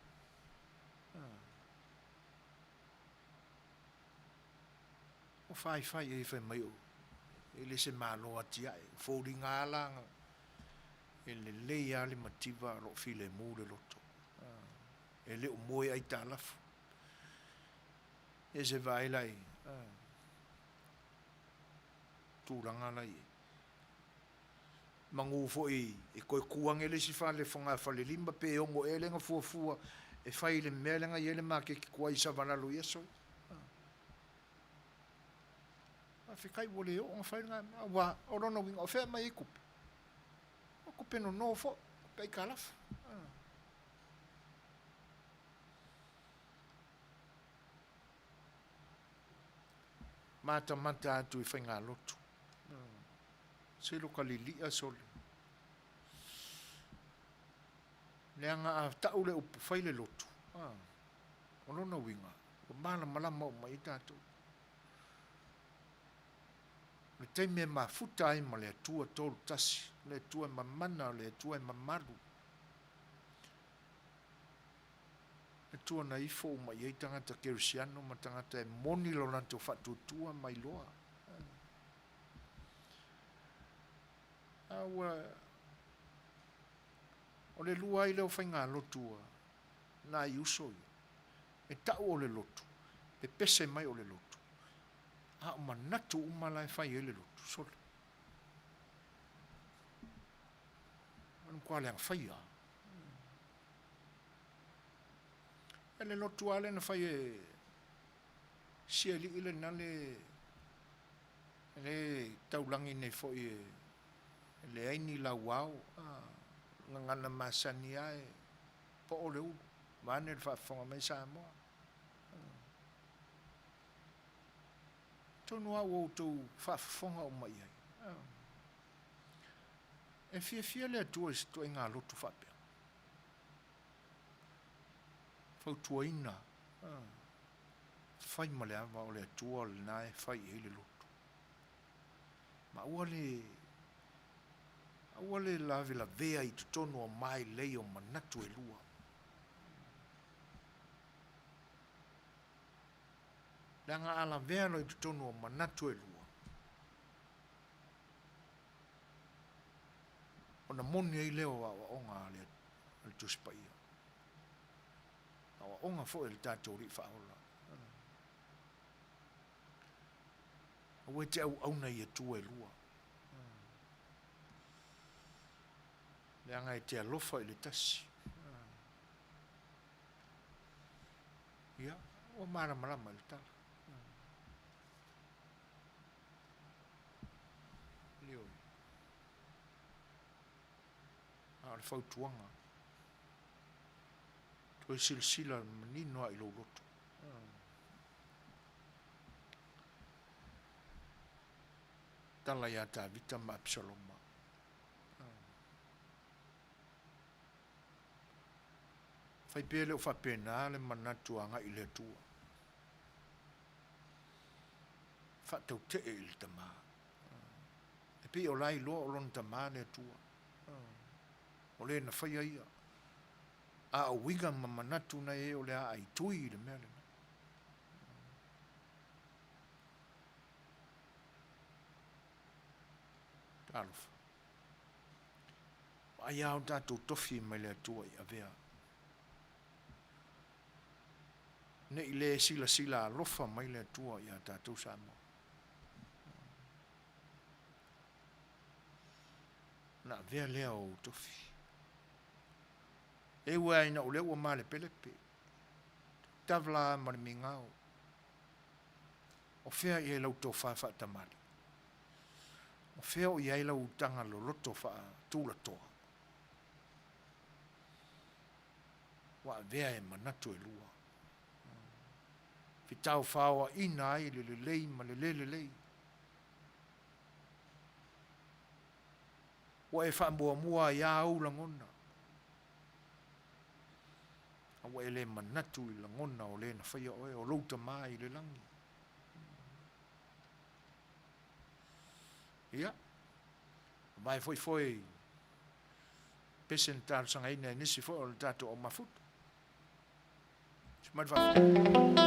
Ua faifai ai fai mai o e le se Malo atiae, o foliga lava la e lelei lava le mativa o lo o filemu le loto. E le o moe aitalafu. E se vaai la i tulaga la i ai. Manu foi e toe tu ane le isi fale fogafalelima pe ono ea lea na fuafua e fai i le mea lea na i ai le maketi tuai i Savalalo i aso ia. Faafetai ua le oo ona fai lena mea, aua o lona uiga o fea e aumai ai tupe? O tupe nono foi, tupe aitalafu. Matamata atu i faigalotu. Selo ka lilia sole. Leaga a tau le upu fai le lotu, o lona uiga, ua malamalama uma i ai tatou. O le taimi e mafuta ai ma le Atua 31, le Atua e mamana, o le Atua e mamalu. Atua na ifo uma i ai tagata kerisiano ma tagata e moni lo latou faatuatua ma iloa. A ua, o le lua ai lea o faigalotu a nai uso ia. E tau o le lotu, pepese mai o le lotu, a o manatu uma la e fai ai le lotu, sole. O le matua leaga faia lava. E le lotu lava lea na fai e si alii lena le le taulagi nei foi e leai ni lauao, a gagana masani lava e poo le ulu, vaeane le faafofoga mai Samoa. Atonu lava ua outou faafofoga uma i ai. E fiafia le Atua i se ituaiga lotu faapea. Fautuaina, fai ma le ava o le Atua lena e fai i ai le lotu. Ma aua le, aua le lavelavea i totonu o mailei o manatu e lua. Leaga a lavea loa i totonu o manatu e lua, ona moni ai lea o aoaoga a le, a le Tusi Paia, aoaoga foi a le tatou Alii Faaola. Aua e te auauna i Atua e lua. Leaga e te alofa i le tasi. Ia, ua malamalama i le tala. Ioe. A o le fautuaga, toe silasila manino lava i lou loto. Tala ia Tavita ma Apisaloma. Fai pea le o faapena le manatu agai i le Atua. Faatautee i le Tama. E pei o la e iloa o lona Tama le Atua. O le na faia ia. A o uiga ma manatu na e o le a aitui i le mea lena. Talofa. Vaai lava o tatou tofi mai le Atua i avea. Ne i le silasila alofa mai le Atua ia tatou Samoa. Ona avea lea o ou tofi. E ui lava ina o lea ua malepelepe, tavala ma le migao, o fea i ai lau tofa faatamalii? O fea o i ai lau utaga loloto faatulatoa? Ua avea e manatu e lua. Fitaofaoaina ai le lelei ma le le lelei. Ua e faamuamua ai lava ou lagona, a ua e le manatu i lagona o le na faia oe, o lou Tama i le lagi. Ia, vae foi foi pese na talosagaina e nisi foi o le tatou au mafuta. Mai le faafetai.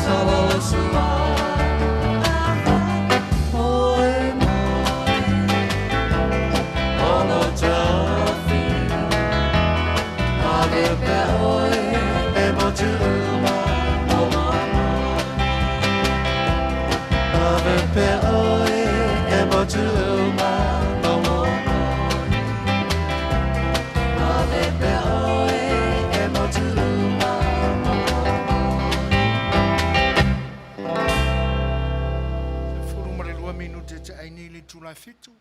12 minute te ai nei le itula e fitu.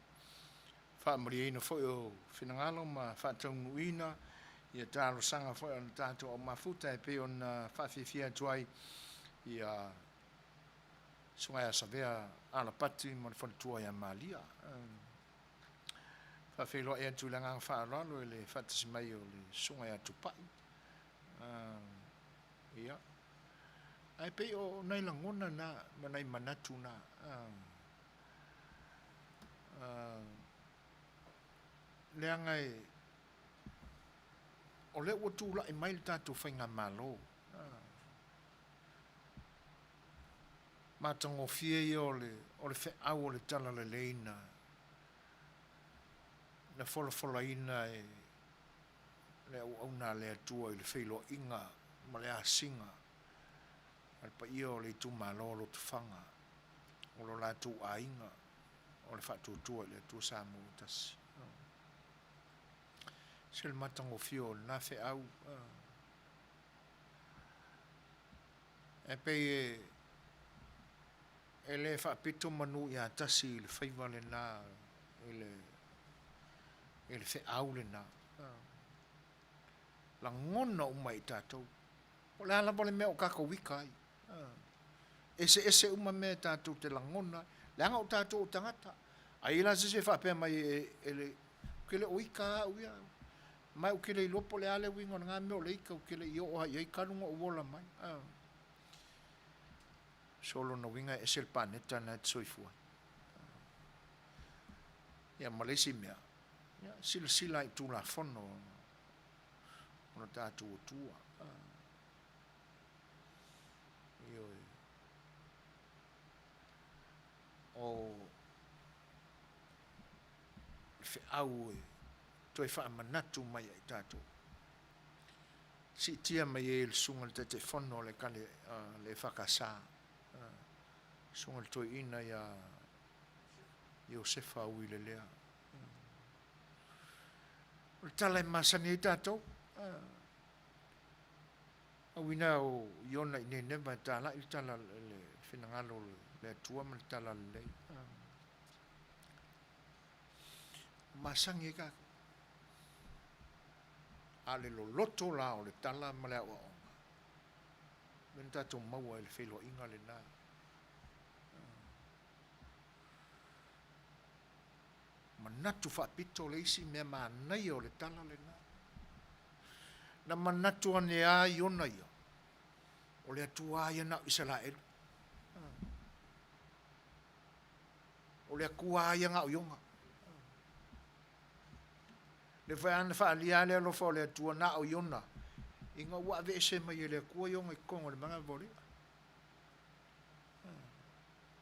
Faamalieina foi o finagalo ma faataunuuina ia talosaga foi a le tatou au mafuta e pei ona faafiafia atu ai ia Susuga ia Savea Alapati ma le faletua ia Malia. Faafeiloai atu i le agaga faaaloalo i le faatasi mai o le Susuga ia Tupai. Ia. Ae pei o nai lagona na ma nai manatu na. Leaga e, o lea ua tulai mai le tatou faigamalo, matagofie ia o le, o le feau o le talalelei na, na folafolaina e le auauna a le Atua i le feiloaiga ma le asiga a le paia o le itumalo o Lotofaga, o lo latou aiga o le Faatuatua i le Atua Samoa ua Tasi. Se le matagofie o lena feau. E pei e, e le faapito manu ia tasi i le faiva lena, i le, i le feau lena. Lagona uma e i tatou. O le a lava le mea o tatou ika ai. Eseese uma mea tatou te lagona ai. Leaga o tatou o tagata. Ai la se isi e faapea mai e, e le, ou te le o ika au ia. Ma ou te le iloa po o le a le uiga o lena mea o le ika, ou te le i oo lava i ai talu ona ou ola mai. So lona uiga e ese le paneta lena e te soifua ai. Ia ma le isi mea, ia silasila i Tulafono o lo tatou Atua. Ioe. O le feau e toe faamanatu mai ia i tatou. Siitia mai ai e le Susuga i le Taitaifono o le le EFKS, Susuga i le Toeaina ia Iosefa Uilelea. O le tala e masani ai tatou, auina o Iona i Neneva e talai le tala le finagalo o le Atua ma le tala lelei. Masani ai tatou. A o le loloto la o le tala ma le aoaoga, lea na tatou maua i le feiloaiga lena. Manatu faapito le isi mea manaia o le tala lena. Na manatu ane lava Iona ia, o le Atua lava ia na o Isaraelu. O le Atua lava ia na o Iona. Le foi ana faaalia lava le alofa o le Atua na o Iona, ina ua aveese mai e le Atua Iona i totonu o le manava o le i'a.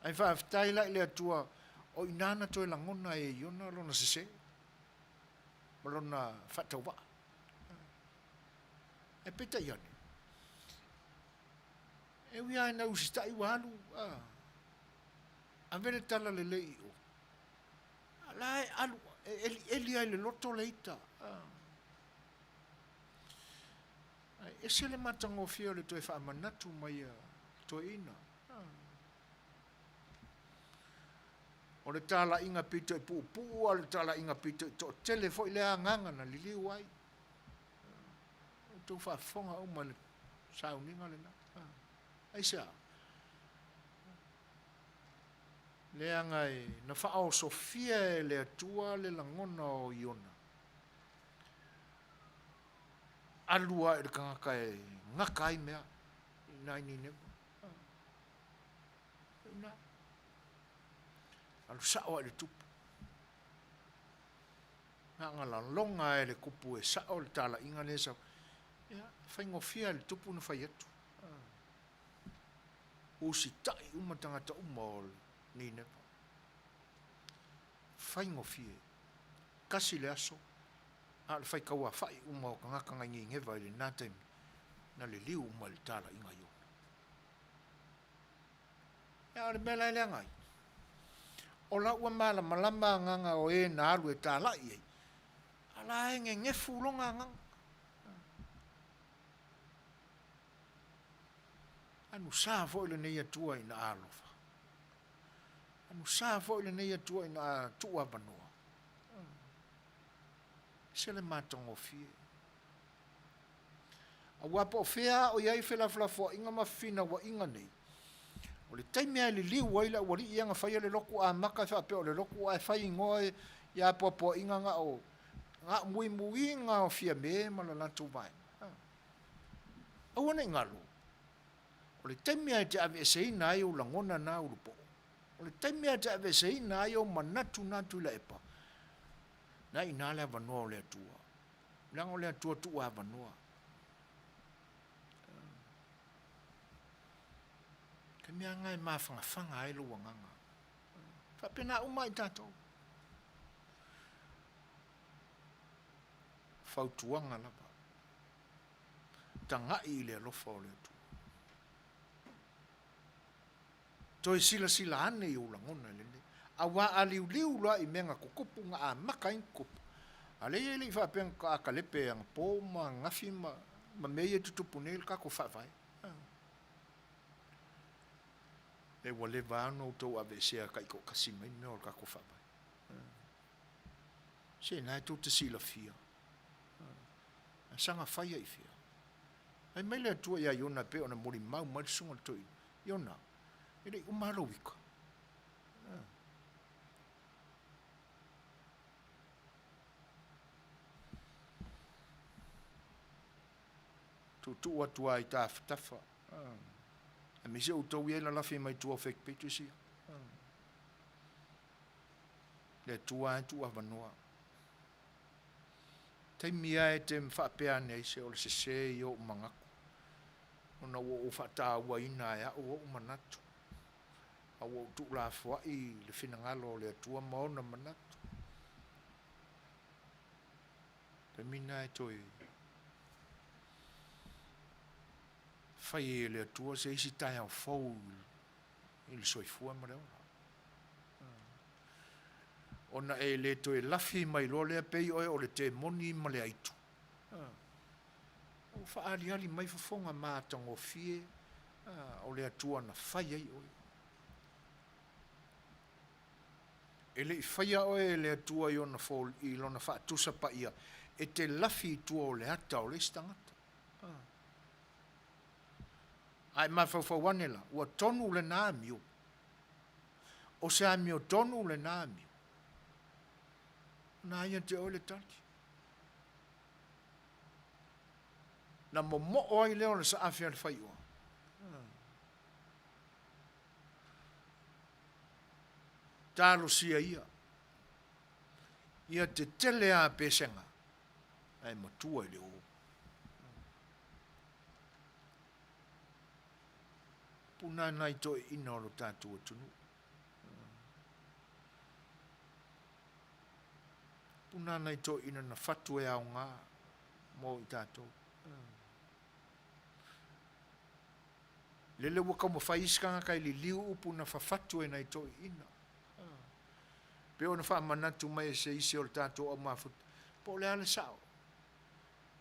Ae faafetai la i le Atua o i ina na toe lagona ai e Iona lona sese ma lona faatauvaa. Ae peitai ane, e ui lava ina usitai ua alu, ave le tala lelei i o, a la e alu, e elieli lava i le loto le ita. Ae ese le matagofie o le toe faamanatu mai a toeaina. O le talaiga pito i puupuu a o le talaiga pito i toatele foi lea agaga na liliu ai. Outou faafofoga uma i le sauniga lena. Aisea? Leaga e na faaosofia e le Atua le lagona o Iona. Alu lava i le tagata e gata ai mea i nai Nineva. Ina. Alu sao lava i le tupu. Na ona laloga lava e le tupu e sao le talaiga lea e sau. Ia, faigofie lava i le tupu ona fai atu. Usitai uma tagata uma o Nineva. Faigofie. Tasi le aso, a o le faitauafa'i uma o tagata nai Nineva i lena taimi, na liliu uma i le talaiga i ona. Ia, o le mea la e leaga ai, o la ua malamalama agaga o e na alu e tala'i ai, a la e gegefu lona agaga. Anusa foi lenei Atua ina alofa. Anusa foi lenei Atua ina tuu avanoa. Ese le matagofie. Aua po o fea a o i ai felafolafoaiga ma fefinauaiga nei, o le taimi lava e liliu ai le aualii ia na faia le lotu amata e faapea o le lotu ae fai igoa ia apoapoaiga na o muimuiga o Fiame ma le latou vaega. Aua ne i galo, o le taimi lava e te aveeseina ai ou lagona na ulupoo, o le taimi lava e te aveeseina ai ou manatu na Tuilaepa, na i ina le avanoa o le Atua. Leaga o le Atua tuu avanoa. Ka mea lena e mafanafana ai lou agaga. Faapena uma ai tatou. Fautuaga lava. Tagai i le alofa o le Atua. Toe silasila ane i ou lagona i lenei. Aua a liuliu loa i mea na tutupu, na amata ai ona tutupu, a lea e le i faapea na taakalepe anapo ma ananafi ma ma mea ia e tutupu nei i le tatou Faavae. E ua leva lava ona outou aveesea taitoatasi mai mea o le tatou Faavae. Se na e tou te silafia. Saga fai ai i fea? Fai mai le Atua ia Iona e pei ona molimau mai le susuga i le toeaina, Iona, e le i uma lou ika. Tuutuu atu lava i tafatafa, aemaise outou ia e lalafi mai tua o fake pages ia. Le Atua lava e tuu avanoa. Taimi lava e te faapea ane ai, se o le sese ia o ou manatu, ona ua ou faatauaina e au ou manatu, a ua ou tuulafoai i le finagalo o le Atua ma ona manatu. Taimi lena e toe fai ai e le Atua se isi taeao fou i le soifua ma le ola. Ona e le toe lafi mai loa lea pei oe o le temoni ma le aitu. Ua faaaliali mai fofoga matagofie o le Atua na fai ai oe. E le i faia oe e le Atua i ona i lona faatusa paia e te lafi i tua o le ata o le isi tagata. A e mafaufau ane la, ua tonu lena amio. O se amiotonu lena amio. Na ia te oe le tali. Na momoo ai lea o le saafi a le faioa. Talosia ia. Ia tetele a pesega, ae matua i le o. Puna nai toeaiina o lo tatou atunuu. Puna nai toeaiina na fatu e aoga mo i tatou. Lele ua taumafai isi tagata e liliu upu na fafatu e nai toeaiina. Pei ona faamanatu mai e se isi o le tatou au mafuta, po o le a le sao,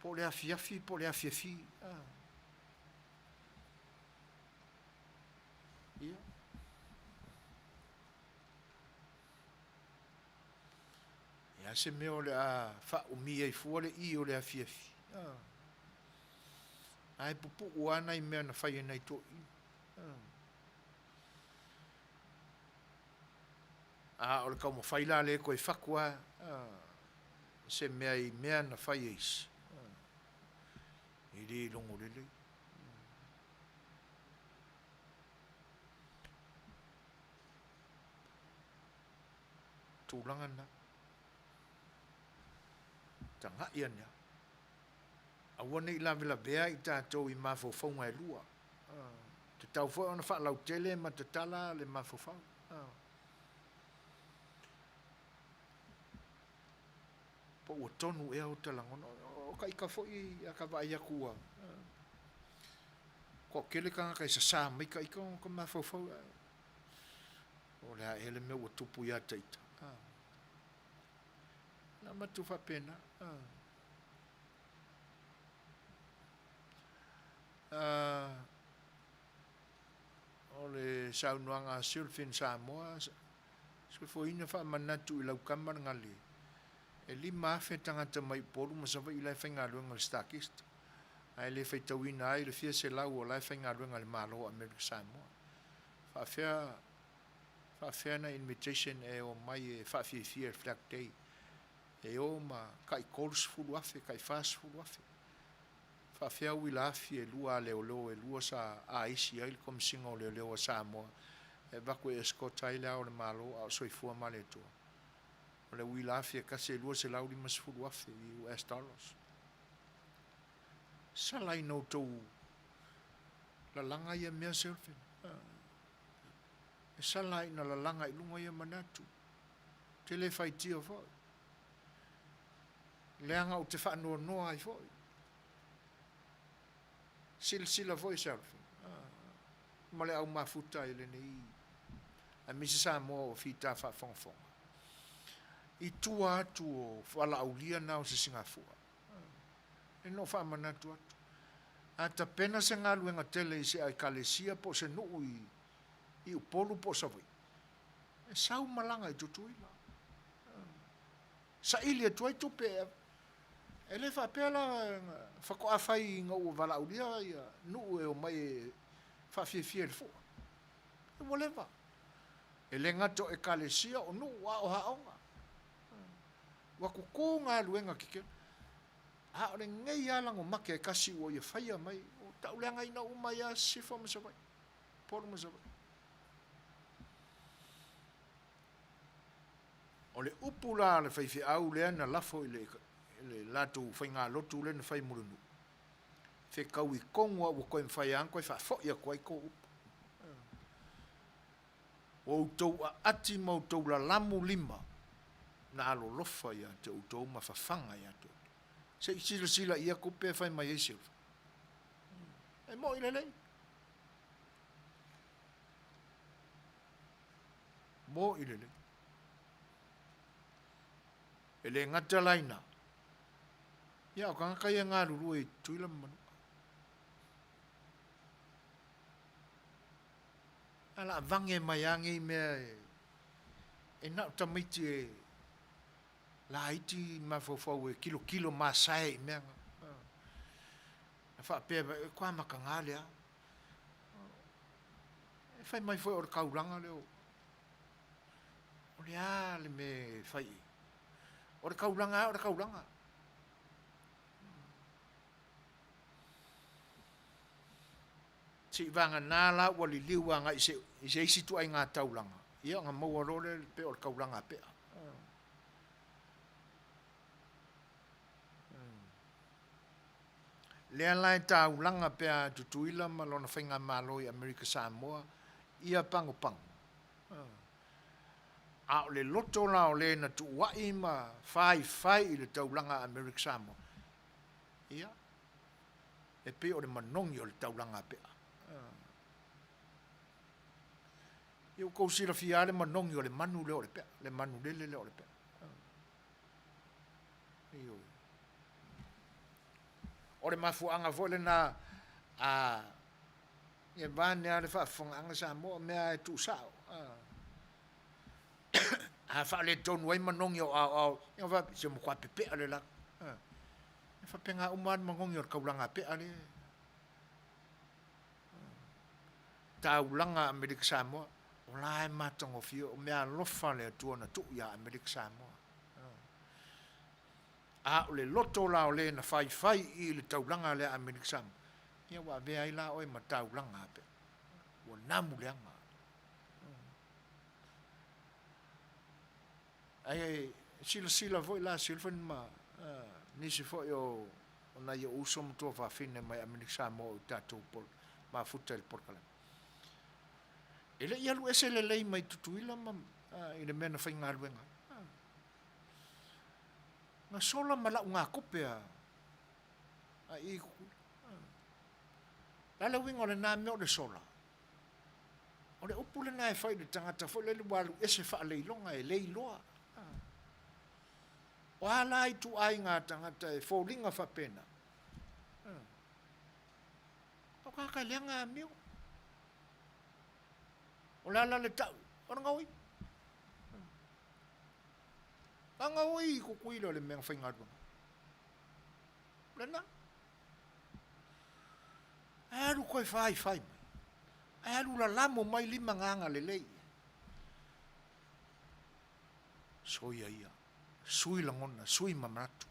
po o le afiafi po o le afiafi. Ia. E a se mea o le a faaumi ai fua le i o le afiafi. Ae pupuu lava nai mea na fai e nai toeaiina. A o le taumafai la lea e toe fatu lava se mea i mea na fai e isi, e le logo lelei. Tulaga na. Tagai ane lava. Aua ne i lavelavea i tatou i mafaufauga e lua. Tatau foi ona faalautele ma tatala le mafaufau. Po ua tonu ea ota lagona. O ka ika foi a ka vaai atu ua toatele tagata e sasa mai ka ika ona ka mafaufau. O le a ea le mea ua tupu ia te ita. Na avatu faapena. O le saunoaga a Sylphin Samoa, Soifuaina faamanatu i lau tama le galie, e 5,000 tagata mai Upolu ma Savaii la e faigaluega i le Starkist, ae le faitauina ai le fia selau o la e faigaluega i le Malo o Amerika Samoa. Faafea, faafea na invitation e omai e faafiafia i le Flag Day, e o ma tai 30,000, tai 40,000. Faafefea uila afi e lua a leoleo e lua sa aisi ai le Komesina o Leoleo a Samoa e avatu e escort ai Le Ao o le Malo a o soifua ma le Atua? O le uila afi e tasi e 250,000 US dollars. Sala ina outou lalaga ia mea Selfin. E sala ina lalaga i luga ia manatu. Ou te le faitia foi. Leaga ou te faanoanoa ai foi. Silasila foi Selfie ma le au mafuta i lenei aemaise Samoa ua fita faafogafoga i tua atu o valaaulia na o Sisigafua. E no faamanatu atu. A tapena se galuega tele i se Ekalesia po o se nuu i Upolu po o Savaii, e sau malaga i Tutuila. Saili atu ai tupe e ave. E le faapea la faatoa fai ina ua valaaulia ia nuu e omai e faafiafia i le fua. Ua leva. E le gata o ekalesia, o nuu, a o aoga. Ua tutu galuega kekele. A o lenei lava lagomate e tasi ua ia faia mai, ua tauleagaina uma ai lava Sisifo ma Savaii, Upolu ma Savaii. O le upu la a le faifeau lea na lafo i le, le latou faigalotu lea na fai mo le nuu, fetaui tonu lava ua toe mafai lava ona toe faafoi atu ai tou upu. Ua outou aati ma outou lalamu lima na alolofa ia te outou ma fafaga ia te outou. Se i silasila ia tupe e fai mai ai se E moi lelei. Moi lelei. E le gata la ina, ia o tagata ia e galulue i Tutuila ma Manua. Ae o le a vage mai lava nei mea e na o tamaiti e laiti mafaufau e tilotilo masae i mea na. Na faapea mai, e matua mataga lea. E fai mai foi o le taulaga lea o O le a le mea e fai i ai? O le taulaga lava o le taulaga. Seivagana la ua liliu agai i se, i se isi ituaiga taulaga, ia ona maua loa lea pei o le taulaga a pea. Lea la e taulaga pea a Tutuila ma lona faigamalo i Amerika Samoa ia Pagopago. A o le loto la o le na tuua'i ma faifai i le taulaga a Amerika Samoa, ia, e pei o le manogi o le taulaga a Pea. Ia ua tou silafia lava le manogi o le manu lea o le pea, le manu lele lea o le pea. Ioe. O le mafuaaga foi lena a Ia vaeane lava le faafofogaaga Samoa, o mea lava e tuusao. A faaletonu ai manogi o aoao, ia ona faapea, se ua matua pepea le lalo. E faapena uma lava le manogi o le taulaga a Pea lea. Taulaga a Amerika Samoa, o la e matagofie, o meaalofa a le Atua na tuu ia Amerika Samoa. A o le loto la o le na faifai i le taulaga lea a Amerika Samoa, ia ua avea ai la oe ma taulaga a Pea. Ua namu leaga. Ae silasila foi la Silvan ma nisi foi o nai ou uso ma tuafafine mai Amerika Samoa o i tatou mafuta i le polokalame. E le i alu ese lelei mai Tutuila ma i le mea na faigaluega ai. Na sola ma lau gatope a i i Tutuila. O le a le uiga o lena mea o le sola? O le upu lena e fai i le tagata foi lele ua alu ese faaleiloga e le iloa. O a la ituaiga tagata e foliga faapena? O tagata e leaga amio. O le a la le tau? O le gaoi. A gaoi i Tutuila o le mea na faigaluega. Lena. Ae alu toe faifai mai. Ae alu lalamo mai lima na agalelei. Soia ia. Sui lagona, sui ma manatu.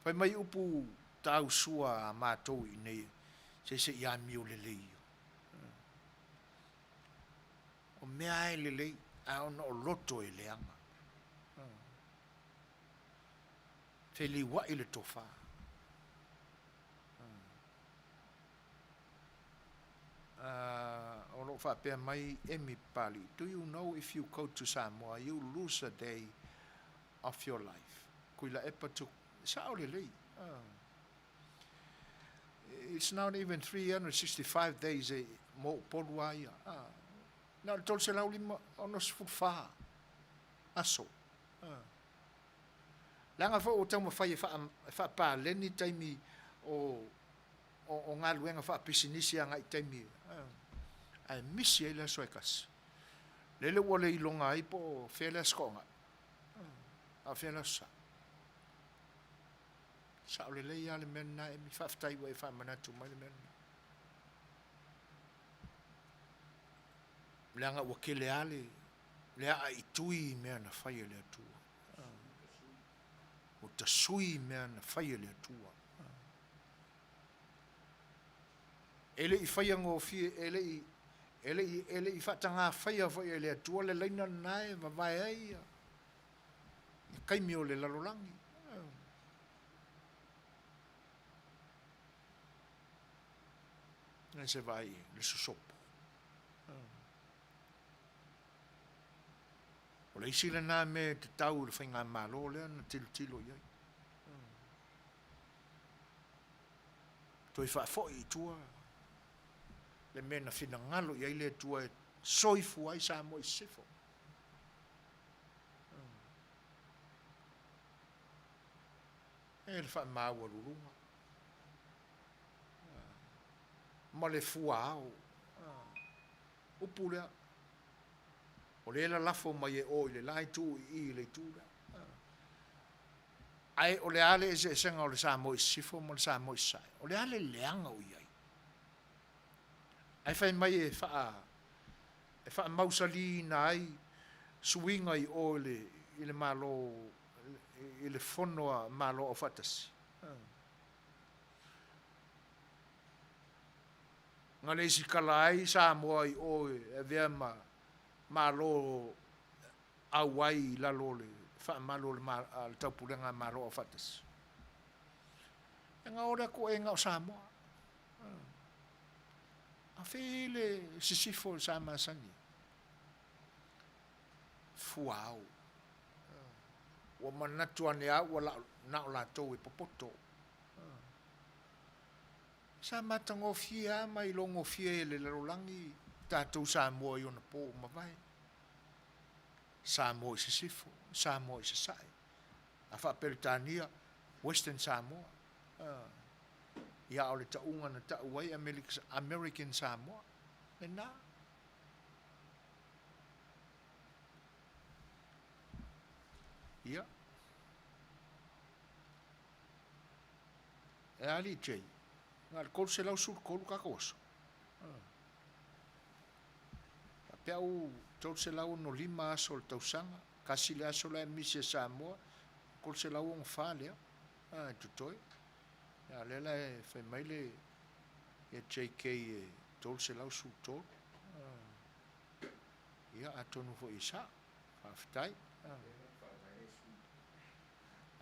Fai mai upu tausua a matou i inei, se se i amio lelei ia. O mea lava e lelei, ae ona o loto e leaga. Feliuai le tofa. O lo o faapea mai Amy Papalii, Do you know if you go to Samoa you lose a day of your life? Tuilaepa to, sao lelei. It's not even 365 days e mo Upolu a ia. Na o le 364 aso. Leaga foi ua taumafai e faapaleni taimi o o galuega faapisinisi agai i taimi ae misi ai le aso e tasi. Lele ua le iloga ai po o fea le Aso Toonai, a o fea le Aso Sa. Sao lelei lava le mea lena Amy, faafetai ua e faamanatu mai le mea lena. Leaga ua tele lava le le aa i tui i mea na fai e le Atua. Ua tasui mea na fai e le Atua. E le i faia gofie, e le i, e le i, e le i faatagā faia foi e le Atua le laina lena e vavae ai ia taimi o le lalolagi. E se vaai i le sosopo. O le isi lena mea e tatau i le faigamalo lea na tilotilo i ai. Toe faafoi i tua le mea na finagalo i ai le Atua e soifua ai Samoa i sisifo. E le faamaualuluga ma le fuaao. Upu lea, o lea e lalafo mai e o i le la itu i i i le itu lea. Ae o le a le eseesega o le Samoa i Sisifo ma le Samoa i Sasae? O le a le leaga o i ai? Ae fai mai e faa, e faamausaliina ai suiga i o i le, i le Malo, i le Fono a Malo Aufaatasi. Na lesitala ai Samoa i o e avea ma Malo auai i lalo o le faamalu o le Taupulega a Malo Aufaatasi. E gaole atu oe na o Samoa. A fei le sisifo sa masani? Fuao. Ua manatu ane au ua na o latou e popoto. Sa matagofie lava ma ilogofie e le lalolagi tatou Samoa i ona po ua mavae. Samoa i Sisifo, Samoa i Sasae, a faa-Peretania, Western Samoa. Ia, a o le tauga na tau ai American Samoa, lena. Ia. E a alii Jay, na o le 313 tatou aso. Faapea au 365 aso o le tausaga, tasi le aso la e misi e Samoa, 364 lea e totoe. A o lea la e fai mai le ia JK e 313. Ia atonu foi e sao. Faafetai.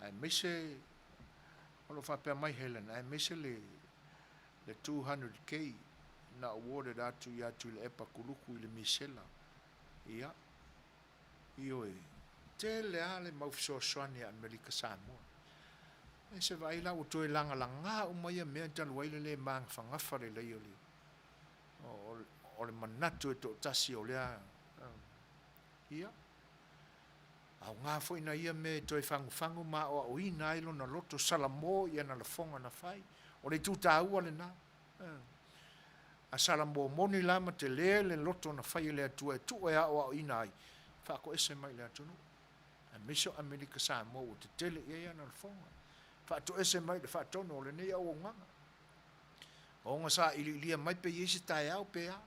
Aemaise o lo o faapea mai Helen, aemaise le 200K na awarded atu ia Tuilaepa Kuluku i le misela. Ia. Ioe. Tele lava le mau fesoasoani a Amerika Samoa. E se vaai la ua toe lagalaga uma ia mea talu ai le le magafagafa lelei o le o le manatu e toatasi o lea. Ia. Aoga foi na ia mea e toe fagufagu ma aoaoina ai lona loto Salamo i ana lafoga na fai. O le itu taua lena. A Salamo moni la ma tele le loto na fai e le Atua e tuu e aoaoina ai, faatoese mai i le atunuu. Aemaise o Amerika Samoa ua tetele i ai ana lafoga. Faatoese mai i le faatonu o lenei auaunaga. Ona sailiilia mai pe i ai se taeao pe a.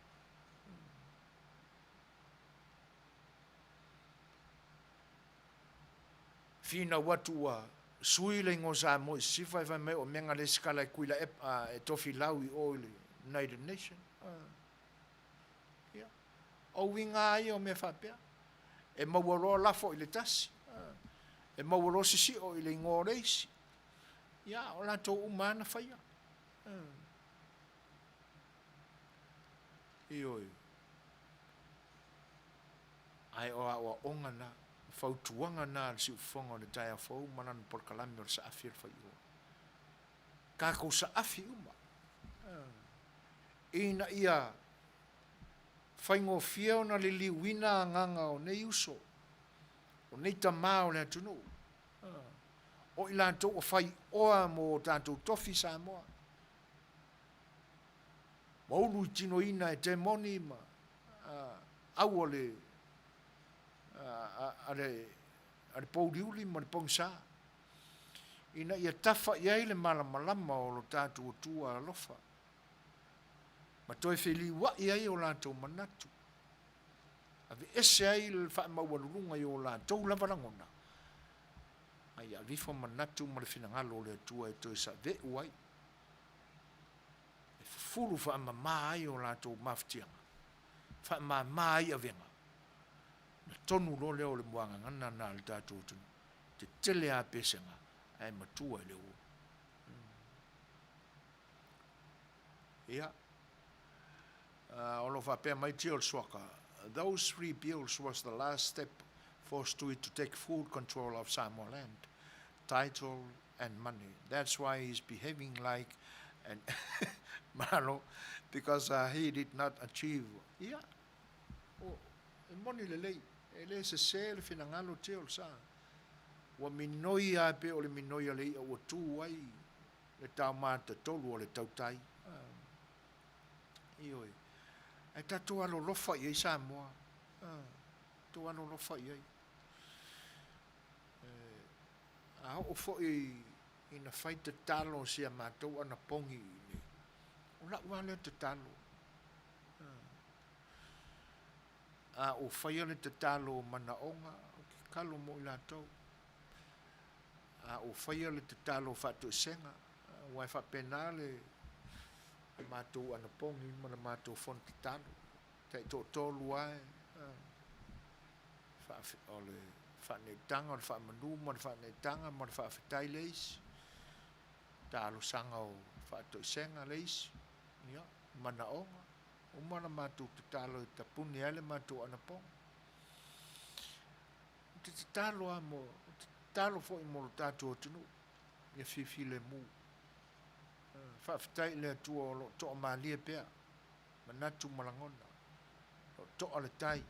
Finau atu ua sui le igoa Samoa i sisifo ae fai mai o mega le sikala e Tuilaepa e Tofilau i o i le United Nation. Ia. O uiga lava ia o mea faapea. E maua loa lafo i le tasi. E maua loa sisio i le igoa o le isi. Ia, o latou uma lava na faia. Ioe. Ae o aoaoga na, o fautuaga na a le siufofoga o le taeao fou ma lana polokalame o le saafi o le faaiuga. Tatou saafi uma ina ia faigofie ona liliuina agaga o nei uso, o nei tama o le atunuu, o i latou ua faioa mo o tatou tofi Samoa. Ua ulu i tinoina e temoni ma au a le a le pouliuli ma le pogisa, ina ia tafa i ai le malamalama o lo tatou Atua alofa, ma toe feliuai ai o latou manatu, aveese ai le faamaualuluga i o latou lava lagona, a ia ave ifo manatu ma le finagalo o le Atua e toe save'u ai, e fufulu faamama ai o latou mafatiaga, faamama ai avega, ona tonu loa lea o le muagagana lena a le tatou atunuu, tetele lava pesega ae matua i le uo. Ia, o lo o faapea mai Jill Swaka, Those three bills was the last step for Stui to take full control of Samoa land, title and money. That's why he's behaving like an malo because he did not achieve. Ia, o, e moni lelei, e le sese le finagalo Jill sa. Ua minoi lava e pei o le minoi a le i'a ua tu ai le taumatatolu o le tautai. Ioe. Ae tatou alolofa i ai Samoa. Tatou alolofa i ai. A oo foi ina fai tatalo a si a matou anapogi i inei, o lau lava lea tatalo. A ou faia le tatalo o manaoga, ou te tatalo mo i latou. A ou faia le tatalo o faatoesega, aua e faapena le matou anapogi ma le matou fono tatalo. Taitoatolu lava e o le faaneetaga, o le faamanu ma le faaneetaga ma le faafetai le isi, talosaga o faatoesega le isi, ia, manaoga, uma la matou tatalo e tapuni ai le matou anapogi. Ou te tatalo lava mo, ou te tatalo foi mo lo tatou atunuu, ia fifilemu. Faafetai i le Atua o lo o toamalie pea manatu ma lagona, o lo o toa le tai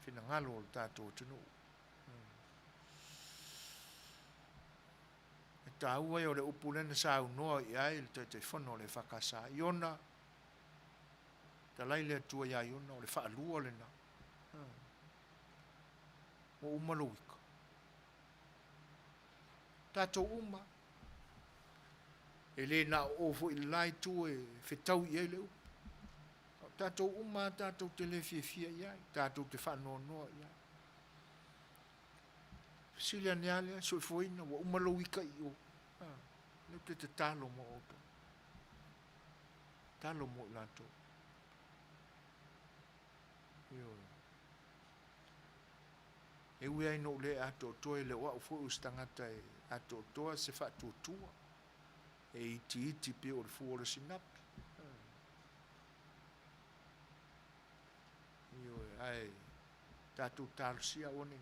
finagalo o le tatou atunuu. E taua ia o le upu lea na saunoa i ai le Taitaifono o le EFKS, Iona, talai le Atua ia Iona, o le faalua lena. Ua uma lou ika. Tatou uma, e le na o o foi i le la itu e fetau i ai le upu. O tatou uma lava tatou te le fiafia i ai, tatou te faanoanoa i ai. Fesili ane lava lea, soifuaina, ua uma lou ika i o. Ah, lea ou te tatalo mo outou. Tatalo mo i latou. Ioe. E ui ai ina ou le atoatoa, e le o au foi o se tagata e atoatoa se faatuatua, e itiiti pei o le fua o le sinapi. Ae tatou talosia aua ne i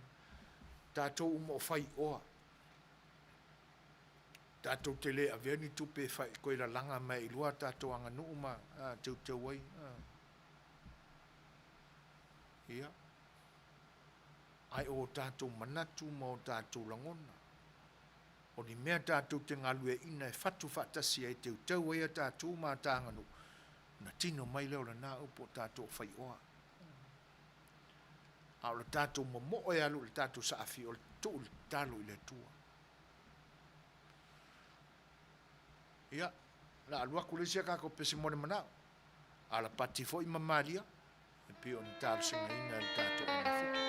tatou uma o faioa. Tatou te le avea ni tupe e fai, toe lalaga mai ai loa a tatou aganuu ma teuteu ai. Ia. Ae o tatou manatu ma o tatou lagona, o ni mea tatou te galueaiina e fatu faatasi ai e teuteu ai a tatou ma ta aganuu, ona tino mai lea o lena upu o tatou o faioa. A o le tatou momoo e alu i le tatou saafi, o le tuu le tatalo i le Atua. Ia, o le a alu atu le isi a tatou pese mo le manao. Alapati foi ma Malia, e pei ona talosagaina e le tatou augafitu.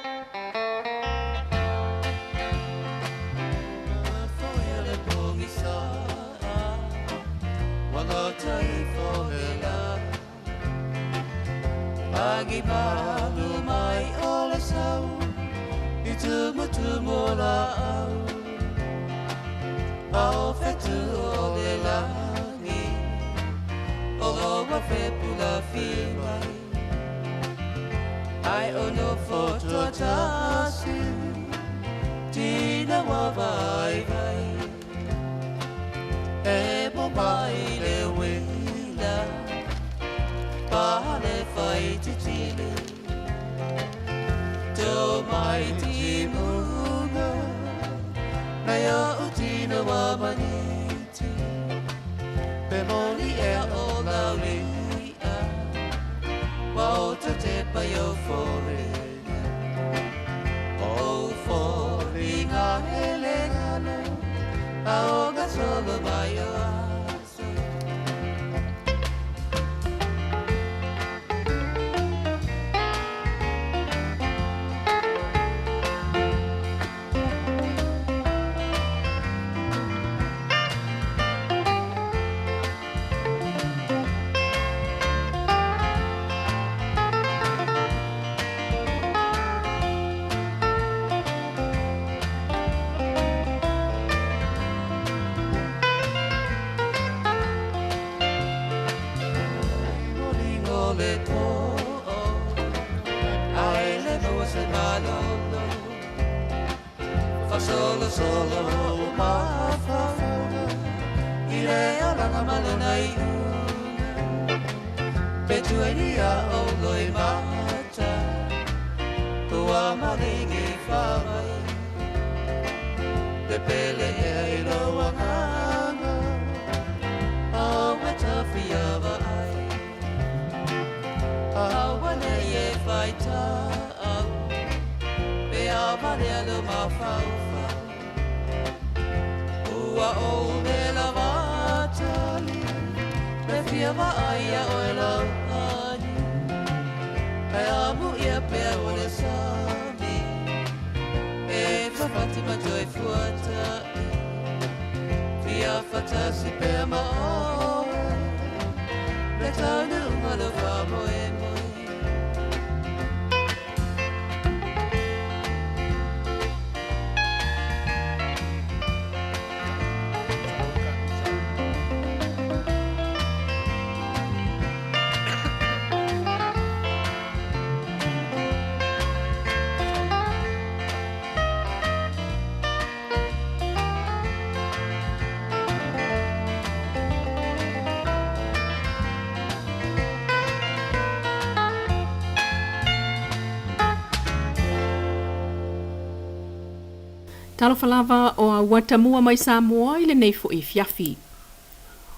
Talofa lava o auatamua mai Samoa i lenei foi afiafi.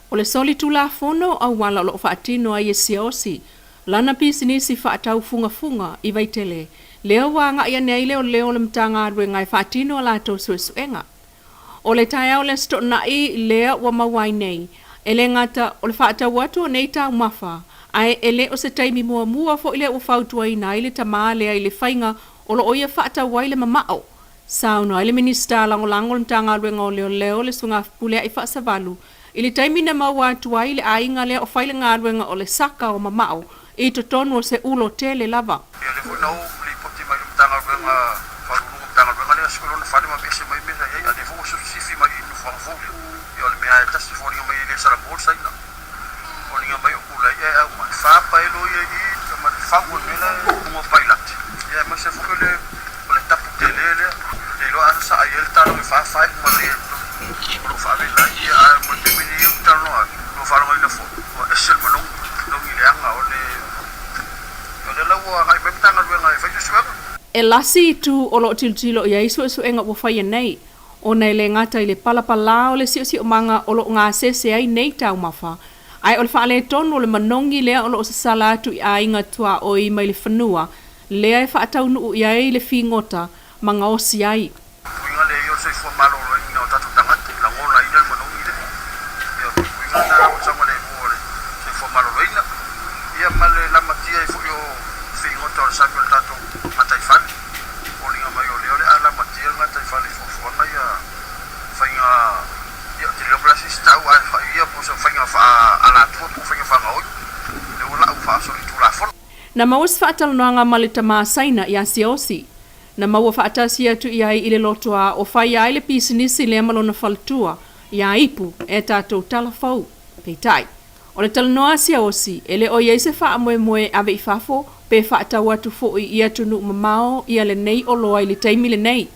O le solitulafono auala o lo o faatino ai e Siaosi lana pisinisi faatau fugafuga i Vaitele, lea ua agai ane ai leoleo o le Matagaluega e faatino a latou suesuega. O le taeao o le Aso Toonai lea ua maua ai nei, e le gata o le faatau atu o nei taumafa, ae e le o se taimi muamua foi lea ua fautuaina ai le tamā lea i le faiga o lo o ia faatau ai le mamao. Saunoa ai le Minisita Lagolago o le Matagaluega o Leoleo, le Susuga Fepuleai Faasavalu, i le taimi na maua atu ai le aiga lea o fai le galuega o le saka o mamao i totonu o se ulo tele lava. Ia lea foi na ou lipoti mai i le Matagaluega, Faauluuluga o Matagaluega lea, sue lona fale ma aveese mai mea sa i ai, a o lea foi ua sifi mai i nofoaga fou ia. Ia o le mea lava e tasi e foliga mai e le salamo le Saina. Foliga mai o pula ia e aumai. Fa paelo ia i i ma le fau o le mea la e luga o Pailate. Ia aemaise foi o le o le tapu tele lea, ou te iloa a sasaa i ai le talo e fa fa ma le o lo o faavela ai. Ia ae mo le taimi nei ou te talanoa atu, ua faalogoina foi ua ese le manogi, manogi leaga o le o lea la ua agai mai Matagaluega e fai suesuega. E lasi itu o lo o tilotilo i ai suesuega ua faia nei, ona e le gata i le palapalā o le siosiomaga o lo o gasese ai nei taumafa, ae o le faaletonu o le manogi lea o lo o sasala atu i aiga tuaoi mai le fanua lea e faataunuu i ai le figota ma gaosi ai. Puipuiga lea ia o le soifua maloloina o tatou tagata, e lagonaina le manogi lea. Ia o le puipuiga lena o le saogalemu o le soifua maloloina, ia ma le lamatia ai foi o figota o le sami o le tatou gataifale. E foliga mai o lea o le a lamatia le gataifale i fuafuaga ia faiga, ia ou te le iloa po o le a se isi tau ae fai ia po o se faiga faa-alatua po o faiga faagaoi lea ua lau faasolitulafono. Na maua se faatalanoaga ma le tama Saina ia Siaosi. Na maua faatasi atu i ai i le lotoa o faia ai le pisinisi lea ma lona faletua, ia Ipu, e tatou tala fou. Peitai, o le talanoa a Siaosi, e le o i ai se faamoemoe e ave i fafo pe faatau atu foi i atunuu mamao ia lenei oloa i le taimi lenei.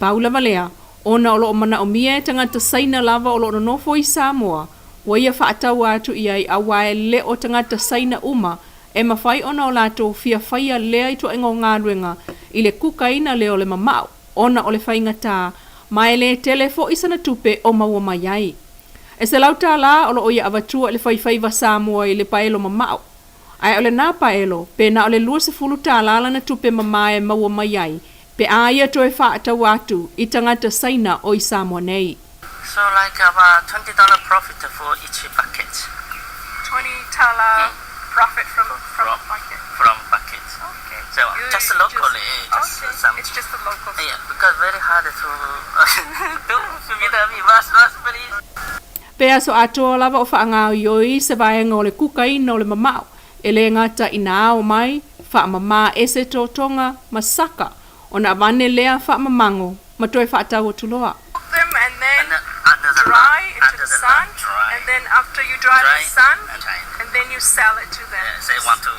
Pau lava lea, ona o lo o manaomia e tagata Saina lava o lo o nonofo i Samoa, ua ia faataua atu i ai aua e le o tagata Saina uma e mafai ona o latou fia faia lea ituaiga o galuega i le kukaina lea o le mamao ona o le faigata ma e le tele foi sana tupe o maua mai ai. E $100 o lo o ia avatua i le faifaiva Samoa i le paelo mamao. Ae o lena paelo, pe na o le $20 lana tupe mama e maua mai ai pe a ia toe faataua atu i tagata Saina o i Samoa nei. So like about $20 profit for each bucket. $20 profit from from bucket. From bucket. Okay. So You just locally, just okay. some. It's just the local. Yeah, because very hard to do with the please. Pe aso atoa lava o faagaoioi se vaega o le kukaina o le mamao, e le gata ina ao mai, faamamā ese totoga ma saka ona avane lea faamamago ma toe faatau atu loa. Cook them and then Under the dry lamp, into under the the sun, lamp, dry. and then after you dry, Dry the sun, and dry. and then you sell it to them. Yes, they want to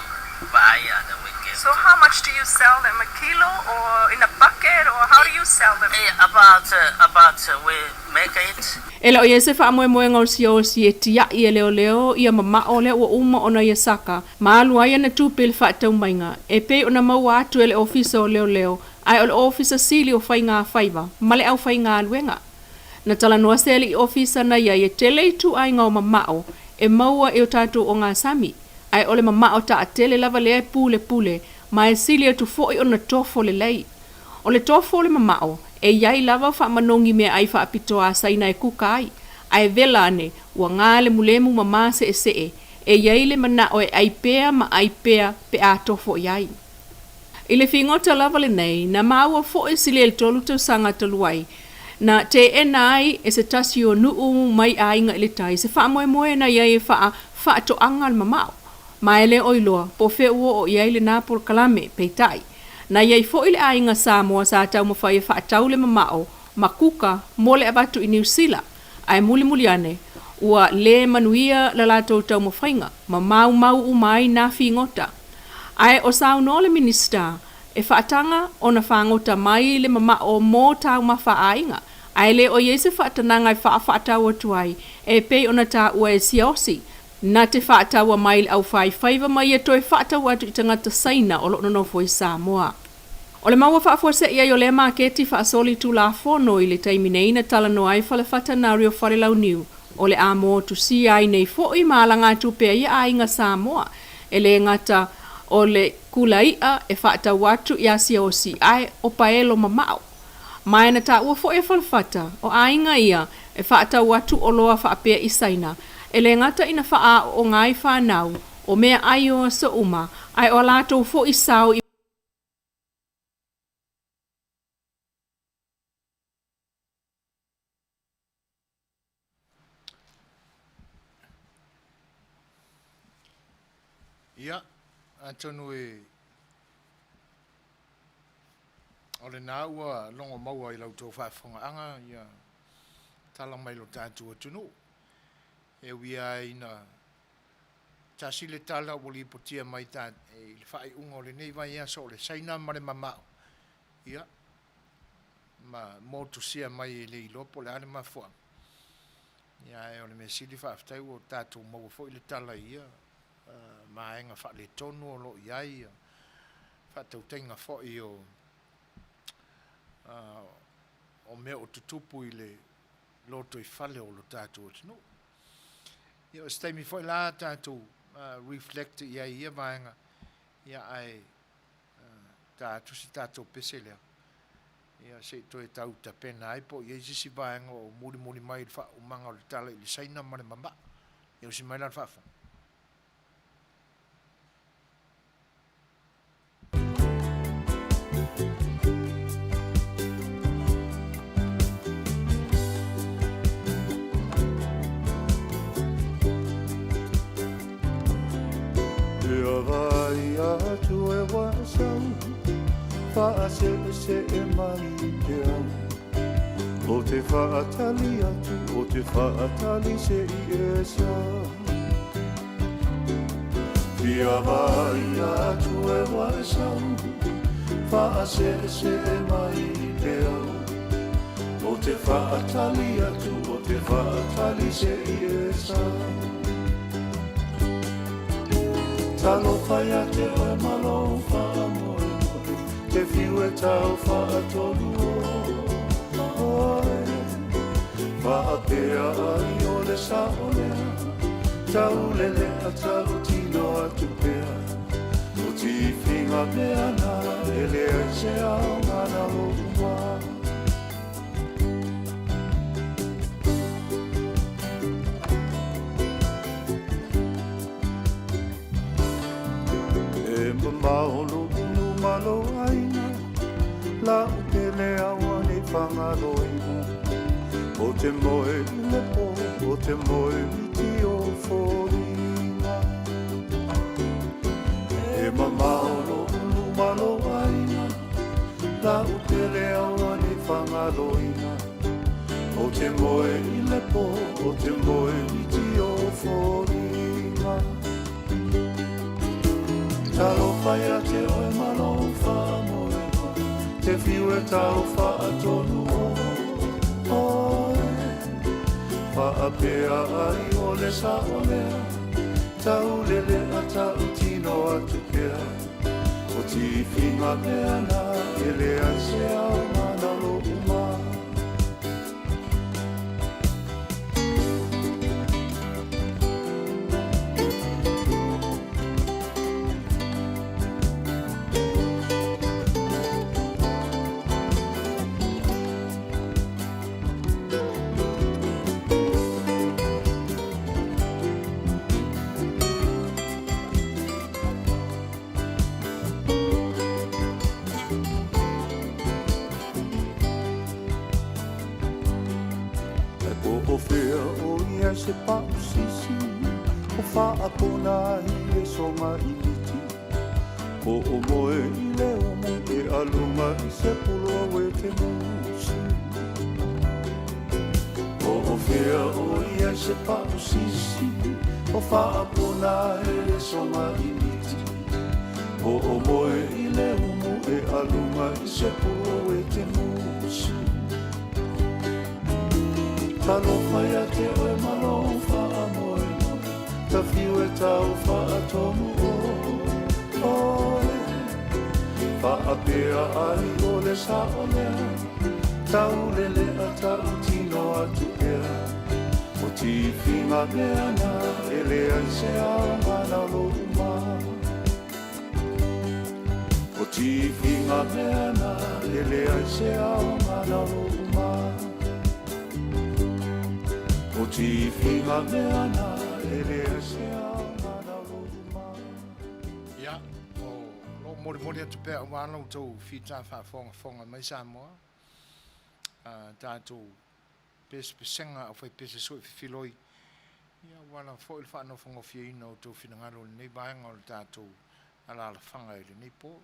buy and we give So to how much do you sell them? A kilo or in a bucket or how do you sell them? Yeah, about about we make it. E le o i ai se faamoemoega o le siaosi e tiaʻi e leoleo ia mamao lea ua uma ona ia saka ma alu ai ana tupe i le faataumaiga e pei ona maua atu e le Ofisa o Leoleo ae o le Ofisa Sili o Faiga Faiva ma le Aufaigaluega. Na talanoa se alii ofisa na i ai e tele ituaiga o mamao e maua i o tatou ogasami, ae o le mamao taatele lava lea e pulepule ma e sili atu foi ona tofo lelei. O le tofo o le mamao, e i ai lava faamanogi meaai faapitoa a Saina e kuka ai, ae vela ane ua ga lemulemu ma maseesee, e i ai le manao e ai pea ma ai pea pe a tofo i ai. I le figota lava lenei, na maua foi silia i le tolu tausaga talu ai, na teena ai e se tasi o nuu mai aiga i le tai se faamoemoe na i ai e faa faatoaga le mamao. Ma e le o iloa po o fea ua oo i ai lena polokalame, peitai, na i ai foi le aiga Samoa sa taumafai e faatau le mamao ma kuka mo le avatu i Niu Sila, ae mulimuli ane, ua le manuia la latou taumafaiga ma maumau uma ai nā figota. Ae o saunoa le Minisita, e faataga ona fagota mai le mamao mo taumafa a aiga, ae le o i ai se faatanaga e faafaatau atu ai e pei ona taua e Siaosi, na te faataua mai le aufaifaiva ma ia toe faatau atu i tagata Saina o lo o nonofo i Samoa. O le maua faafuasei ai o lea maketi faasoli tulafono i le taimi nei na talanoa ai Falefata Nario Falelauniu o le a motusia ai nei foi ma alagatupe a ia aiga Samoa e le gata o le kula iʻa e faatau atu iā Siaosi ae o paelo mamao. Ma e na taua foi e Falefata o aiga ia e faatau atu oloa faapea i Saina e le gata ina faaaooga ai fanau o meaai o aso uma ae o a latou foi sao i Ia, atonu e o lena ua logo maua i la outou faafofogaaga ia tala mai lo tatou atunuu. E ui lava ina Tasi le tala ua lipotia mai ta i le faaiuga o lenei vaiaso o le Saina ma le mamao, ia, ma motusia mai e le iloa po o le a le mafuaaga. Ia, ae o le mea sili faafetai ua tatou maua foi le tala i ia vaega faaletonu o lo o i ai faatautaiga foi o o mea o tutupu i le lotoifale o lo tatou atunuu. Ia o se taimi foi la tatou reflect i ai i ia vaega, ia ae ta atu se tatou pese lea, ia se i toe tau tapena ai po o i ai se isi vaega o mulimuli mai i le faaumaga o le tala i le Saina ma le Mamaa. Ia usi mai la le faafofoga. Ia vai atu e wasau Whaasese mai te au O te whaatali atu O te whaatali se i e sa Ia vai atu e wasau Whaasese mai te au O te whaatali atu O te whaatali se i e sa Talofa ia te oe ma lou faamoemoe Te fiu e tau faatonu oe Faapea ai o le sao lea Taulele a tautino atu pea O tifiga mea na e leai se aoga na lou ma E mamao lou ulu ma lou aiga Lau pele auanei Fagaloina O te moe i le po, o te moe miti o foliga E mamao lou ulu ma lou aiga Lau pele auanei Fagaloina O te moe i le po, o te moe miti o foliga Talofa ia te oe ma lou faamoemoe Te whiu e tau faatonu oe Faapea ai o le sao lea Taulele a tautino atu pea O tifiga mea na e leai se aoga na lou ma Ae po o fea o ia se pausisi O faapona ai le soga i miti Po o moe i le umu e alunga i se puloa we te musi Po o fea o ia se pausisi O faapona ai le soga i miti Po o moe i le umu e alunga i se puloa we te musi Talofa ia te oe ma lou faamoemoe Tawhiu e tau faatonu oe Faapea ai o le sao lea Taulele a tautino atu pea O tifiga mea na e leai se aoga na lou ma O tifiga mea na e leai se aoga na lou ma O tifiga mea na e leai se aoga na lou ma. Ia, o lo o molimoli atu pea aua la outou fita faafogafoga mai Samoa, a tatou pesepesega au fai pese sue fefiloi, ia aua lava foi le faanofonofieina o outou finagalo i lenei vaega o le tatou alalafaga i lenei po.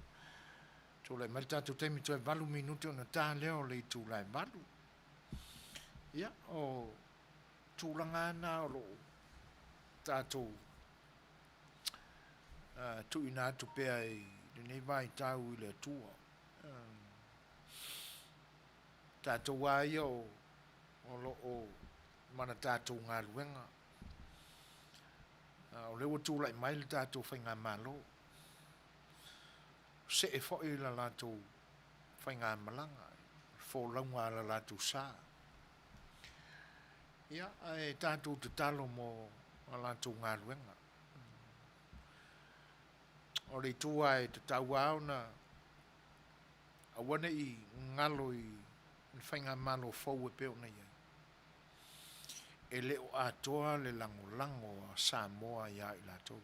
Tulai mai le tatou taimi toe 8 minute ona ta lea o le itula e 8. Ia, o tulaga lava na o lo o tatou. tuuina atu pea i lenei vaitau i le Atua. Tatou lava ia o lo o ma le tatou galuega, o lea ua tulai mai le tatou faigamalo, see foi le latou faigamalaga, folauga a le latou sa. Ia, ae tatou tatalo mo a latou galuega. O le itu lava e tatau lava ona aua ne i galo i le faigamalo fou e pei ona i ai, e le o atoa le lagolago a Samoa ia i latou.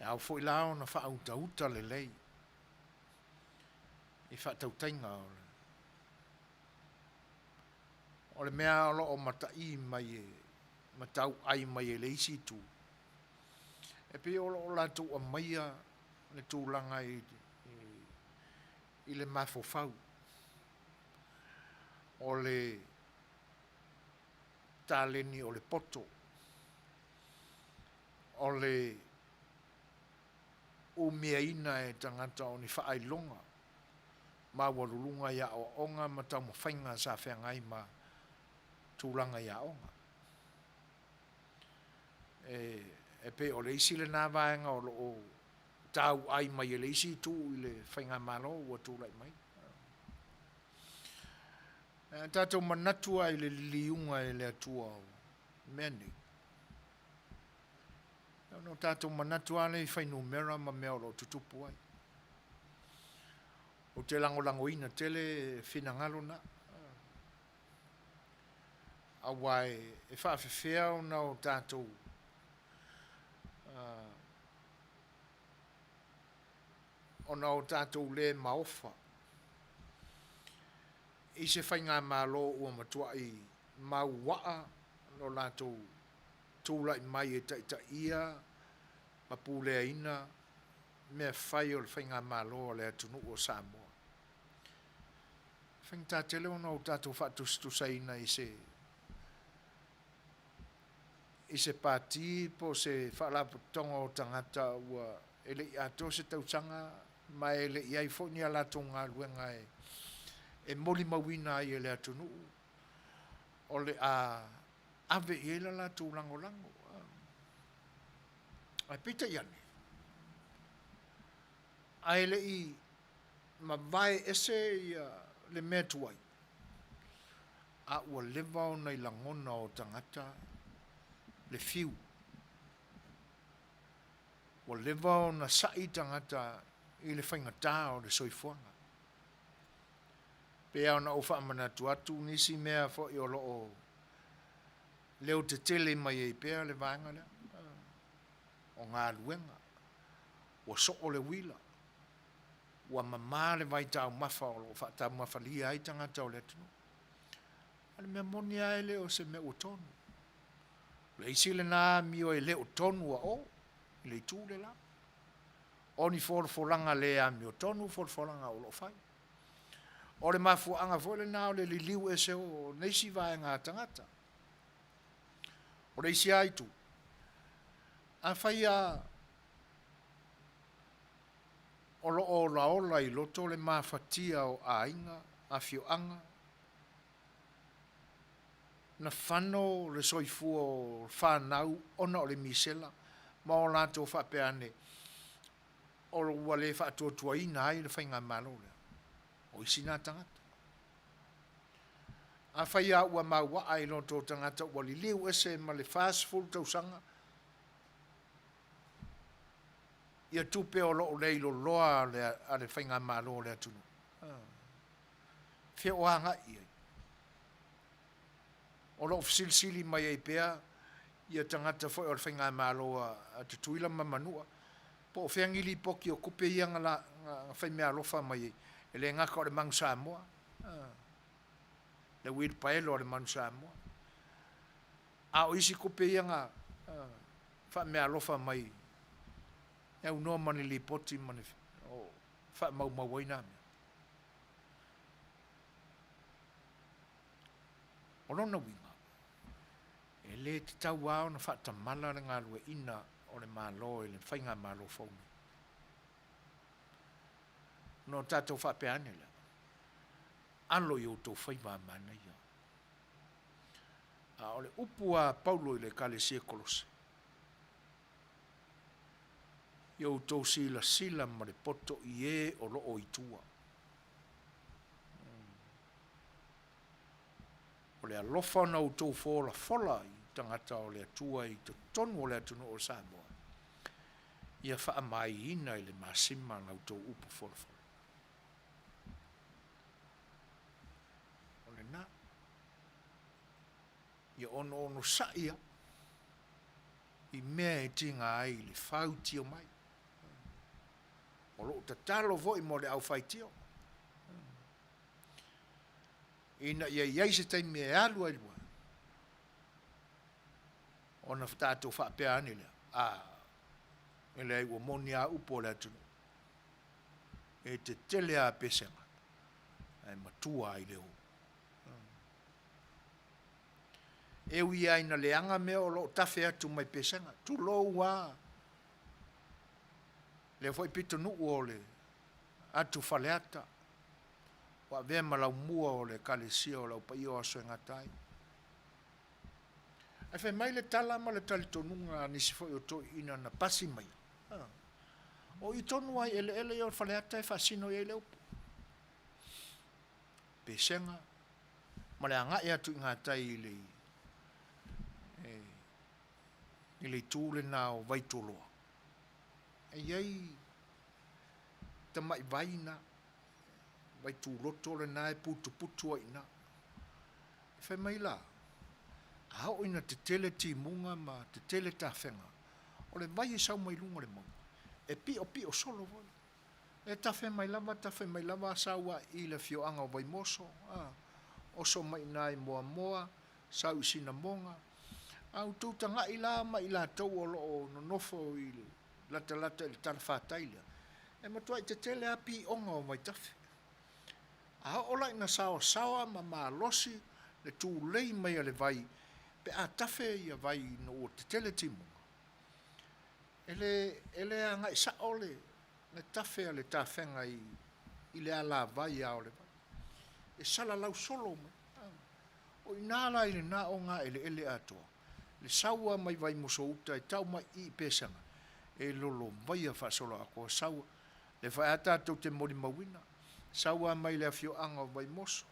E ao foi la ona faautauta lelei i faatautaiga o le O le mea o lo o mata'i mai e ma tau'ai mai e le isi itu, e pei o lo o latou aumaia le tulaga i i le mafaufau o le taleni o le poto, o le umiaina e tagata o ni faailoga maualuluga i aoaoga ma taumafaiga sa feagai ma tulaga i aoga. E pei o le isi lena vaega o lo o tauai mai e le isi itu i le faigamalo ua tulai mai. Ae tatou manatu lava i le liliuga e le Atua o mea nei, ona o tatou manatu lava lea i fuainumera ma mea o lo o tutupu ai. Ou te lagolagoina tele finagalo na, aua e faafefea ona o tatou ona o tatou le maofa i se faigamalo ua matuai mauaa lo latou tulai mai e taitaia ma puleaina mea fai o le faigamalo a le atunuu o Samoa. E faigata tele ona o tatou faatusatusaina i se i se pati po o se faalapotopotoga o tagata ua e le i atoa se tausaga ma e le i i ai foi ni a latou galuega e molimauina ai e le atunuu o le a ave i ai le latou lagolago. Ae peitai ane, ae le i mavae ese ia le mea tuai, a ua leva ona i lagona o tagata le fiu. Ua leva ona sa'i tagata i le faigata o le soifuaga. Pei lava ona ou faamanatu atu nisi mea foi o lo o leo tetele mai ai pea le vaega lea o galuega. Ua soo le uila, ua mama le vaitaumafa o lo o faataumafalia ai tagata o le atunuu. A o le mea moni lava e le o se mea ua tonu. O le isi lena amio e le o tonu a o i le itu le la. O ni folafolaga le amiotonu folafolaga o lo o fai. O le mafuaaga foi lena o le liliu ese o nisi vaega a tagata. O le isi lava itu, afai lava o lo o olaola i loto le mafatia o aiga, afioaga, na fano le soifua o fanau ona o le misela ma o latou faapea ane, ua le faatuatuaina ai le faigamalo lea. O isi na tagata. Afai lava ua mauaa i loto o tagata ua liliu ese ma le 40 tausaga ia tupe o lo o leiloloa a le faigamalo a le atunuu, fea o agai i ai? O lo o fesilisili mai ai pea ia tagata foi o le faigamalo a Tutuila ma Manua, po o fea ni lipoti o tupe ia na faimeaalofa mai ai, e le gata o le Manu Samoa, le uilipaelo a le Manu Samoa, a o isi tupe ia na faameaalofa mai e aunoa ma ni lipoti ma ni faamaumau ai na mea. O lona uiga, E le tatau lava ona faatamala le galueaiina o le Malo i le Faigamalo fou nei. Ona o tatou faapea ane lea, alo i outou faiva a manaia. A o le upu a Paulo i le Ekalesia i Kolose, Ia outou silasila ma le poto i e o lo o i tua. O le alofa ona outou folafola i tagata o le Atua i totonu o le atunuu o Samoa, ia faamaiina i le masima la outou upu folafola. O lena. Ia onoonosa'i a i mea e tiga ai le fautio mai. O lou tatalo foi mo le aufaitio, ina ia i ai se taimi e alu ai lua, ona tatou faapea ane lea, a, e leai ua moni a upu o le atunuu, e tetele a pesega, ae matua ai le o. E ui lava ina leaga mea o lo o tafe atu mai pesega, tulou a lea foi pitonuu o le atu Faleata, ua avea ma laumua o le Ekalesia o le Au Paia o Aso e Gata ai. Ae fai mai le tala ma le talitonuga a nisi foi o toeaiina na pasi maia, o i tonu lava i eleele ia o Faleata e faasino i ai le upu. Pesega ma le agai atu i gatai i le i le itu lena o Vaitoloa, e i ai tamai vai na, vai tuloto lena e putuputu ai i ina. Fai mai la, a oo ina tetele timuga ma tetele tafega, o le vai e sau mai luga o le mauga, e piopio solo foi. E tafe mai lava, tafe mai lava, sau a i le afioaga o Vaimoso, a, oso mai i ina i Moamoa, sau i Sinamoga. A outou taga'i la ma i latou o lo o nonofo i le latalata i le talafatai lea, e matuai tetele lava pioga o vaitafe. A oo la ina saoasaoa ma malosi le tulei mai a le vai pe a tafe ia vai ina ua tetele timuga, e le, e le agai sao le, le tafe a le tafega i, i le alavai a o le vai. E salalau solo mai. O i ina la i lena ogaeleele atoa, le sau a mai Vaimoso-uta e tau mai i i Pesega, e lolovaia faasoloatoa sau le fai a tatou te molimauina, sau a mai le afioaga o Vaimoso,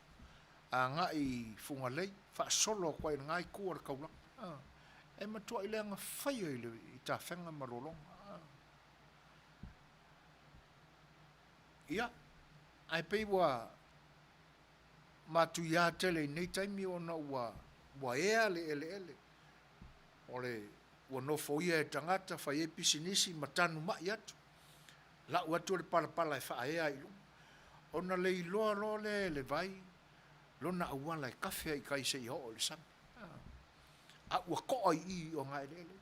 agai i Fugalei, faasolo atu ai i lena itu o le taulaga. E matuai leaga faia i le i tafega ma lologa. Ia, ae pei ua matuia tele i nei taimi ona ua ua ea le eleele, o le ua nofoia e tagata, fai ai pisinisi ma tanumai atu, lau atu le palapala e faaea ai i luga. Ona le iloa loa lea e le vai lona auala e kafe ai i tai seia oo i le sami. A ua toa i i i ogaeleele.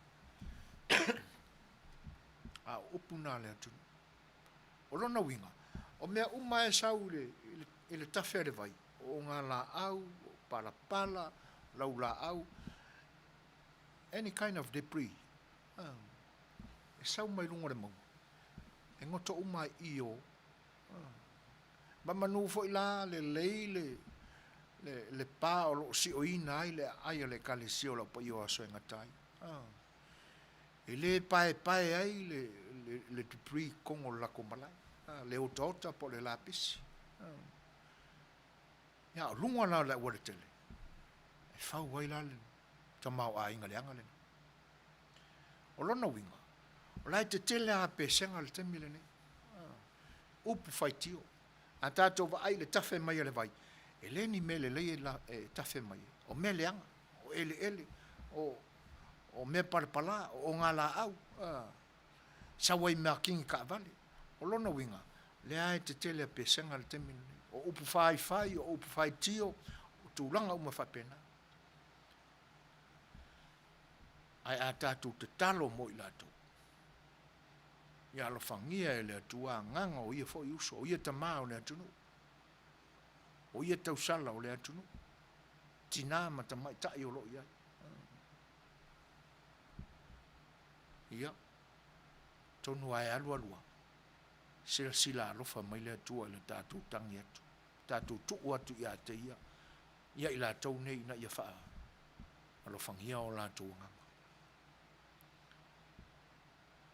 A o upu na a le atunuu. O lona uiga, o mea uma e sau i le, i le, i le tafe a le vai, o ogalaau, o palapala, laulaau, any kind of debris, e sau mai luga o le mauga, e goto uma ai i o. Mamanu foi la lelei le, le, le pa o lo o sioina ai le aai a le Ekalesia o Lau Paia o Aso e Gata ai. E le paepae ai le, le, le debris i totonu o le latou malae, le otaota po o le lapisi. Ia, o luga la o le aualatele, e fau ai la le tamaoaiga leaga lenei. O lona uiga, o la e tetele lava pesega i le taimi lenei. Upu faitio. A tatou vaai i le tafe mai a le vai, e le ni mea lelei e tafe mai ai. O mea leaga, o eleele, o, o mea palapala, o ogalaau, sau ai ma kini taavale. O lona uiga, lea e tetele a pesega i le taimi lenei. O upu faifai, o upu faitio, o tulaga uma faapena. Ae a tatou tatalo mo i latou, ia alofagia e le Atua agaga o ia foi uso, o ia tama o le atunuu, o ia tausala o le atunuu, tina ma tamaitai o lo o i ai. Ia, tonu lava e alu alu lava, silasila alofa mai le Atua i le tatou tagi atu, tatou tuu atu ia te Ia, ia i latou nei ina ia faa-alofagia o latou agaga.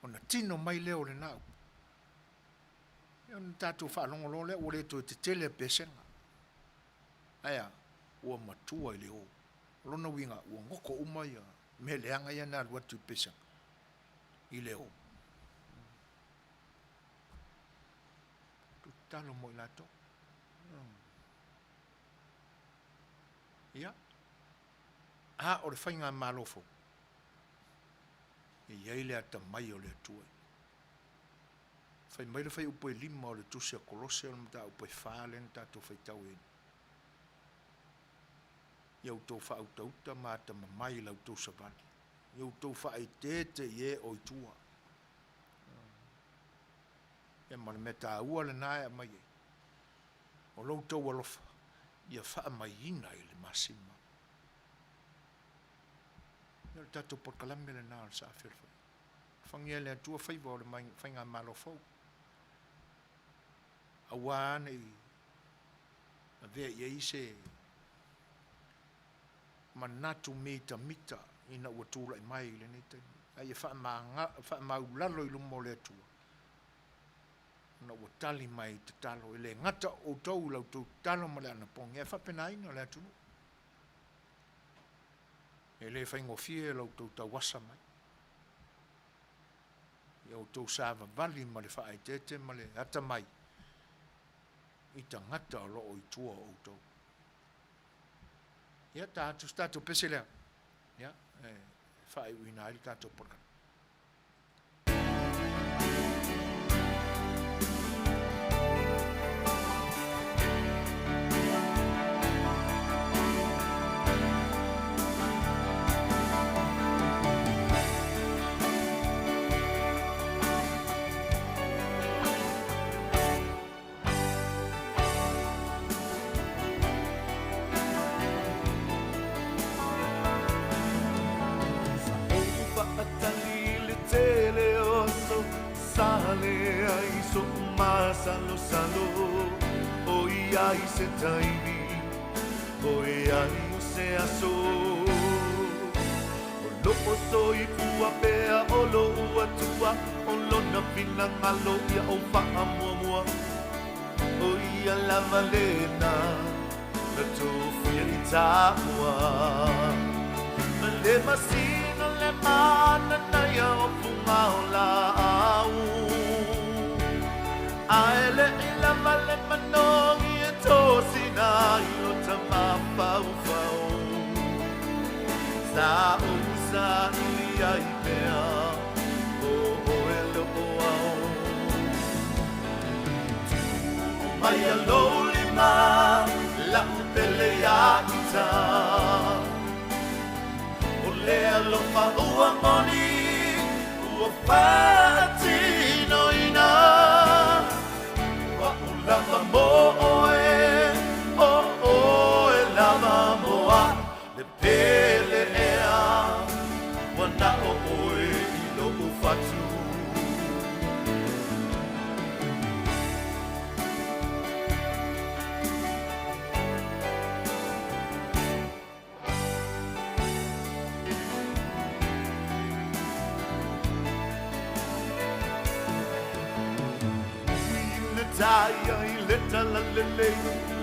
Ona tino mai lea o lena upu. Ia ona tatou faalogo loa lea ua le toe tetele a pesega. Ae a? Ua matua i le o. O lona uiga ua goko uma ia mea leaga ia na alu atu i pesega i le o. Tatalo mo i latou. Ia, a o le faigamalo fou, e i ai le atamai o le Atua. Fai mai le fuaiupu e 5 o le Tusi a Kolose o le mataupu e 4 lea na tatou faitau ai nei. Ia outou faautauta ma atamamai i la outou savali. Ia outou faaeteete i e o i tua. Ia ma le mea taua lena e aumai ai, o lo outou alofa ia faamaiina i le masima. Ia o le tatou polokalame lena o le Saafialofaiva. Alofagia e le Atua faiva o le faigamalo fou, aua ne i avea i ai se manatu mitamita ina ua tulai mai i lenei taimi, a ia faamaulalo i luma o le Atua, ona ua tali mai i tatalo. E le gata o outou i la outou tatalo ma le anapogi, ae faapenaina le atunuu. E le faigofie la outou tauasa mai, ia outou savavali ma le faaeteete ma le atamai i tagata o lo o i tua o outou. Ia, ta atu se tatou pese lea, ia, e faaiuina ai le tatou polokalame. Sa ou faatali i le tele o aso, Sa leai soʻu masalosalo, ʻOiai se taimi, ʻOiai o se aso. O loʻu soifua pea o loʻu Atua, O lona finagalo ia ou faamuamua. ʻO ia lava lena na tofia i tāua. Ma le masina le mananaia o fuga o laau. A e leʻi lava le manogi e tosina ai lo ta mafaufau. Sa ou saili ai pea o oe loʻu ao. Tuu mai a lou lima laʻu pele iā ita. O le alofa ua moni ua faatinoina. O aʻu lava mo ʻoe, ʻo ʻoe lava mo aʻu. Le pele ea, ua naʻo ʻoe i loʻu fatu. Ui le taia i le talalelei,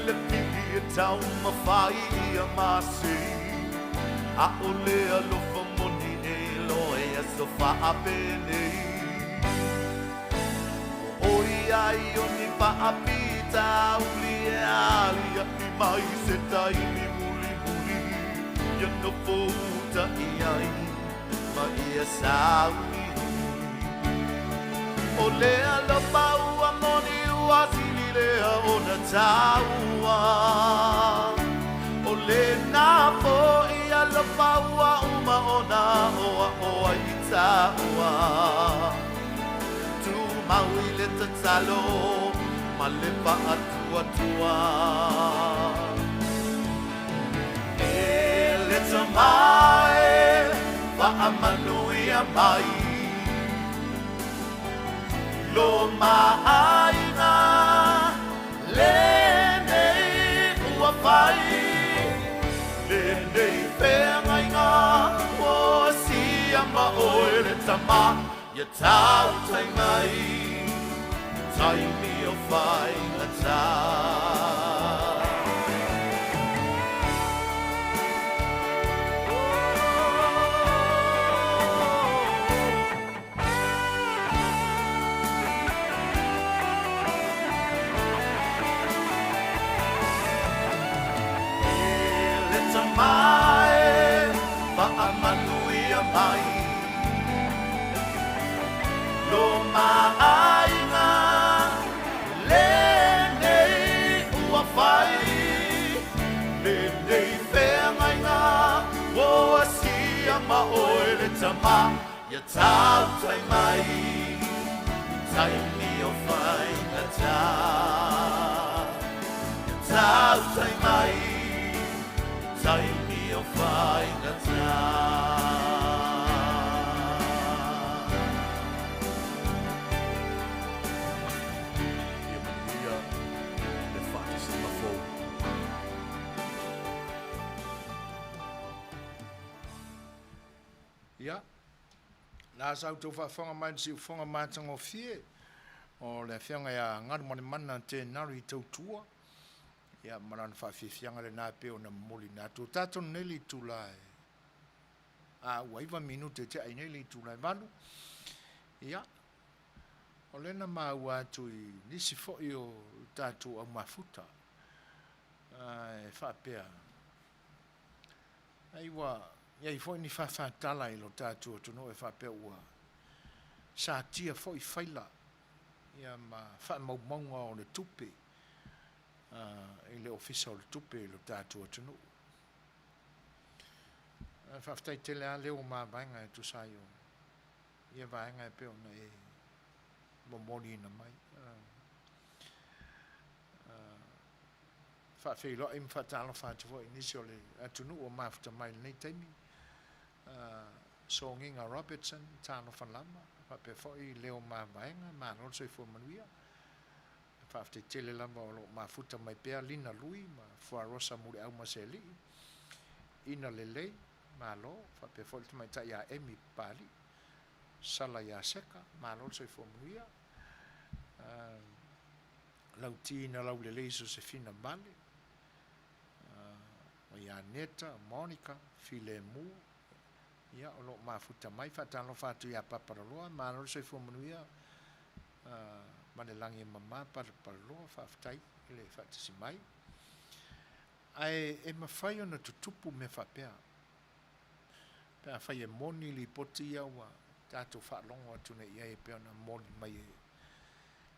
le piʻi e taumafai ia masei. ʻAʻole alofa moni e loa i aso faapenei. Ua ʻoi ai o ni faafitauli e aliaʻi mai se taimi mulimuli ia nofo uta i ai ma ia sauni. O le alofa ua moni ua sili lea ona taua. O lena foʻi alofa ua uma ona aʻoaʻo ai i tāua. Tumau i le tatalo ma le faatuatua. E le tama e, faamanuia mai. Lo maaiga lenei ua fai, lenei feagaiga ua sia ma oe le tama ia tautai mai, taimi o faigata. E le tama e faamanuia mai Lo maaiga lenei ua fai, lenei feagaiga ua asia ma oe le tama ia tautai mai taimi o faigata. Ia tautai mai taimi o faigata. Ia manuia le faatasiga fou. Ia, la sa outou faafofoga mai i le siufofoga matagofie o le Afioga ia Galumalemana Tenari Tautua, ia ma lana faafiafiaga lena e pei ona momoliina atu. O tatou nei le itula e a ua 9 minute e tea i nei le itula e 8. Ia, o lea na maua atu i nisi foi o tatou au mafuta e faapea, ai ua i ai foi ni faafatala i lo tatou atunuu e faapea ua satia foi faila ia ma faamaumauga o le tupe i le Ofisa o le Tupe i lo tatou atunuu. Faafetai tele lava leo o mavaega e tusa ai o ia vaega e pei ona e momoliina mai. Faafeiloai ma faatalofa atu foi i nisi o le atunuu o mafuta mai i lenei taimi, Sogiga Robertson, talofa lava, faapea foi Leo Mavaega, malo le soifua manuia. Faafetai tele lava o lo o mafuta mai pea Lina Lui ma Fuarosa Muliau Masealii, Ina Lelei, malo, faapea foi le tamaitai ia Amy Papalii, Sala ia Seka, malo le soifua manuia. Lauti na Laulelei Sosefina Vale, o ia Neta, Monica, Filemu, ia, o lo o mafuta mai. Faatalofa atu ia Papalaloa, malo le soifua manuia ma le lagi e mama Papalaloa, faafetai i le faatasi mai. Ae e mafai ona tutupu mea faapea, pe afai e moni lipoti ia ua tatou faalogo atu nei i ai e pei ona moli mai e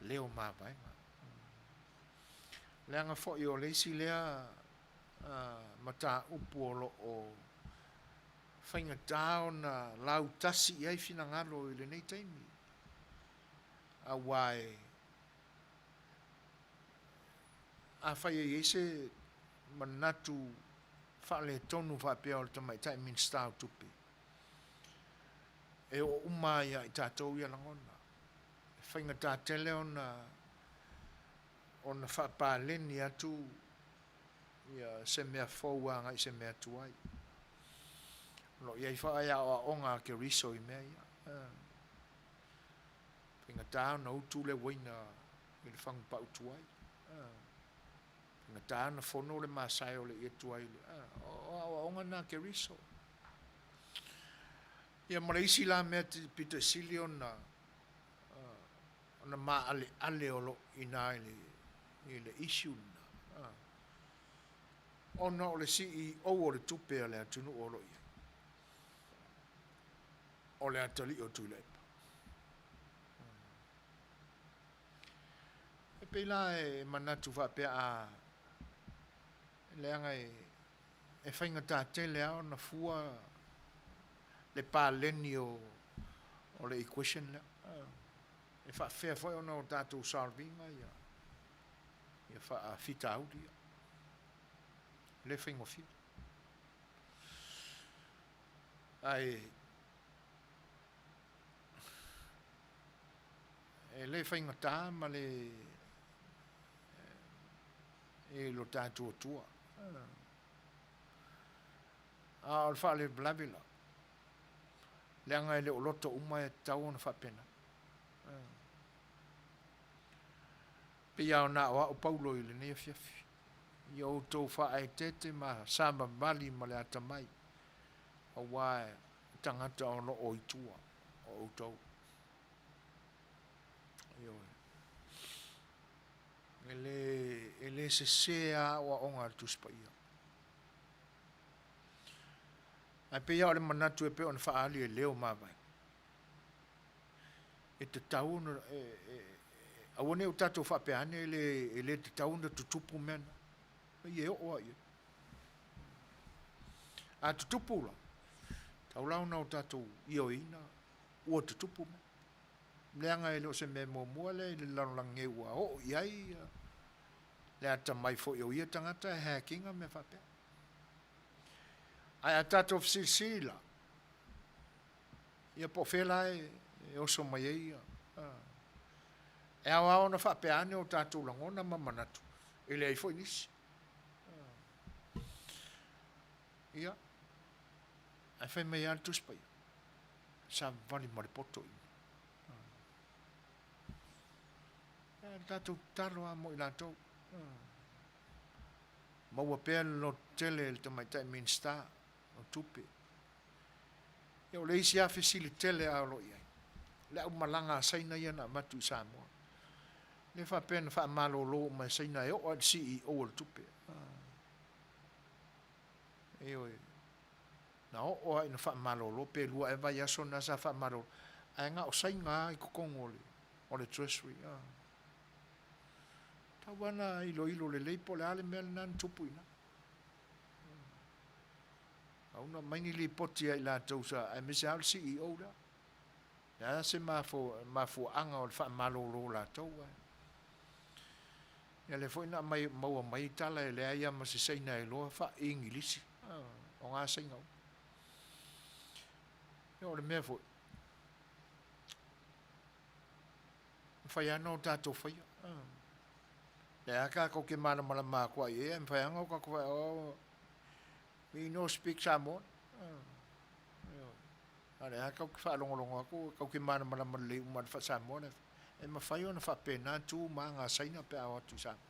leo mavaega. Leaga foi o le isi lea mataupu o lo o faigata ona lautasi i ai finagalo i lenei taimi, aua e afai e i ai se manatu faaletonu faapea o le tamaitai Minisita o Tupe, e oo uma lava ia i tatou ia lagona. E faigata tele ona ona faapaleni atu ia se mea fou agai i se mea tuai. O lo o i ai foi aoaoga a Keriso i mea ia. Faigata ona utu le uaina i le fagu pau tuai. Faigata ona fono le masae o le ie tuai. O aoaoga na a Keriso. Ia ma le isi la mea pito i sili ona ona maaleale o lo o i ina i le issue lena, ona o le CEO o le tupe a le atunuu o lo o i ai, o le atalii o Tuilaepa. E pei la e manatu faapea a leaga e faigata tele lava ona fua le paleni o le equation lea. E faafefea foi ona o tatou solve ina ia faafitauli ia. E le faigofie. Ae E le faigata ma le e lo tatou Atua. A o le faalavelave la, leaga e le o loto uma e tatau ona faapena. Pei lava ona aoao Paulo i lenei afiafi, ia outou faaeteete ma savavali ma le atamai, aua e tagata o lo o i tua o outou. Ioe. E le, e le sese lava aoaoga a le Tusi Paia. Ae pei lava o le manatu e pei ona faaali e leo mavae. E tatau ona, e, e, aua ne i o tatou faapea ane e le, e le tatau ona tutupu mea na. E oo lava i ai. A tutupu la, tau la ona o tatou ioeina ua tutupu mai. Leaga e le o se mea muamua lea i le lalolagi nei ua oo i ai le atamai foi o ia tagata e hack ina mea faapea. Ae a tatou fesilisili la, ia po o fea la e, e oso mai ai ia. E ao lava ona faapea ane o tatou lagona ma manatu, e leai foi nisi. Ia, ae fai mai lava le Tusi Paia, savavali ma le poto i Ia, tatou tatalo lava mo i latou. Maua pea le lototele e le tamaitai Minisita o Tupe. Ia, o le isi lava fesili tele lava o lo o i ai, le aumalaga a Saina ia na avatu i Samoa. Le faapea na faamalolo uma e Saina e oo lava i le CEO o le tupe. Ioe. Na oo lava ina faamalolo pe lua ea vaiaso na sa faamalolo, ae na o Saina lava i totonu o le, o le Treasury. Tau lava na iloilo lelei po o le a le mea lena na tupu i ina. Au na aumai ni lipoti ia i latou sa, aemaise lava o le CEO lea. Le a se mafuaaga o le faamalolo o latou. Ae ia lea foi na aumai, maua mai tala e leai lava ma se Saina e iloa faa-Igilisi. O na Saina uma. Ia o le mea foi, mafai lava ona o tatou faia. Lea lava tatou te malamalama atu ai i ai, ae mafai lava ona o tatou faia, oh, me no speak Samoan. A o lea lava tatou te faalogologo atu, tatou te malamalama lelei uma i le faa-Samoa lea. E mafai ona faapena tu ma aga a Saina pe a o atu i Samoa.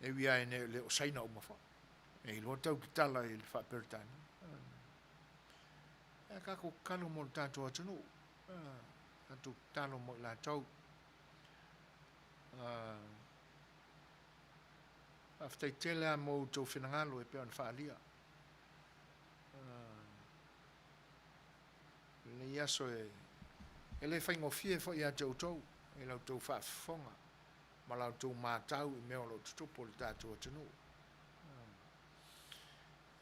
E ui lava ina e le o Saina uma foi. E iloa tau tatala i le faa-Peretania. Ae tatou tatalo mo le tatou atunuu. Tatou tatalo mo i latou. Faafetai tele lava mo outou finagalo e pei ona faaalia. Lenei aso e, e le faigofie foi ia te outou i la outou faafofoga ma la outou matau i mea o lo o tutupu i le tatou atunuu.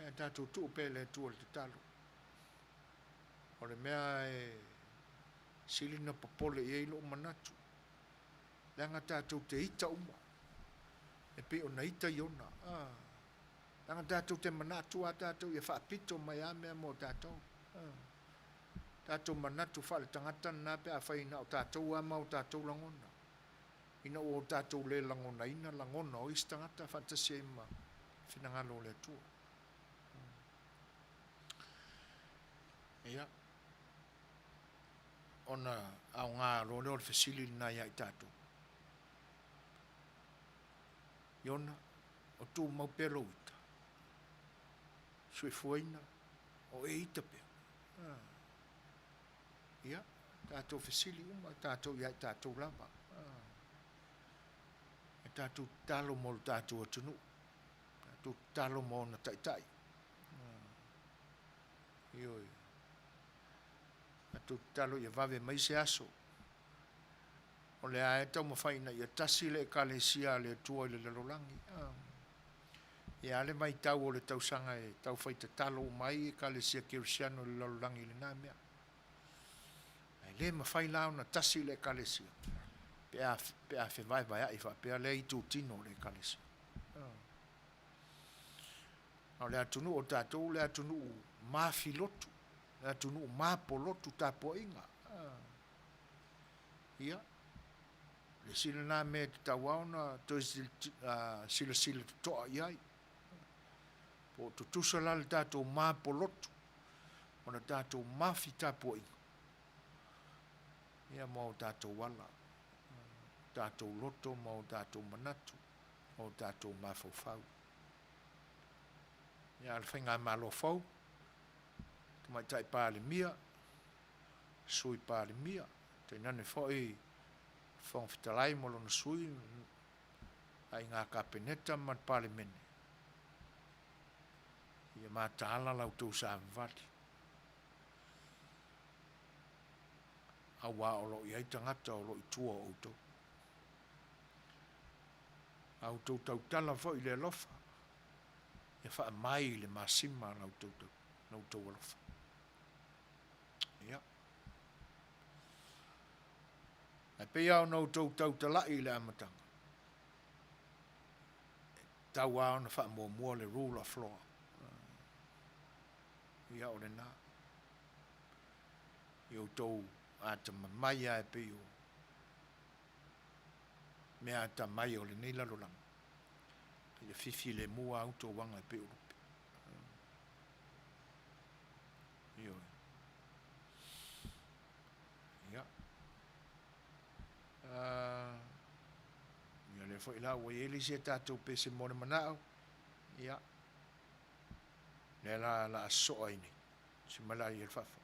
E tatou tuu pea i le Atua le tatalo. O le mea e sili ona popole i ai lou manatu, leaga tatou te ita uma, e pei ona ita Iona. Leaga tatou te manatu lava tatou ia faapito mai lava mea mo tatou. Tatou manatu faaletagata lena pe afai na o tatou lava ma o tatou lagona, ina ua o tatou le lagonaina lagona o isi tagata faatasi ai ma finagalo o le Atua. Ia, ona aoga loa lea o le fesili lena ia i tatou. Iona, o tumau pea lou ita. Soifuaina, o e ita pea. Ah. Ia, tatou fesili uma, tatou ia i tatou lava. Ah. E tatou tatalo mo le tatou atunuu. Tatou tatalo mo ona taitai. Ah. Ioe. Tatou tatalo ia vave mai se aso. O lea e taumafai ina ia tasi le Ekalesia a le Atua i le lalolagi. E a le vaitau o le tausaga e taufai tatalo uma ai Ekalesia Kerisiano i le lalolagi i lena mea. Ae le mafai la ona tasi le Ekalesia pe a, pe a fevaevaea'i faapea lea itutino o le Ekalesia. A o le atunuu o tatou o le atunuu mafilotu, le atunuu mapolotu tapuaiga. Ia, le isi lena mea e tatau lava ona toe silasila totoa i ai. Po o tutusa la le tatou mapolotu ma le tatou mafi tapuaiga, ia ma o tatou ala, tatou loto ma o tatou manatu, ma o tatou mafaufau. Ia, a o le Faigamalo fou, Tamaitai Palemia, Sui Palemia, tainane foi Fofoga Fetalai ma lona Sui, Aiga Kapeneta ma le Palemene, ia mataala la outou savavali, auā o lo o i ai tagata o lo o i tua o outou. A outou tautala foi i le alofa, ia faamai i le masima la outou alofa. Ia. Ae pei lava ona outou tautalai i le amataga, e tatau lava ona faamuamua le rule of law. Ia o lena. I outou atamamai lava e pei o mea atamai o lenei lalolagi, ia fifi lemu lava outou aga e pei o lupe. Ioe. Ia. Ia lea foi la ua i ai le isi a tatou pese mo le manao. Ia. Lea la la a soa ai nei. Si mai la i le faafofoga.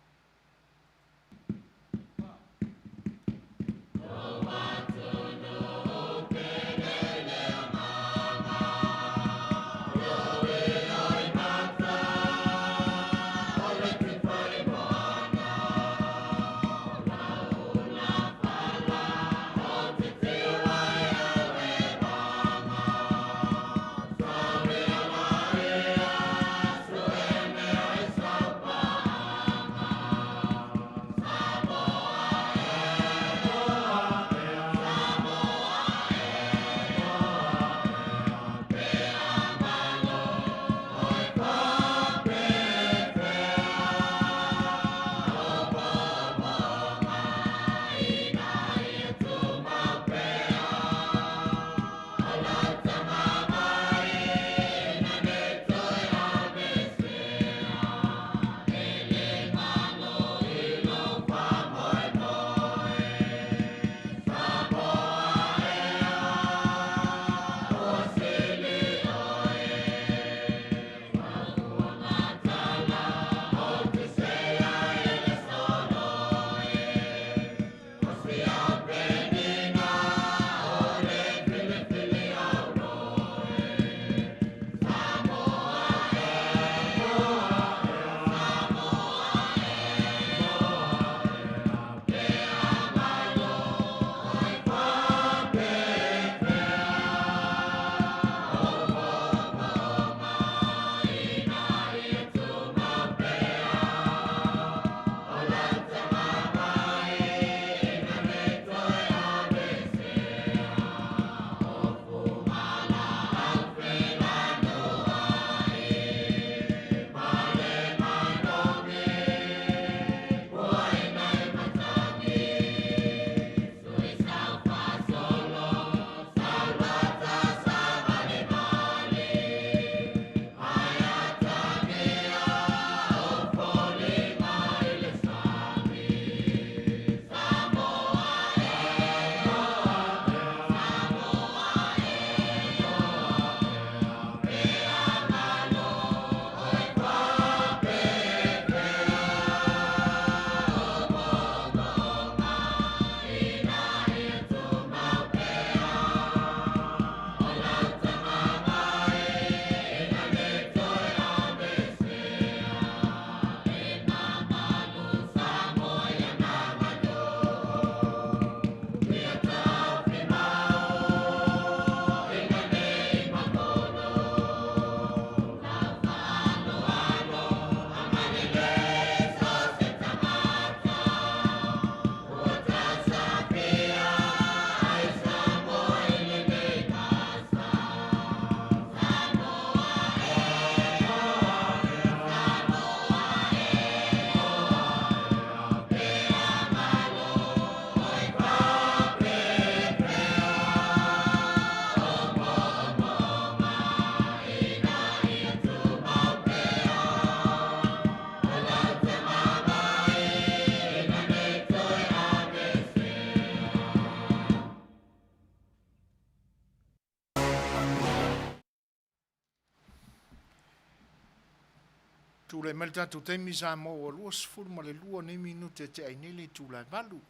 Tulai mai le tatou taimi Samoa ua 22 nei minute e tea ai nei le itula e 8.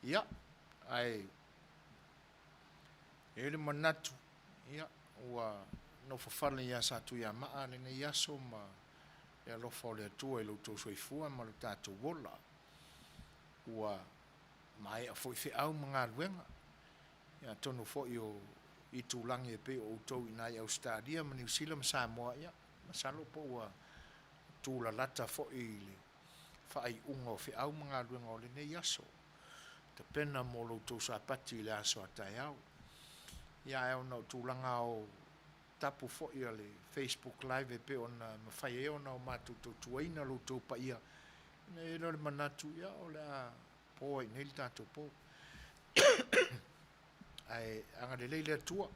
Ia, ae e i ai le manatu, ia, ua nofofale ia Satuiamaa lenei aso ma le alofa o le Atua i lo outou soifua ma lo tatou ola. Ua maea foi feau ma galuega, ia atonu foi o itulagi e pei o outou i ina i Ausetalia ma Niu Sila ma Samoa, ia, masalo po ua tulalata foi i le faaiuga o feau ma galuega o lenei aso, tapena mo lo outou Sapati i le aso a taeao. Ia ae ona o tulaga o tapu foi a le Facebook Live e pei ona mafai ai ona o matou tautuaina lo outou paia, ona i ai lea o le manatu, ia o le a po ai i inei le tatou po. Ae agalelei le Atua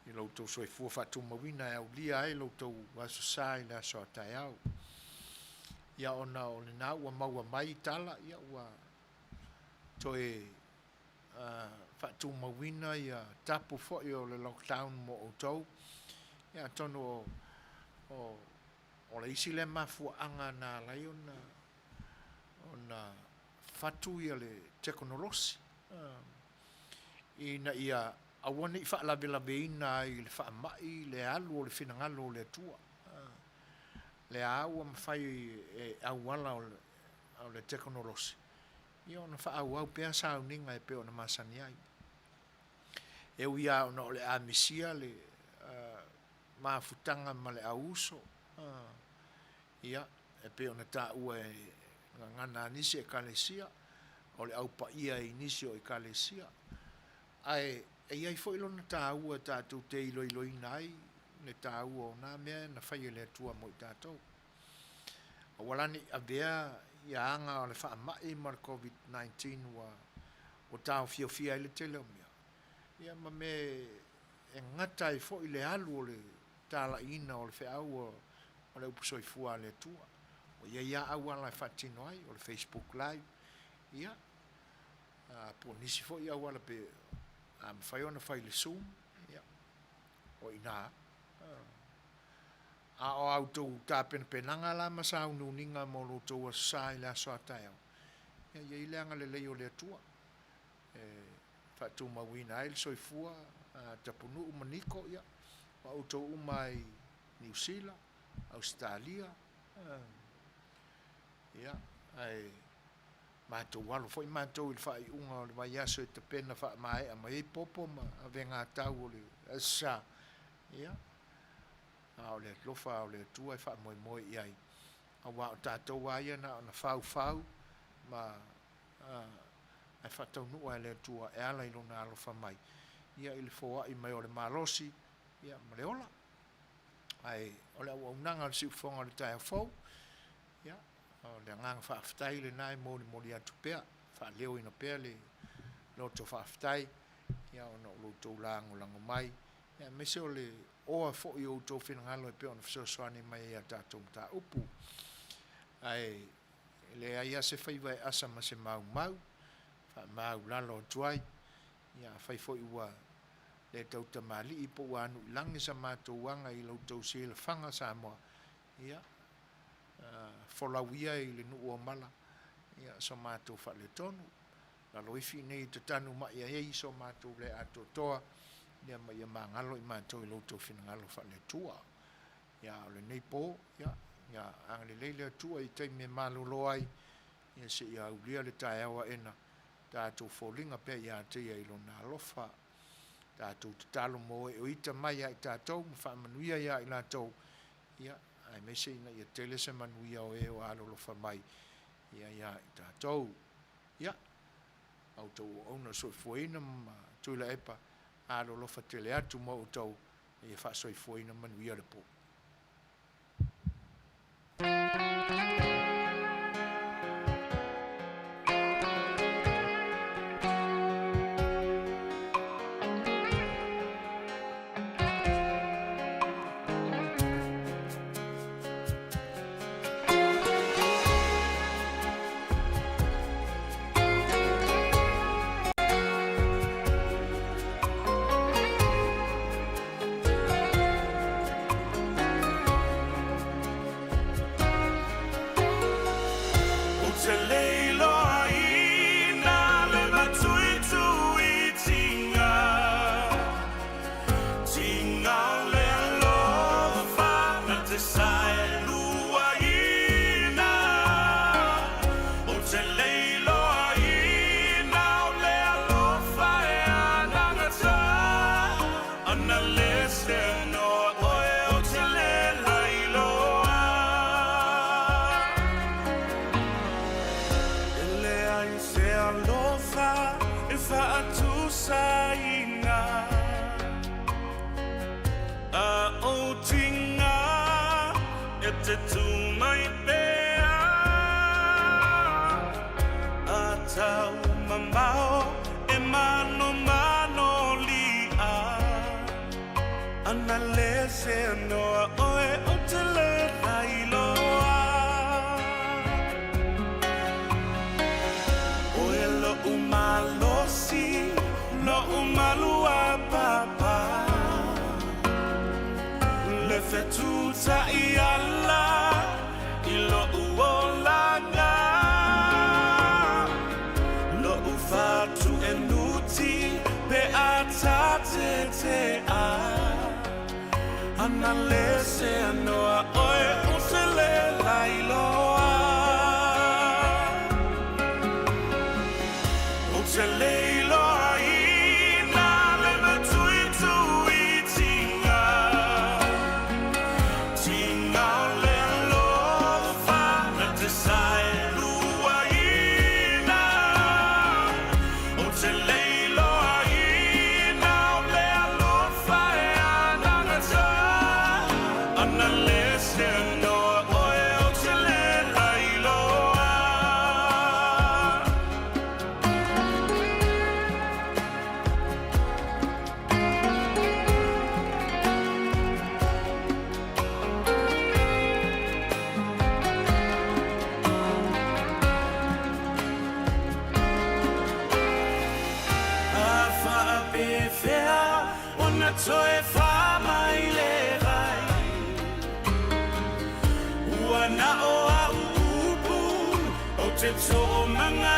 i lo outou soifua faatumauina e aulia ai lo outou Aso Sa i le aso a taeao. Ia ona o lena ua maua mai tala, ia ua toe faatumauina ia tapu foi o le lockdown mo outou. Ia atonu o, o, o le isi lea mafuaaga na ala ai ona, ona fatu ia le tekonolosi ina ia aua ne i faalavelaveina ai i le faamai le alu o le finagalo o le Atua. Lea lava ua mafai e auala o le tekonolosi ia ona faaauau pea sauniga e pei ona masani ai. E ui lava ona o le a misia le mafutaga ma le auuso, ia, e pei ona taua e gagana a nisi Ekalesia, o le Au Paia i nisi o Ekalesia. Ae e i ai foi lona taua e tatou te iloiloina ai le taua o na mea na fai e le Atua mo i tatou. Aua la ne i avea ia aga o le faamai ma le Covid-19 ua ua taofiofia ai le tele o mea, ia ma mea e gata ai foi le alu o le talaiina o le feau o le upu soifua a le Atua. Ua i ai lava auala e faatino ai, o le Facebook Live, ia, po o nisi foi auala pe a mafai ona fai i le Zoom, ia, o i ina. A o a outou tapenapenaga la ma sauniuniga mo lo outou Aso Sa i le aso a taeao, ia i ai le agalelei o le Atua e faatumauina ai le soifua a Tapunuu ma Niko, ia, ma outou uma i Niu Sila, Ausetalia, ia, ae matou alo foi matou i le faaiuga o le vaiaso e tapena faamaea mai ai popo ma avegatau o le Aso Sa, ia, a o le alofa o le Atua e faamoemoe i ai, aua o tatou lava ia na ona faufau ma ae faataunuu lava e le Atua e ala i Lona alofa mai, ia i le foai mai o le malosi, ia, ma le ola. Ae o le auaunaga o le siufofoga o le taeao fou, ia, o le agaga faafetai lena e molimoli atu pea, faaleoina pea le loto faafetai, ia, ona o lo outou lagolago mai, ia, aemaise o le oa foi o outou finagalo e pei ona fesoasoani mai ai i a tatou mataupu. Ae e leai lava se faiva e asa ma se maumau, faamaulalo atu ai, ia afai foi ua le tautamalii po ua anu i lagi sa matou aga i la outou silafaga Samoa, ia, folau ia i le nuu o mala, ia, so matou faaletonu. Laloifi nei e tatanu mai ai so matou le atoatoa, ia ma ia magalo i matou i lo outou finagalo faale-Atua. Ia, a o lenei po, ia, ia agalelei le Atua i taimi e malolo ai, ia seia aulia le taeao aena, tatou foliga pea ia te Ia i Lona alofa. Tatou tatalo mo e o ita mai ia i tatou ma faamanuia ia i latou, ia, aemaise ina ia tele se manuia o e o alolofa mai ia ia i tatou. Ia, a outou auauna o le soifuaina ma Tuilaepa, alolofa tele atu mo outou, ia faasoifuaina manuia le po. Faatusaina a ou tiga e te tū mai pea a tau mamao e manomano li'a ana le se noa oe o te le lailoa Oe lo'u malosi, lo'u maluapapa Le fetuta'i ala i lo'u olaga Lo'u fatu'enuti pe a tatete'a Ana le se anoa oe o se le lailoa O te leiloa ina le matuituitinga Tinga o le alofa na te saeluaina O te leiloa ina o le alofa e anagata Ana le se anoa oe o te le lailoa. A faapefea ona toe faa mai le vai Ua na o au upu ou te toomagaina.